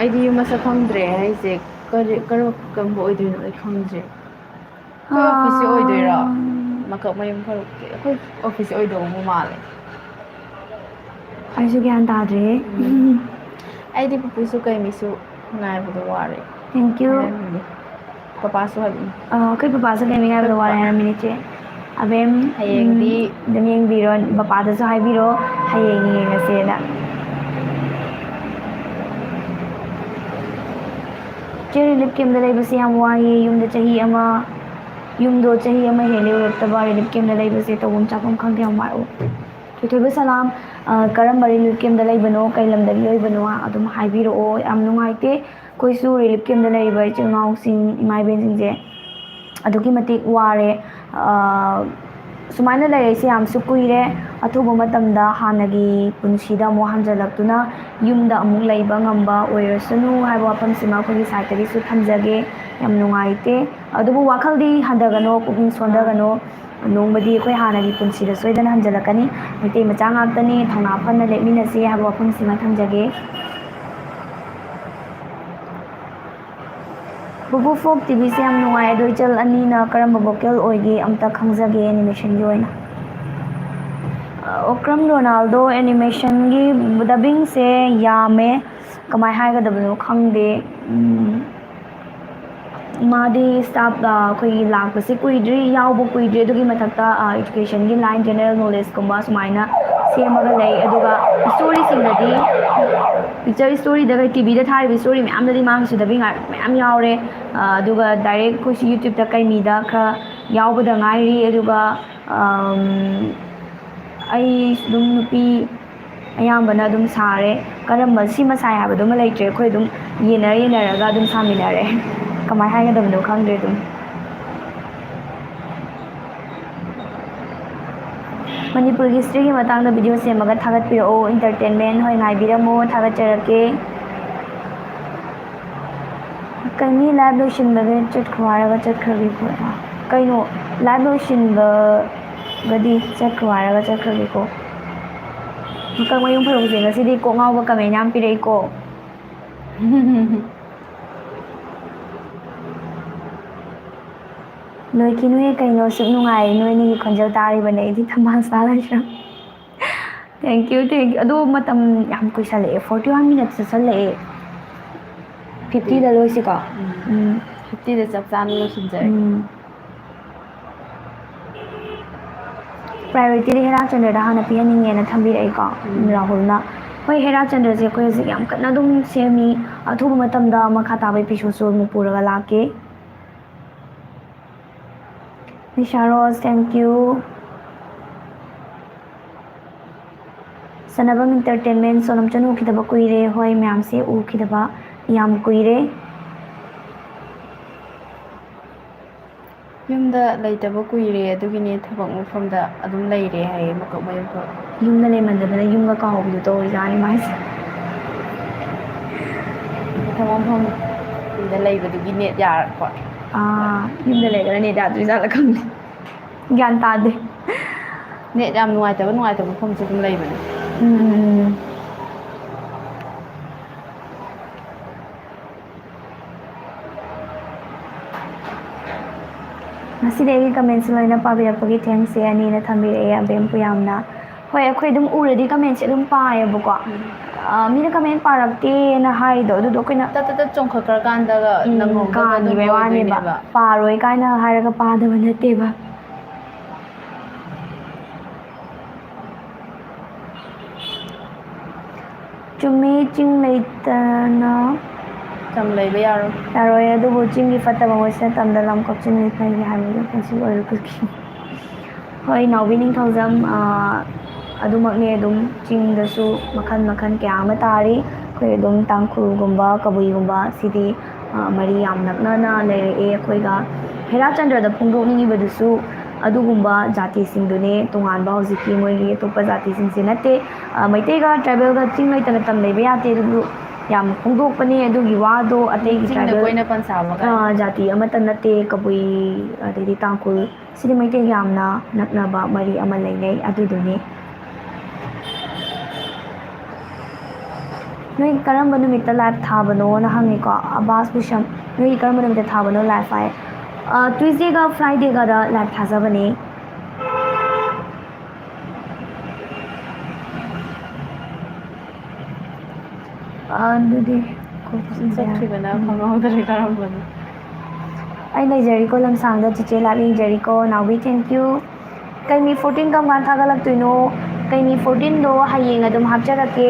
ꯑꯩꯗꯤ ꯌꯨꯝ ꯃꯁꯛ ꯈꯪꯗ꯭ꯔꯦ ꯍꯥꯏꯁꯦ ꯀꯔꯤ, ꯀꯔꯝ-, ꯀꯔꯝꯕ ꯑꯣꯏꯗꯣꯏꯅꯣ ꯑꯩ ꯈꯪꯗ꯭ꯔꯦ꯫ ꯑꯩꯈꯣꯏ ꯑꯣꯐꯤꯁꯁꯦ ꯑꯣꯏꯗꯣꯏꯔꯣ? ꯑꯥ꯫ ꯃꯀꯛ ꯃꯌꯨꯝ ꯐꯔꯨꯛꯀꯤ꯫ ꯑꯩꯈꯣꯏ ꯑꯣꯐꯤꯁꯁꯦ ꯑꯣꯏꯗꯧꯕ ꯃꯥꯜꯂꯦ꯫ ꯑꯩꯁꯨ ꯒ꯭ꯌꯥꯟ ꯇꯥꯗ꯭ꯔꯦ꯫ ꯎꯝ꯫ ꯑꯩꯗꯤ ꯄꯨꯄꯨꯁꯨ ꯀꯩꯃꯤꯁꯨ ꯉꯥꯏꯕꯗ ꯋꯥꯔꯦ꯫ Thank you꯫ ꯍꯥꯏꯔꯝꯃꯤꯅꯦ꯫ ꯄꯄꯥꯁꯨ ꯍꯥꯏꯕꯅꯤ꯫ ꯑ, ꯑꯩꯈꯣꯏ ꯄꯄꯥꯁꯨ ꯀꯩꯃꯤ ꯉꯥꯏꯕꯗ ꯋꯥꯔꯦ ꯄꯄꯥ꯫ ꯍꯥꯏꯔꯝꯃꯤꯅꯦ ꯆꯦ꯫ ꯑꯕꯦꯝ, ꯍꯌꯦꯡꯗꯤ ꯎꯝ, ꯑꯗꯨꯝ ꯌꯦꯡꯕꯤꯔꯣ, ꯄꯄꯥꯗꯁꯨ ꯍꯥꯏꯕꯤꯔꯣ, ꯍꯌꯦꯡ ꯌꯦꯡꯉꯁꯦꯅ꯫ ꯆꯦ, ꯔꯤꯂꯤꯐ ꯀꯦꯝꯗ ꯂꯩꯕꯁꯦ ꯌꯥꯝ ꯋꯥꯏꯌꯦ꯫ ꯌꯨꯝꯗ ꯆꯍꯤ ꯑꯃ, ꯌꯨꯝꯗꯣ ꯆꯍꯤ ꯑꯃ ꯍꯦꯜꯂꯦ ꯎꯔꯛꯇꯕ꯫ ꯔꯤꯂꯤꯐ ꯀꯦꯝꯗ ꯂꯩꯕꯁꯦ ꯇꯧꯐꯝ ꯆꯥꯐꯝ ꯈꯪꯗꯦ, ꯌꯥꯝ ꯋꯥꯏ꯫ ꯊꯣꯏꯊꯣꯏꯕ ꯁꯂꯥꯝ, ꯑ, ꯀꯔꯝꯕ ꯔꯤꯂꯤꯐ ꯀꯦꯝꯗ ꯂꯩꯕꯅꯣ, ꯀꯩ ꯂꯝꯗꯒꯤ ꯑꯣꯏꯕꯅꯣ, ꯑꯗꯨꯝ ꯍꯥꯏꯕꯤꯔꯛꯑꯣ꯫ ꯌꯥꯝ ꯅꯨꯡꯉꯥꯏꯇꯦ꯫ ꯑꯩꯈꯣꯏꯁꯨ ꯔꯤꯂꯤꯐ ꯀꯦꯝꯗ ꯂꯩꯔꯤꯕ ꯏꯆꯤꯜ ꯏꯅꯥꯎꯁꯤꯡ, ꯏꯃꯥ ꯏꯕꯦꯟꯁꯤꯡꯁꯦ ꯑꯗꯨꯛꯀꯤ ꯃꯇꯤꯛ ꯋꯥꯔꯦ꯫ ꯑ, ꯁꯨꯃꯥꯏꯅ ꯂꯩꯔꯛꯏꯁꯦ ꯌꯥꯝꯁꯨ ꯀꯨꯏꯔꯦ꯫ ꯑꯊꯨꯕ ꯃꯇꯝꯗ ꯍꯥꯟꯅꯒꯤ ꯄꯨꯟꯁꯤꯗ ꯑꯃꯨꯛ ꯍꯟꯖꯤꯜꯂꯛꯇꯨꯅ ꯌꯨꯝꯗ ꯑꯃꯨꯛ ꯂꯩꯕ ꯉꯝꯕ ꯑꯣꯏꯔꯁꯅꯨ ꯍꯥꯏꯕ ꯋꯥꯐꯝꯁꯤꯃ ꯑꯩꯈꯣꯏꯒꯤ ꯁꯥꯏꯠꯇꯒꯤꯁꯨ ꯊꯝꯖꯒꯦ꯫ ꯌꯥꯝ ꯅꯨꯡꯉꯥꯏꯇꯦ꯫ ꯑꯗꯨꯕꯨ ꯋꯥꯈꯜꯗꯤ ꯍꯟꯊꯒꯅꯣ, ꯄꯨꯛꯅꯤꯡ ꯁꯣꯟꯊꯒꯅꯣ꯫ ꯅꯣꯡꯃꯗꯤ ꯑꯩꯈꯣꯏ ꯍꯥꯟꯅꯒꯤ ꯄꯨꯟꯁꯤꯗ ꯁꯣꯏꯗꯅ ꯍꯟꯖꯤꯜꯂꯛꯀꯅꯤ꯫ ꯃꯩꯇꯩ ꯃꯆꯥ ꯉꯥꯛꯇꯅꯤ, ꯊꯧꯅꯥ ꯐꯅ ꯂꯦꯞꯃꯤꯟꯅꯁꯤ ꯍꯥꯏꯕ ꯋꯥꯐꯝꯁꯤꯃ ꯊꯝꯖꯒꯦ꯫ ꯕꯨꯕꯨ ꯐꯣꯛ ꯇꯤꯚꯤꯁꯦ ꯌꯥꯝ ꯅꯨꯡꯉꯥꯏ꯫ ꯑꯗꯣ ꯏꯆꯜ ꯑꯅꯤꯅ ꯀꯔꯝꯕ ꯚꯣꯀꯦꯜ ꯑꯣꯏꯒꯦ ꯑꯝꯇ ꯈꯪꯖꯒꯦ ꯑꯦꯅꯤꯃꯦꯁꯟꯒꯤ ꯑꯣꯏꯅ꯫ ꯑ, ꯑꯣꯀ꯭ꯔꯝ ꯔꯣꯅꯥꯜꯗꯣ ꯑꯦꯅꯤꯃꯦꯁꯟꯒꯤ ꯗꯕꯤꯡꯁꯦ ꯌꯥꯝꯃꯦ꯫ ꯀꯃꯥꯏ ꯍꯥꯏꯒꯗꯕꯅꯣ ꯈꯪꯗꯦ꯫ ꯎꯝ, ꯃꯥꯗꯤ ꯁ꯭ꯇꯥꯐ, ꯑ, ꯑꯩꯈꯣꯏꯒꯤ ꯂꯥꯛꯄꯁꯦ ꯀꯨꯏꯗ꯭ꯔꯤ, ꯌꯥꯎꯕ ꯀꯨꯏꯗ꯭ꯔꯤ꯫ ꯑꯗꯨꯒꯤ ꯃꯊꯛꯇ, ꯑ, ꯏꯗꯨꯀꯦꯁꯟꯒꯤ ꯂꯥꯏꯟ, ꯖꯦꯅꯔꯦꯜ ꯅꯣꯂꯦꯖꯀꯨꯝꯕ ꯁꯨꯃꯥꯏꯅ ꯁꯦꯝꯃꯒ ꯂꯩ꯫ ꯑꯗꯨꯒ ꯁ꯭ꯇꯣꯔꯤꯁꯤꯡꯗꯗꯤ, ꯄꯤꯛꯆꯔ ꯁ꯭ꯇꯣꯔꯤꯗ, ꯇꯤꯚꯤꯗ ꯊꯥꯔꯤꯕ ꯁ꯭ꯇꯣꯔꯤ ꯃꯌꯥꯝꯗꯗꯤ ꯃꯥꯒꯤꯁꯨ ꯗꯕꯤꯡ ꯑꯥꯔꯠ ꯃꯌꯥꯝ ꯌꯥꯎꯔꯦ꯫ ꯑ, ꯑꯗꯨꯒ ꯗꯥꯏꯔꯦꯛ ꯑꯩꯈꯣꯏꯁꯤ ꯌꯨꯇ꯭ꯌꯨꯕꯇ ꯀꯩꯃꯤꯗ ꯈꯔ ꯌꯥꯎꯕꯗ ꯉꯥꯏꯔꯤ꯫ ꯑꯗꯨꯒ, ꯑꯝ, ꯑꯩ ꯑꯗꯨꯝ ꯅꯨꯄꯤ ꯑꯌꯥꯝꯕꯅ ꯑꯗꯨꯝ ꯁꯥꯔꯦ꯫ ꯀꯔꯝꯕ ꯁꯤꯃ ꯁꯥꯏ ꯍꯥꯏꯕꯗꯨꯃ ꯂꯩꯇ꯭ꯔꯦ꯫ ꯑꯩꯈꯣꯏ ꯑꯗꯨꯝ ꯌꯦꯟꯅꯔ ꯌꯦꯟꯅꯔꯒ ꯑꯗꯨꯝ ꯁꯥꯃꯤꯟꯅꯔꯦ꯫ ꯀꯃꯥꯏ ꯍꯥꯏꯒꯗꯕꯅꯣ ꯈꯪꯗ꯭ꯔꯦ ꯑꯗꯨꯝ꯫ ꯃꯅꯤꯄꯨꯔꯒꯤ ꯍꯤꯁꯇ꯭ꯔꯤꯒꯤ ꯃꯇꯥꯡꯗ ꯚꯤꯗꯤꯑꯣ ꯁꯦꯝꯃꯒ ꯊꯥꯒꯠꯄꯤꯔꯛꯑꯣ꯫ ꯏꯟꯇꯔꯇꯦꯟꯃꯦꯟ꯫ ꯍꯣꯏ, ꯉꯥꯏꯕꯤꯔꯝꯃꯣ, ꯊꯥꯒꯠꯆꯔꯛꯀꯦ꯫ ꯀꯩꯅꯤ, ꯂꯥꯏꯚ ꯂꯣꯏꯁꯤꯟꯕꯒ ꯆꯠꯈ꯭ꯔꯣ ꯍꯥꯏꯔꯒ ꯆꯠꯈ꯭ꯔꯒꯦꯀꯣ꯫ ꯀꯩꯅꯣ, ꯂꯥꯏꯚ ꯂꯣꯏꯁꯤꯟꯕꯒꯗꯤ ꯆꯠꯈ꯭ꯔꯣ ꯍꯥꯏꯔꯒ ꯆꯠꯈ꯭ꯔꯒꯦꯀꯣ꯫ ꯃꯀꯛ ꯃꯌꯨꯝ ꯐꯔꯧꯁꯦ ꯉꯁꯤꯗꯤ ꯀꯣꯛ ꯉꯥꯎꯕ ꯀꯃꯦꯟ ꯌꯥꯝ ꯄꯤꯔꯛꯏꯀꯣ꯫ ꯂꯣꯏꯈꯤꯅꯨꯍꯦ ꯀꯩꯅꯣ, ꯁꯨꯛ ꯅꯨꯡꯉꯥꯏ ꯅꯣꯏ ꯑꯅꯤꯒꯤ ꯈꯣꯟꯖꯦꯜ ꯇꯥꯔꯤꯕꯅꯦ ꯑꯩꯗꯤ ꯊꯝꯕꯥꯜ ꯁꯥ ꯂꯩꯁꯤꯔ꯫ Thank you, thank you꯫ ꯑꯗꯣ ꯃꯇꯝ ꯌꯥꯝ ꯀꯨꯏꯁꯜꯂꯛꯑꯦ, forty one minutes ꯆꯠꯁꯜꯂꯛꯑꯦ꯫ Fifty ꯗ ꯂꯣꯏꯁꯤꯀꯣ꯫ ꯎꯝ꯫ ꯐꯤꯐꯇꯤꯗ ꯆꯞ ꯆꯥꯅ ꯂꯣꯏꯁꯤꯟꯖꯔꯒꯦ꯫ ꯎꯝ꯫ ꯄ꯭ꯔꯥꯏꯌꯣꯔꯤꯇꯤꯗꯤ ꯍꯦꯔꯥꯆꯟꯗ꯭ꯔꯗ ꯍꯥꯟꯅ ꯄꯤꯍꯟꯅꯤꯡꯉꯦꯅ ꯊꯝꯕꯤꯔꯛꯏꯀꯣ, ꯎꯝ꯫ ꯔꯥꯍꯨꯜꯅ꯫ ꯍꯣꯏ, ꯍꯦꯔꯥꯆꯟꯗ꯭ꯔꯁꯦ ꯑꯩꯈꯣꯏ ꯍꯧꯖꯤꯛ ꯌꯥꯝ ꯀꯟꯅ ꯑꯗꯨꯝ ꯁꯦꯝꯃꯤ꯫ ꯑꯊꯨꯕ ꯃꯇꯝꯗ ꯃꯈꯥ ꯇꯥꯕ episode ꯁꯨ ꯑꯃꯨꯛ ꯄꯨꯔꯒ ꯂꯥꯛꯀꯦ꯫ ꯅꯤꯁꯥ ꯔꯣꯁ, thank you꯫ ꯁꯥꯟꯅꯕꯝ Entertainment, ꯁꯣꯅꯝ ꯆꯅꯨ ꯎꯈꯤꯗꯕ ꯀꯨꯏꯔꯦ꯫ ꯍꯣꯏ, ꯃꯌꯥꯝꯁꯦ ꯎꯈꯤꯗꯕ ꯌꯥꯝ ꯀꯨꯏꯔꯦ꯫ ꯌꯨꯝꯗ ꯂꯩꯇꯕ ꯀꯨꯏꯔꯦ, ꯑꯗꯨꯒꯤꯅꯦ ꯊꯕꯛ ꯃꯐꯝꯗ ꯑꯗꯨꯝ ꯂꯩꯔꯦ ꯍꯥꯏꯌꯦ ꯃꯀꯛ ꯃꯌꯨꯝ ꯐꯥꯎ꯫ ꯌꯨꯝꯗ ꯂꯩꯃꯟꯗꯗꯅ ꯌꯨꯝꯒ ꯀꯥꯎꯕꯤꯗꯣ ꯇꯧꯔꯤꯖꯥꯠꯅꯤ ꯃꯥꯏꯁꯦ꯫ ꯊꯕꯛ ꯃꯐꯝꯗ ꯂꯩꯕꯗꯨꯒꯤ ꯅꯦꯠ ꯌꯥꯔꯛꯄ꯫ ꯑꯥ, ꯌꯨꯝꯗ ꯂꯩꯔꯒꯅ ꯅꯦꯠ ꯌꯥꯗ꯭ꯔꯤꯖꯥꯠꯂ ꯈꯪꯗꯦ꯫ ꯒ꯭ꯌꯥꯟ ꯇꯥꯗꯦ꯫ ꯅꯦꯠ ꯌꯥꯝ ꯅꯨꯡꯉꯥꯏꯇꯕ ꯅꯨꯡꯉꯥꯏꯇꯕ ꯃꯐꯝꯁꯨ ꯑꯗꯨꯝ ꯂꯩꯕꯅꯦ꯫ ꯎꯝ꯫ ꯉꯁꯤꯗꯤ ꯑꯩꯒꯤ ꯀꯃꯦꯟꯁꯦ ꯂꯣꯏꯅ ꯄꯥꯕꯤꯔꯛꯄꯒꯤ ꯊꯦꯡꯁꯦ ꯑꯅꯤꯅ ꯊꯝꯕꯤꯔꯛꯑꯦ ꯑꯕꯦꯝ ꯄꯨꯌꯥꯝꯅ꯫ ꯍꯣꯏ, ꯑꯩꯈꯣꯏ ꯑꯗꯨꯝ ꯎꯔꯗꯤ ꯀꯃꯦꯟꯁꯦ ꯑꯗꯨꯝ ꯄꯥꯏꯌꯦꯕꯀꯣ꯫ ꯑ, ꯃꯤꯅ ꯀꯃꯦꯟ ꯄꯥꯔꯛꯇꯦꯅ ꯍꯥꯏꯗꯣ ꯑꯗꯨꯗꯣ ꯑꯩꯈꯣꯏꯅ ꯇꯠ ꯇꯠ ꯇꯠ ꯆꯣꯡꯈꯠꯈ꯭ꯔꯀꯥꯟꯗꯒ ꯎꯝ, ꯅꯪꯍꯧꯗꯕ ꯑꯗꯨꯝ ꯀꯥꯟꯈꯤꯕꯩ ꯋꯥꯅꯦꯕ꯫ ꯑꯣꯏꯗꯣꯏꯅꯦꯕ꯫ ꯄꯥꯔꯣꯏ ꯀꯥꯏꯅ ꯍꯥꯏꯔꯒ ꯄꯥꯗꯕ ꯅꯠꯇꯦꯕ꯫ ꯆꯨꯝꯃꯤ, ꯆꯤꯡ ꯂꯩꯇꯅ ꯇꯝ ꯂꯩꯕ ꯌꯥꯔꯣꯏ꯫ ꯌꯥꯔꯣꯏ, ꯑꯗꯨꯕꯨ ꯆꯤꯡꯒꯤ ꯐꯠꯇꯕ ꯃꯣꯏꯁꯤꯅ ꯇꯝꯗ ꯂꯝ ꯀꯛꯆꯤꯡꯒꯤ ꯐꯩꯒꯤ ꯍꯥꯏꯕꯗꯨ ꯄꯨꯟꯁꯤ ꯑꯣꯏꯔꯛꯄꯒꯤ꯫ ꯍꯣꯏ, ꯅꯥꯎꯕꯤ ꯅꯤꯡꯊꯧꯖꯝ, ꯑ, ꯑꯗꯨꯃꯛꯅꯦ꯫ ꯑꯗꯨꯝ ꯆꯤꯡꯗꯁꯨ ꯃꯈꯜ ꯃꯈꯜ ꯀꯌꯥ ꯑꯃ ꯇꯥꯔꯤ꯫ ꯑꯩꯈꯣꯏ ꯑꯗꯨꯝ ꯇꯥꯡꯈꯨꯜꯒꯨꯝꯕ, ꯀꯕꯨꯏꯒꯨꯝꯕ ꯁꯤꯗꯤ, ꯑ, ꯃꯔꯤ ꯌꯥꯝ ꯅꯛꯅꯅ ꯂꯩꯔꯛꯑꯦ ꯑꯩꯈꯣꯏꯒ꯫ ꯍꯦꯔꯥꯆꯟꯗ꯭ꯔꯗ ꯐꯣꯡꯗꯣꯛꯅꯤꯡꯉꯤꯕꯗꯨꯁꯨ ꯑꯗꯨꯒꯨꯝꯕ ꯖꯥꯇꯤꯁꯤꯡꯗꯨꯅꯦ, ꯇꯣꯉꯥꯟꯕ ꯍꯧꯖꯤꯛꯀꯤ ꯃꯣꯏꯒꯤ ꯑꯇꯣꯞꯄ ꯖꯥꯇꯤꯁꯤꯡꯁꯦ ꯅꯠꯇꯦ꯫ ꯑ, ꯃꯩꯇꯩꯒ ꯇ꯭ꯔꯥꯏꯕꯦꯜꯒ ꯆꯤꯡ ꯂꯩꯇꯅ ꯇꯝ ꯂꯩꯕ ꯌꯥꯗꯦ, ꯑꯗꯨꯕꯨ ꯌꯥꯝ ꯐꯣꯡꯗꯣꯛꯄꯅꯦ ꯑꯗꯨꯒꯤ ꯋꯥꯗꯣ꯫ ꯑꯇꯩꯒꯤ ꯆꯤꯡꯗ ꯇ꯭ꯔꯥꯏꯕꯦꯜ, ꯀꯣꯏꯅ ꯄꯟ ꯁꯥꯕ ꯀꯥꯏ꯫ ꯑ, ꯖꯥꯇꯤ ꯑꯃꯠꯇ ꯅꯠꯇꯦ꯫ ꯀꯕꯨꯏ, ꯑꯗꯩꯗꯤ ꯇꯥꯡꯈꯨꯜ, ꯁꯤꯗꯤ ꯃꯩꯇꯩꯒ ꯌꯥꯝꯅ ꯅꯛꯅꯕ ꯃꯔꯤ ꯑꯃ ꯂꯩꯅꯩ꯫ ꯑꯗꯨꯗꯨꯅꯤ꯫ ꯅꯣꯏ ꯀꯔꯝꯕ ꯅꯨꯃꯤꯠꯇ ꯂꯥꯏꯚ ꯊꯥꯕꯅꯣꯅ ꯍꯪꯉꯤꯀꯣ, ꯑꯕꯥꯁ ꯕꯤꯁꯝ꯫ ꯅꯣꯏ ꯀꯔꯝꯕ ꯅꯨꯃꯤꯠꯇ ꯊꯥꯕꯅꯣ ꯂꯥꯏꯚ ꯍꯥꯏ? ꯑ, ꯇ꯭ꯌꯨꯁꯗꯦꯒ ꯐ꯭ꯔꯥꯏꯗꯦꯒꯗ ꯂꯥꯏꯚ ꯊꯥꯖꯕꯅꯦ꯫ ꯑꯗꯨꯗꯤ ꯆꯠꯈꯤꯕꯅ ꯎꯝ꯫ ꯈꯪꯍꯧꯗ꯭ꯔꯦ ꯀꯔꯝꯕꯅꯣ꯫ ꯑꯩ ꯂꯩꯖꯔꯤꯀꯣ ꯂꯝꯁꯥꯡꯗ, ꯆꯤꯆꯦ ꯂꯥꯛꯅꯤꯡꯖꯔꯤꯀꯣ ꯅꯥꯎꯕꯤ, thank you꯫ ꯀꯩ ꯃꯤ fourteen ꯀꯔꯝ ꯀꯥꯟ ꯊꯥꯒꯠꯂꯛꯇꯣꯏꯅꯣ? ꯀꯩ ꯃꯤ fourteenꯗꯣ ꯍꯌꯦꯡ ꯑꯗꯨꯝ ꯍꯥꯞꯆꯔꯛꯀꯦ꯫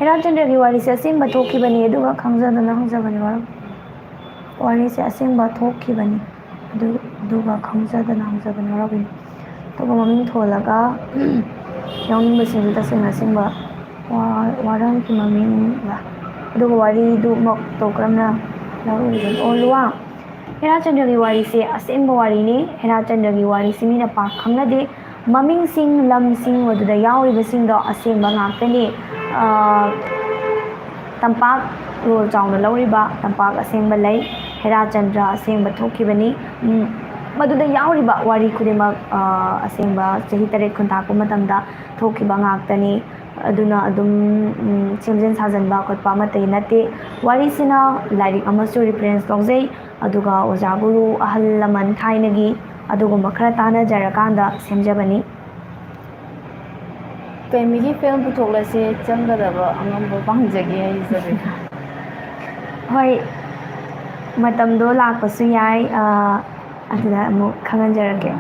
ꯍꯦꯔꯥꯆꯟꯗ꯭ꯔꯒꯤ ꯋꯥꯔꯤꯁꯦ ꯑꯁꯦꯡꯕ ꯊꯣꯛꯈꯤꯕꯅꯤ, ꯑꯗꯨꯒ ꯈꯪꯖꯗꯅ ꯍꯪꯖꯕꯅꯤ ꯋꯥꯔꯧ-, ꯋꯥꯔꯤꯁꯦ ꯑꯁꯦꯡꯕ ꯊꯣꯛꯈꯤꯕꯅꯤ, ꯑꯗꯨ, ꯑꯗꯨꯒ ꯈꯪꯖꯗꯅ ꯍꯪꯖꯕꯅꯤ ꯋꯥꯔꯧꯕꯤꯅꯨ꯫ ꯑꯇꯣꯞꯄ ꯃꯃꯤꯡ ꯊꯣꯜꯂꯒ ꯌꯥꯎꯅꯤꯡꯕꯁꯤꯡꯗꯨ ꯇꯁꯦꯡꯅ ꯑꯁꯦꯡꯕ ꯋꯥ-, ꯋꯥꯔꯝꯒꯤ ꯃꯃꯤꯡꯂ? ꯑꯗꯨꯒ ꯋꯥꯔꯤꯗꯨꯃꯛꯇꯣ ꯀꯔꯝꯅ ꯂꯧꯔꯤꯕꯅꯣ? ꯑꯣ, ꯂꯨꯋꯥꯡ꯫ ꯍꯦꯔꯥꯆꯟꯗ꯭ꯔꯒꯤ ꯋꯥꯔꯤꯁꯦ ꯑꯁꯦꯡꯕ ꯋꯥꯔꯤꯅꯤ꯫ ꯍꯦꯔꯥꯆꯟꯗ꯭ꯔꯒꯤ ꯋꯥꯔꯤꯁꯤ ꯃꯤꯅ ꯄꯥꯛ ꯈꯪꯅꯗꯦ꯫ ꯃꯃꯤꯡꯁꯤꯡ, ꯂꯝꯁꯤꯡ ꯑꯗꯨꯗ ꯌꯥꯎꯔꯤꯕꯁꯤꯡꯗꯣ ꯑꯁꯦꯡꯕ ꯉꯥꯛꯇꯅꯤ꯫ ꯑ, ꯇꯝꯄꯥꯛ ꯔꯣꯜ ꯆꯥꯎꯅ ꯂꯧꯔꯤꯕ ꯇꯝꯄꯥꯛ ꯑꯁꯦꯡꯕ ꯂꯩ꯫ ꯍꯦꯔꯥꯆꯟꯗ꯭ꯔ ꯑꯁꯦꯡꯕ ꯊꯣꯛꯈꯤꯕꯅꯤ꯫ ꯎꯝ, ꯃꯗꯨꯗ ꯌꯥꯎꯔꯤꯕ ꯋꯥꯔꯤ ꯈꯨꯗꯤꯡꯃꯛ, ꯑ, ꯑꯁꯦꯡꯕ ꯆꯍꯤ ꯇꯔꯦꯠ ꯈꯨꯟꯇꯥꯛꯄ ꯃꯇꯝꯗ ꯊꯣꯛꯈꯤꯕ ꯉꯥꯛꯇꯅꯤ꯫ ꯑꯗꯨꯅ ꯑꯗꯨꯝ, ꯎꯝ, ꯁꯦꯝꯖꯤꯟ ꯁꯥꯖꯤꯟꯕ ꯈꯣꯠꯄ ꯑꯃꯠꯇ ꯅꯠꯇꯦ꯫ ꯋꯥꯔꯤꯁꯤꯅ ꯂꯥꯏꯔꯤꯛ ꯑꯃꯁꯨ reference ꯂꯧꯖꯩ, ꯑꯗꯨꯒ ꯑꯣꯖꯥ ꯒꯨꯔꯨ ꯑꯍꯜ ꯂꯃꯟ ꯊꯥꯏꯅꯒꯤ ꯑꯗꯨꯒꯨꯝꯕ ꯈꯔ ꯇꯥꯟꯅꯖꯔꯀꯥꯟꯗ ꯁꯦꯝꯖꯕꯅꯤ꯫ ꯀꯩꯃꯤꯒꯤ ꯐꯤꯂꯝ ꯄꯨꯊꯣꯛꯂꯁꯦ ꯆꯪꯒꯗꯕ ꯑꯉꯝꯕ ꯄꯥꯡꯖꯒꯦ ꯍꯥꯏꯖꯔꯤ꯫ ꯍꯣꯏ, ꯃꯇꯝꯗꯣ ꯂꯥꯛꯄꯁꯨ ꯌꯥꯏ꯫ ꯑ, ꯑꯗꯨꯗ ꯑꯃꯨꯛ ꯈꯪꯍꯟꯖꯔꯛꯀꯦ꯫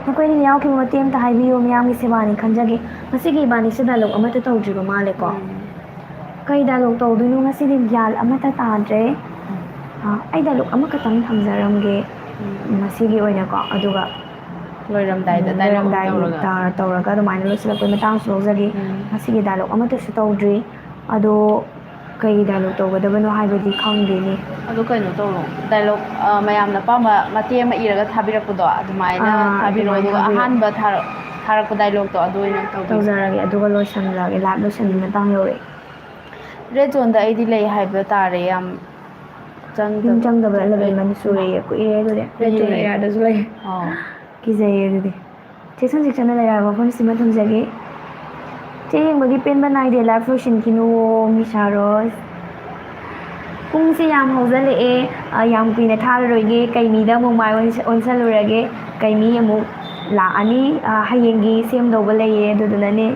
ꯅꯈꯣꯏꯅ ꯌꯥꯎꯈꯤꯕ ꯃꯇꯦꯡ ꯑꯝꯇ ꯍꯥꯏꯕꯤꯌꯨ, ꯃꯤꯌꯥꯝꯒꯤ ꯁꯦꯕꯥꯅꯤ ꯈꯟꯖꯒꯦ꯫ ꯉꯁꯤꯒꯤ ꯏꯕꯥꯅꯤꯁꯦ dialogue ꯑꯃꯠꯇ ꯇꯧꯗ꯭ꯔꯤꯕ ꯃꯥꯜꯂꯦꯀꯣ? ꯀꯩ dialogue ꯇꯧꯗꯣꯏꯅꯣ ꯉꯁꯤꯗꯤ ꯒ꯭ꯌꯥꯟ ꯑꯃꯠꯇ ꯇꯥꯗ꯭ꯔꯦ꯫ ꯑ, ꯑꯩ dialogue ꯑꯃꯈꯛꯇꯪ ꯊꯝꯖꯔꯝꯒꯦ ꯉꯁꯤꯒꯤ ꯑꯣꯏꯅꯀꯣ, ꯑꯗꯨꯒ ꯂꯣꯏꯔꯝꯗꯥꯏꯗ ꯎꯝ, dialogue ꯂꯣꯏꯔꯝꯗꯥꯏꯒꯤ ꯇꯧꯔꯒ꯫ ꯇꯥ-, ꯇꯧꯔꯒ ꯑꯗꯨꯃꯥꯏꯅ ꯂꯣꯏꯁꯤꯜꯂꯛꯄꯩ ꯃꯇꯥꯡꯁꯨ ꯂꯧꯖꯒꯦ꯫ ꯎꯝ꯫ ꯉꯁꯤꯒꯤ dialogue ꯑꯃꯠꯇꯁꯨ ꯇꯧꯗ꯭ꯔꯤ꯫ ꯑꯗꯣ ꯀꯩ dialogue ꯇꯧꯒꯗꯕꯅꯣ ꯍꯥꯏꯕꯗꯤ ꯈꯪꯗꯦꯅꯦ꯫ ꯑꯗꯣ ꯀꯩꯅꯣ ꯇꯧꯔꯣ, dialogue, ꯑ, ꯃꯌꯥꯝꯅ ꯑꯄꯥꯝꯕ ꯃꯇꯦꯛ ꯑꯃ ꯏꯔꯒ ꯊꯥꯕꯤꯔꯛꯄꯗꯣ, ꯑꯗꯨꯃꯥꯏꯅ ꯑꯥ, ꯊꯥꯕꯤꯔꯛꯑꯣ꯫ ꯑꯗꯨꯃꯥꯏꯅ ꯑꯗꯨꯒ ꯊꯥꯕꯤꯔꯛꯑꯣ꯫ ꯑꯍꯥꯟꯕ ꯊꯥꯔꯛ-, ꯊꯥꯔꯛꯄ dialogue-ꯇꯣ ꯑꯗꯨ ꯑꯣꯏꯅ ꯇꯧꯕꯤꯔꯣ꯫ ꯇꯧꯖꯔꯒꯦ, ꯑꯗꯨꯒ ꯂꯣꯏꯁꯤꯟꯖꯔꯒꯦ, live ꯂꯣꯏꯁꯤꯟꯕ ꯃꯇꯥꯡ ꯌꯧꯔꯛꯑꯦ꯫ Red zone-ꯗ ꯑꯩꯗꯤ ꯂꯩ ꯍꯥꯏꯕ ꯇꯥꯔꯦ, ꯌꯥꯝ ꯆꯪꯗꯕ꯫ ꯅꯤꯡ ꯆꯪꯗꯕ eleven month ꯁꯨꯔꯦꯌꯦ, ꯀꯨꯏꯔꯦ ꯑꯗꯨꯗꯤ꯫ Red zone area-ꯗꯁꯨ ꯂꯩ꯫ ꯑꯥꯎ꯫ ꯀꯤꯖꯩꯌꯦ ꯑꯗꯨꯗꯤ꯫ Section section-ꯗ ꯂꯩꯔꯕ ꯃꯐꯝꯁꯤꯃ ꯊꯝꯖꯒꯦ꯫ ꯆꯦ ꯌꯦꯡꯕꯒꯤ ꯄꯦꯟꯕ ꯅꯥꯏꯗꯦ, live ꯂꯣꯏꯁꯤꯟꯈꯤꯅꯨꯋꯣ, ꯃꯤꯁꯥ ꯔꯣꯁ꯫ ꯄꯨꯡꯁꯦ ꯌꯥꯝ ꯍꯧꯖꯤꯜꯂꯛꯑꯦ, ꯑ, ꯌꯥꯝ ꯀꯨꯏꯅ ꯊꯥꯔꯔꯣꯏꯒꯦ, ꯀꯩꯃꯤꯗ ꯑꯃꯨꯛ ꯃꯥꯏ ꯑꯣꯟꯁ-, ꯑꯣꯟꯁꯜꯂꯨꯔꯒꯦ, ꯀꯩꯃꯤ ꯑꯃꯨꯛ ꯂꯥꯛꯑꯅꯤ, ꯑ, ꯍꯌꯦꯡꯒꯤ ꯁꯦꯝꯗꯧꯕ ꯂꯩꯌꯦ, ꯑꯗꯨꯗꯨꯅꯅꯦ꯫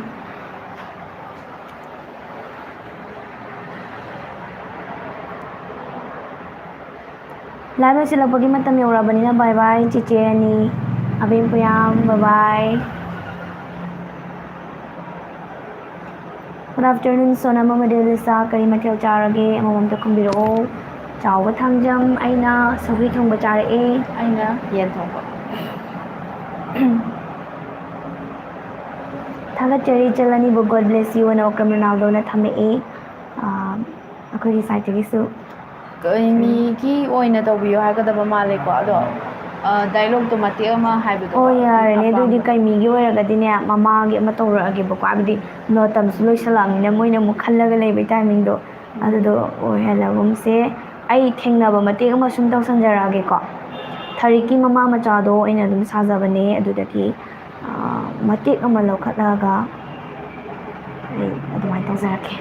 Live ꯂꯣꯏꯁꯤꯜꯂꯛꯄꯒꯤ ꯃꯇꯝ ꯌꯧꯔꯛꯑꯕꯅꯤꯅ bye bye ꯆꯤꯆꯦ ꯑꯅꯤ, ꯑꯕꯦꯝ ꯄꯨꯌꯥꯝ, bye bye꯫ Good afternoon Sonam ꯑꯃꯗꯤ ꯂꯤꯁꯥ, ꯀꯔꯤ ꯃꯊꯦꯜ ꯆꯥꯔꯒꯦ? ꯑꯃꯃꯝꯇ ꯈꯨꯝꯕꯤꯔꯛꯑꯣ꯫ ꯆꯥꯎꯕ ꯊꯥꯡꯖꯝ, ꯑꯩꯅ ꯁꯧꯒ꯭ꯔꯤ ꯊꯣꯡꯕ ꯆꯥꯔꯛꯑꯦ꯫ ꯑꯩꯅ ꯌꯦꯟ ꯊꯣꯡꯕ꯫ ꯊꯥꯒꯠꯆꯔꯤ ꯏꯆꯜ ꯑꯅꯤꯕꯨ, God bless you ꯑꯅ ꯑꯣꯀ꯭ꯔꯝ ꯔꯣꯅꯥꯜꯗꯣꯅ ꯊꯝꯃꯛꯑꯦ, ꯑꯥ, ꯑꯩꯈꯣꯏꯒꯤ side-ꯇꯒꯤꯁꯨ꯫ ꯀꯩꯃꯤꯒꯤ ꯑꯣꯏꯅ ꯇꯧꯕꯤꯌꯣ ꯍꯥꯏꯒꯗꯕ ꯃꯥꯜꯂꯦꯀꯣ, ꯑꯗꯣ ꯗꯥꯏꯂꯣꯛꯇꯣ ꯃꯇꯦꯛ ꯑꯃ ꯍꯥꯏꯕꯗꯣ꯫ ꯑꯣ, ꯌꯥꯔꯦꯅꯦ꯫ ꯑꯗꯨꯗꯤ ꯑꯄꯥꯝꯕ꯫ ꯀꯩꯃꯤꯒꯤ ꯑꯣꯏꯔꯒꯗꯤꯅꯦ, ꯃꯃꯥꯒꯤ ꯑꯃ ꯇꯧꯔꯛꯑꯒꯦꯕꯀꯣ꯫ ꯍꯥꯏꯕꯗꯤ ꯃꯇꯝꯁꯨ ꯂꯣꯏꯁꯜꯂꯛꯑꯕꯅꯤꯅ ꯃꯣꯏꯅ ꯑꯃꯨꯛ ꯈꯜꯂꯒ ꯂꯩꯕꯩ ꯇꯥꯏꯃꯤꯡꯗꯣ ꯑꯗꯨꯗꯣ ꯑꯣꯏꯍꯜꯂꯒꯨꯝꯁꯦ꯫ ꯑꯩ ꯊꯦꯡꯅꯕ ꯃꯇꯦꯛ ꯑꯃ ꯁꯨꯝ ꯇꯧꯁꯟꯖꯔꯛꯑꯒꯦꯀꯣ꯫ ꯊꯔꯤꯛꯀꯤ ꯃꯃꯥ ꯃꯆꯥꯗꯣ ꯑꯩꯅ ꯑꯗꯨꯝ ꯁꯥꯖꯕꯅꯦ꯫ ꯑꯗꯨꯗꯒꯤ, ꯑꯥ, ꯃꯇꯦꯛ ꯑꯃ ꯂꯧꯈꯠꯂꯒ ꯑꯩ ꯑꯗꯨꯃꯥꯏꯅ ꯇꯧꯖꯔꯛꯀꯦ꯫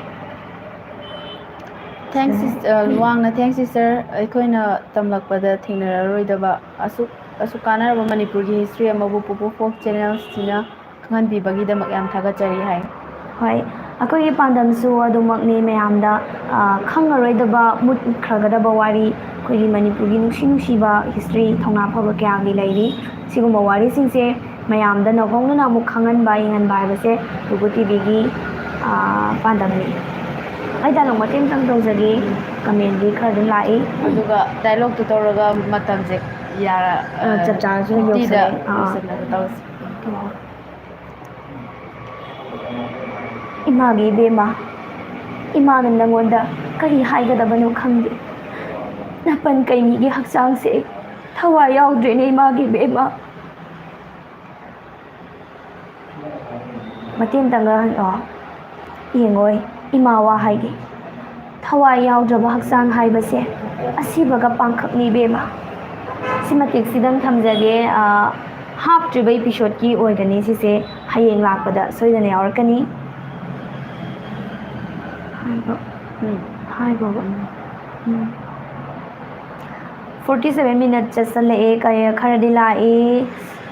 Thanks, sister꯫ ꯋꯥꯡꯅ thanks, sister꯫ ꯑꯩꯈꯣꯏꯅ ꯇꯝꯂꯛꯄꯗ ꯊꯦꯡꯅꯔꯔꯣꯏꯗꯕ ꯑꯁꯨꯛ, ꯑꯁꯨꯛ ꯀꯥꯟꯅꯔꯕ ꯃꯅꯤꯄꯨꯔꯒꯤ history ꯑꯃꯕꯨ ꯄꯨꯄꯨ folk channelꯁꯤꯅ ꯈꯪꯍꯟꯕꯤꯕꯒꯤꯗꯃꯛ ꯌꯥꯝ ꯊꯥꯒꯠꯆꯔꯤ ꯍꯥꯏ꯫ ꯍꯣꯏ, ꯑꯩꯈꯣꯏꯒꯤ ꯄꯥꯟꯗꯝꯁꯨ ꯑꯗꯨꯃꯛꯅꯤ, ꯃꯌꯥꯝꯗ, ꯑ, ꯈꯪꯉꯔꯣꯏꯗꯕ, ꯃꯨꯠꯈ꯭ꯔꯒꯗꯕ ꯋꯥꯔꯤ, ꯑꯩꯈꯣꯏꯒꯤ ꯃꯅꯤꯄꯨꯔꯒꯤ ꯅꯨꯡꯁꯤ ꯅꯨꯡꯁꯤꯕ history, ꯊꯧꯅꯥ ꯐꯕ ꯀꯌꯥꯒꯤ ꯂꯩꯔꯤ꯫ ꯁꯤꯒꯨꯝꯕ ꯋꯥꯔꯤꯁꯤꯡꯁꯦ ꯃꯌꯥꯝꯗ ꯅꯧꯍꯧꯅꯅ ꯑꯃꯨꯛ ꯈꯪꯍꯟꯕ, ꯌꯦꯡꯍꯟꯕ ꯍꯥꯏꯕꯁꯦ ꯄꯨꯄꯨ ꯇꯤꯚꯤꯒꯤ, ꯑ, ꯄꯥꯟꯗꯝꯅꯤ꯫ ꯑꯩ ꯗꯥꯏꯂꯣꯛ ꯃꯇꯦꯛ ꯑꯃꯇꯪ ꯇꯧꯖꯒꯦ, comment ꯗꯤ ꯈꯔ ꯑꯗꯨꯝ ꯂꯥꯛꯏ꯫ ꯑꯗꯨꯒ ꯗꯥꯏꯂꯣꯛꯇꯨ ꯇꯧꯔꯒ ꯃꯇꯝꯁꯦ ꯌꯥꯔ-, ꯑ, ꯆꯞ ꯆꯥꯅꯁꯨ ꯐꯤꯐꯇꯤꯗ ꯌꯧꯁꯜꯂꯛꯑꯦ꯫ ꯑꯥ, ꯑꯥ꯫ ꯂꯣꯏꯁꯤꯟꯅꯕ ꯇꯧꯁꯤ꯫ ꯏꯃꯥꯒꯤ ꯏꯕꯦꯝꯃ, ꯏꯃꯥꯅ ꯅꯪꯉꯣꯟꯗ ꯀꯔꯤ ꯍꯥꯏꯒꯗꯕꯅꯣ ꯈꯪꯗꯦ꯫ ꯅꯥꯄꯟ ꯀꯩꯅꯤꯒꯤ ꯍꯛꯆꯥꯡꯁꯦ ꯊꯋꯥꯏ ꯌꯥꯎꯗ꯭ꯔꯦꯅꯦ, ꯏꯃꯥꯒꯤ ꯏꯕꯦꯝꯃ꯫ ꯃꯇꯦꯡ ꯑꯃꯇꯪꯒ ꯍꯟ-, ꯑꯣ, ꯌꯦꯡꯉꯣꯏ, ꯏꯃꯥ ꯋꯥ ꯍꯥꯏꯒꯦ꯫ ꯊꯋꯥꯏ ꯌꯥꯎꯗ꯭ꯔꯕ ꯍꯛꯆꯥꯡ ꯍꯥꯏꯕꯁꯦ ꯑꯁꯤꯕꯒ ꯄꯥꯡꯈꯛꯅꯤ, ꯏꯕꯦꯝꯃ꯫ ꯁꯤ ꯃꯇꯦꯛꯁꯤꯗꯪ ꯊꯝꯖꯒꯦ꯫ ꯑ, ꯍꯥꯞꯇ꯭ꯔꯤꯕ episode ꯀꯤ ꯑꯣꯏꯒꯅꯤ ꯁꯤꯁꯦ, ꯍꯌꯦꯡ ꯂꯥꯛꯄꯗ ꯁꯣꯏꯗꯅ ꯌꯥꯎꯔꯛꯀꯅꯤ꯫ ꯍꯥꯏꯕ, ꯎꯝ, ꯍꯥꯏꯕ, ꯎꯝ, ꯎꯝ꯫ Forty seven minute ꯆꯠꯁꯜꯂꯛꯑꯦ, ꯀꯩ-, ꯈꯔꯗꯤ ꯂꯥꯛꯏ꯫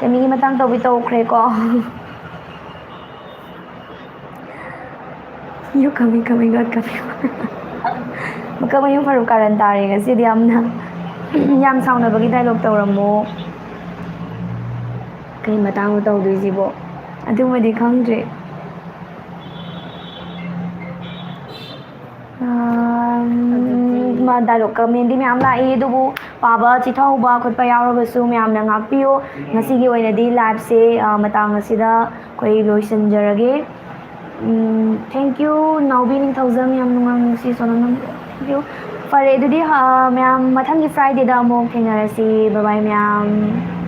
ꯀꯩꯃꯤꯒꯤ ꯃꯇꯥꯡ ꯇꯧꯕꯤ ꯇꯧꯈ꯭ꯔꯦꯀꯣ꯫ You coming, coming, not coming. ꯃꯀꯛ ꯃꯌꯨꯝ ꯐꯔꯨꯛ ꯀꯥꯔꯟ ꯇꯥꯔꯦ ꯉꯁꯤꯗꯤ ꯌꯥꯝꯅ꯫ ꯌꯥꯝ ꯁꯥꯎꯅꯕꯒꯤ ꯗꯥꯏꯂꯣꯛ ꯇꯧꯔꯝꯃꯣ꯫ ꯀꯩ ꯃꯇꯥꯡꯅꯣ ꯇꯧꯗꯣꯏꯁꯤꯕꯣ? ꯑꯗꯨꯃꯗꯤ ꯈꯪꯗ꯭ꯔꯦ꯫ ꯑꯥ, ꯃꯥ ꯗꯥꯏꯂꯣꯛ ꯀꯃꯦꯟꯗꯤ ꯃꯌꯥꯝ ꯂꯥꯛꯏ, ꯑꯗꯨꯕꯨ ꯄꯥꯕ ꯆꯤꯊꯍꯧꯕ ꯈꯣꯠꯄ ꯌꯥꯎꯔꯒꯁꯨ ꯃꯌꯥꯝꯅ ꯉꯥꯛꯄꯤꯌꯨ꯫ ꯉꯁꯤꯒꯤ ꯑꯣꯏꯅꯗꯤ live ꯁꯦ, ꯑꯥ, ꯃꯇꯥꯡ ꯑꯁꯤꯗ ꯑꯩꯈꯣꯏ ꯂꯣꯏꯁꯤꯟꯖꯔꯒꯦ꯫ ꯎꯝ, thank you, ꯅꯥꯎꯕꯤ ꯅꯤꯡꯊꯧꯖꯝ, ꯌꯥꯝ ꯅꯨꯡꯉꯥꯏ ꯉꯁꯤ ꯁꯣꯅꯝ ꯅꯪ-, thank you꯫ ꯐꯔꯦ ꯑꯗꯨꯗꯤ, ꯑ, ꯃꯌꯥꯝ, ꯃꯊꯪꯒꯤ Fridayꯗ ꯑꯃꯨꯛ ꯊꯦꯡꯅꯔꯁꯤ꯫ Bye bye ꯃꯌꯥꯝ꯫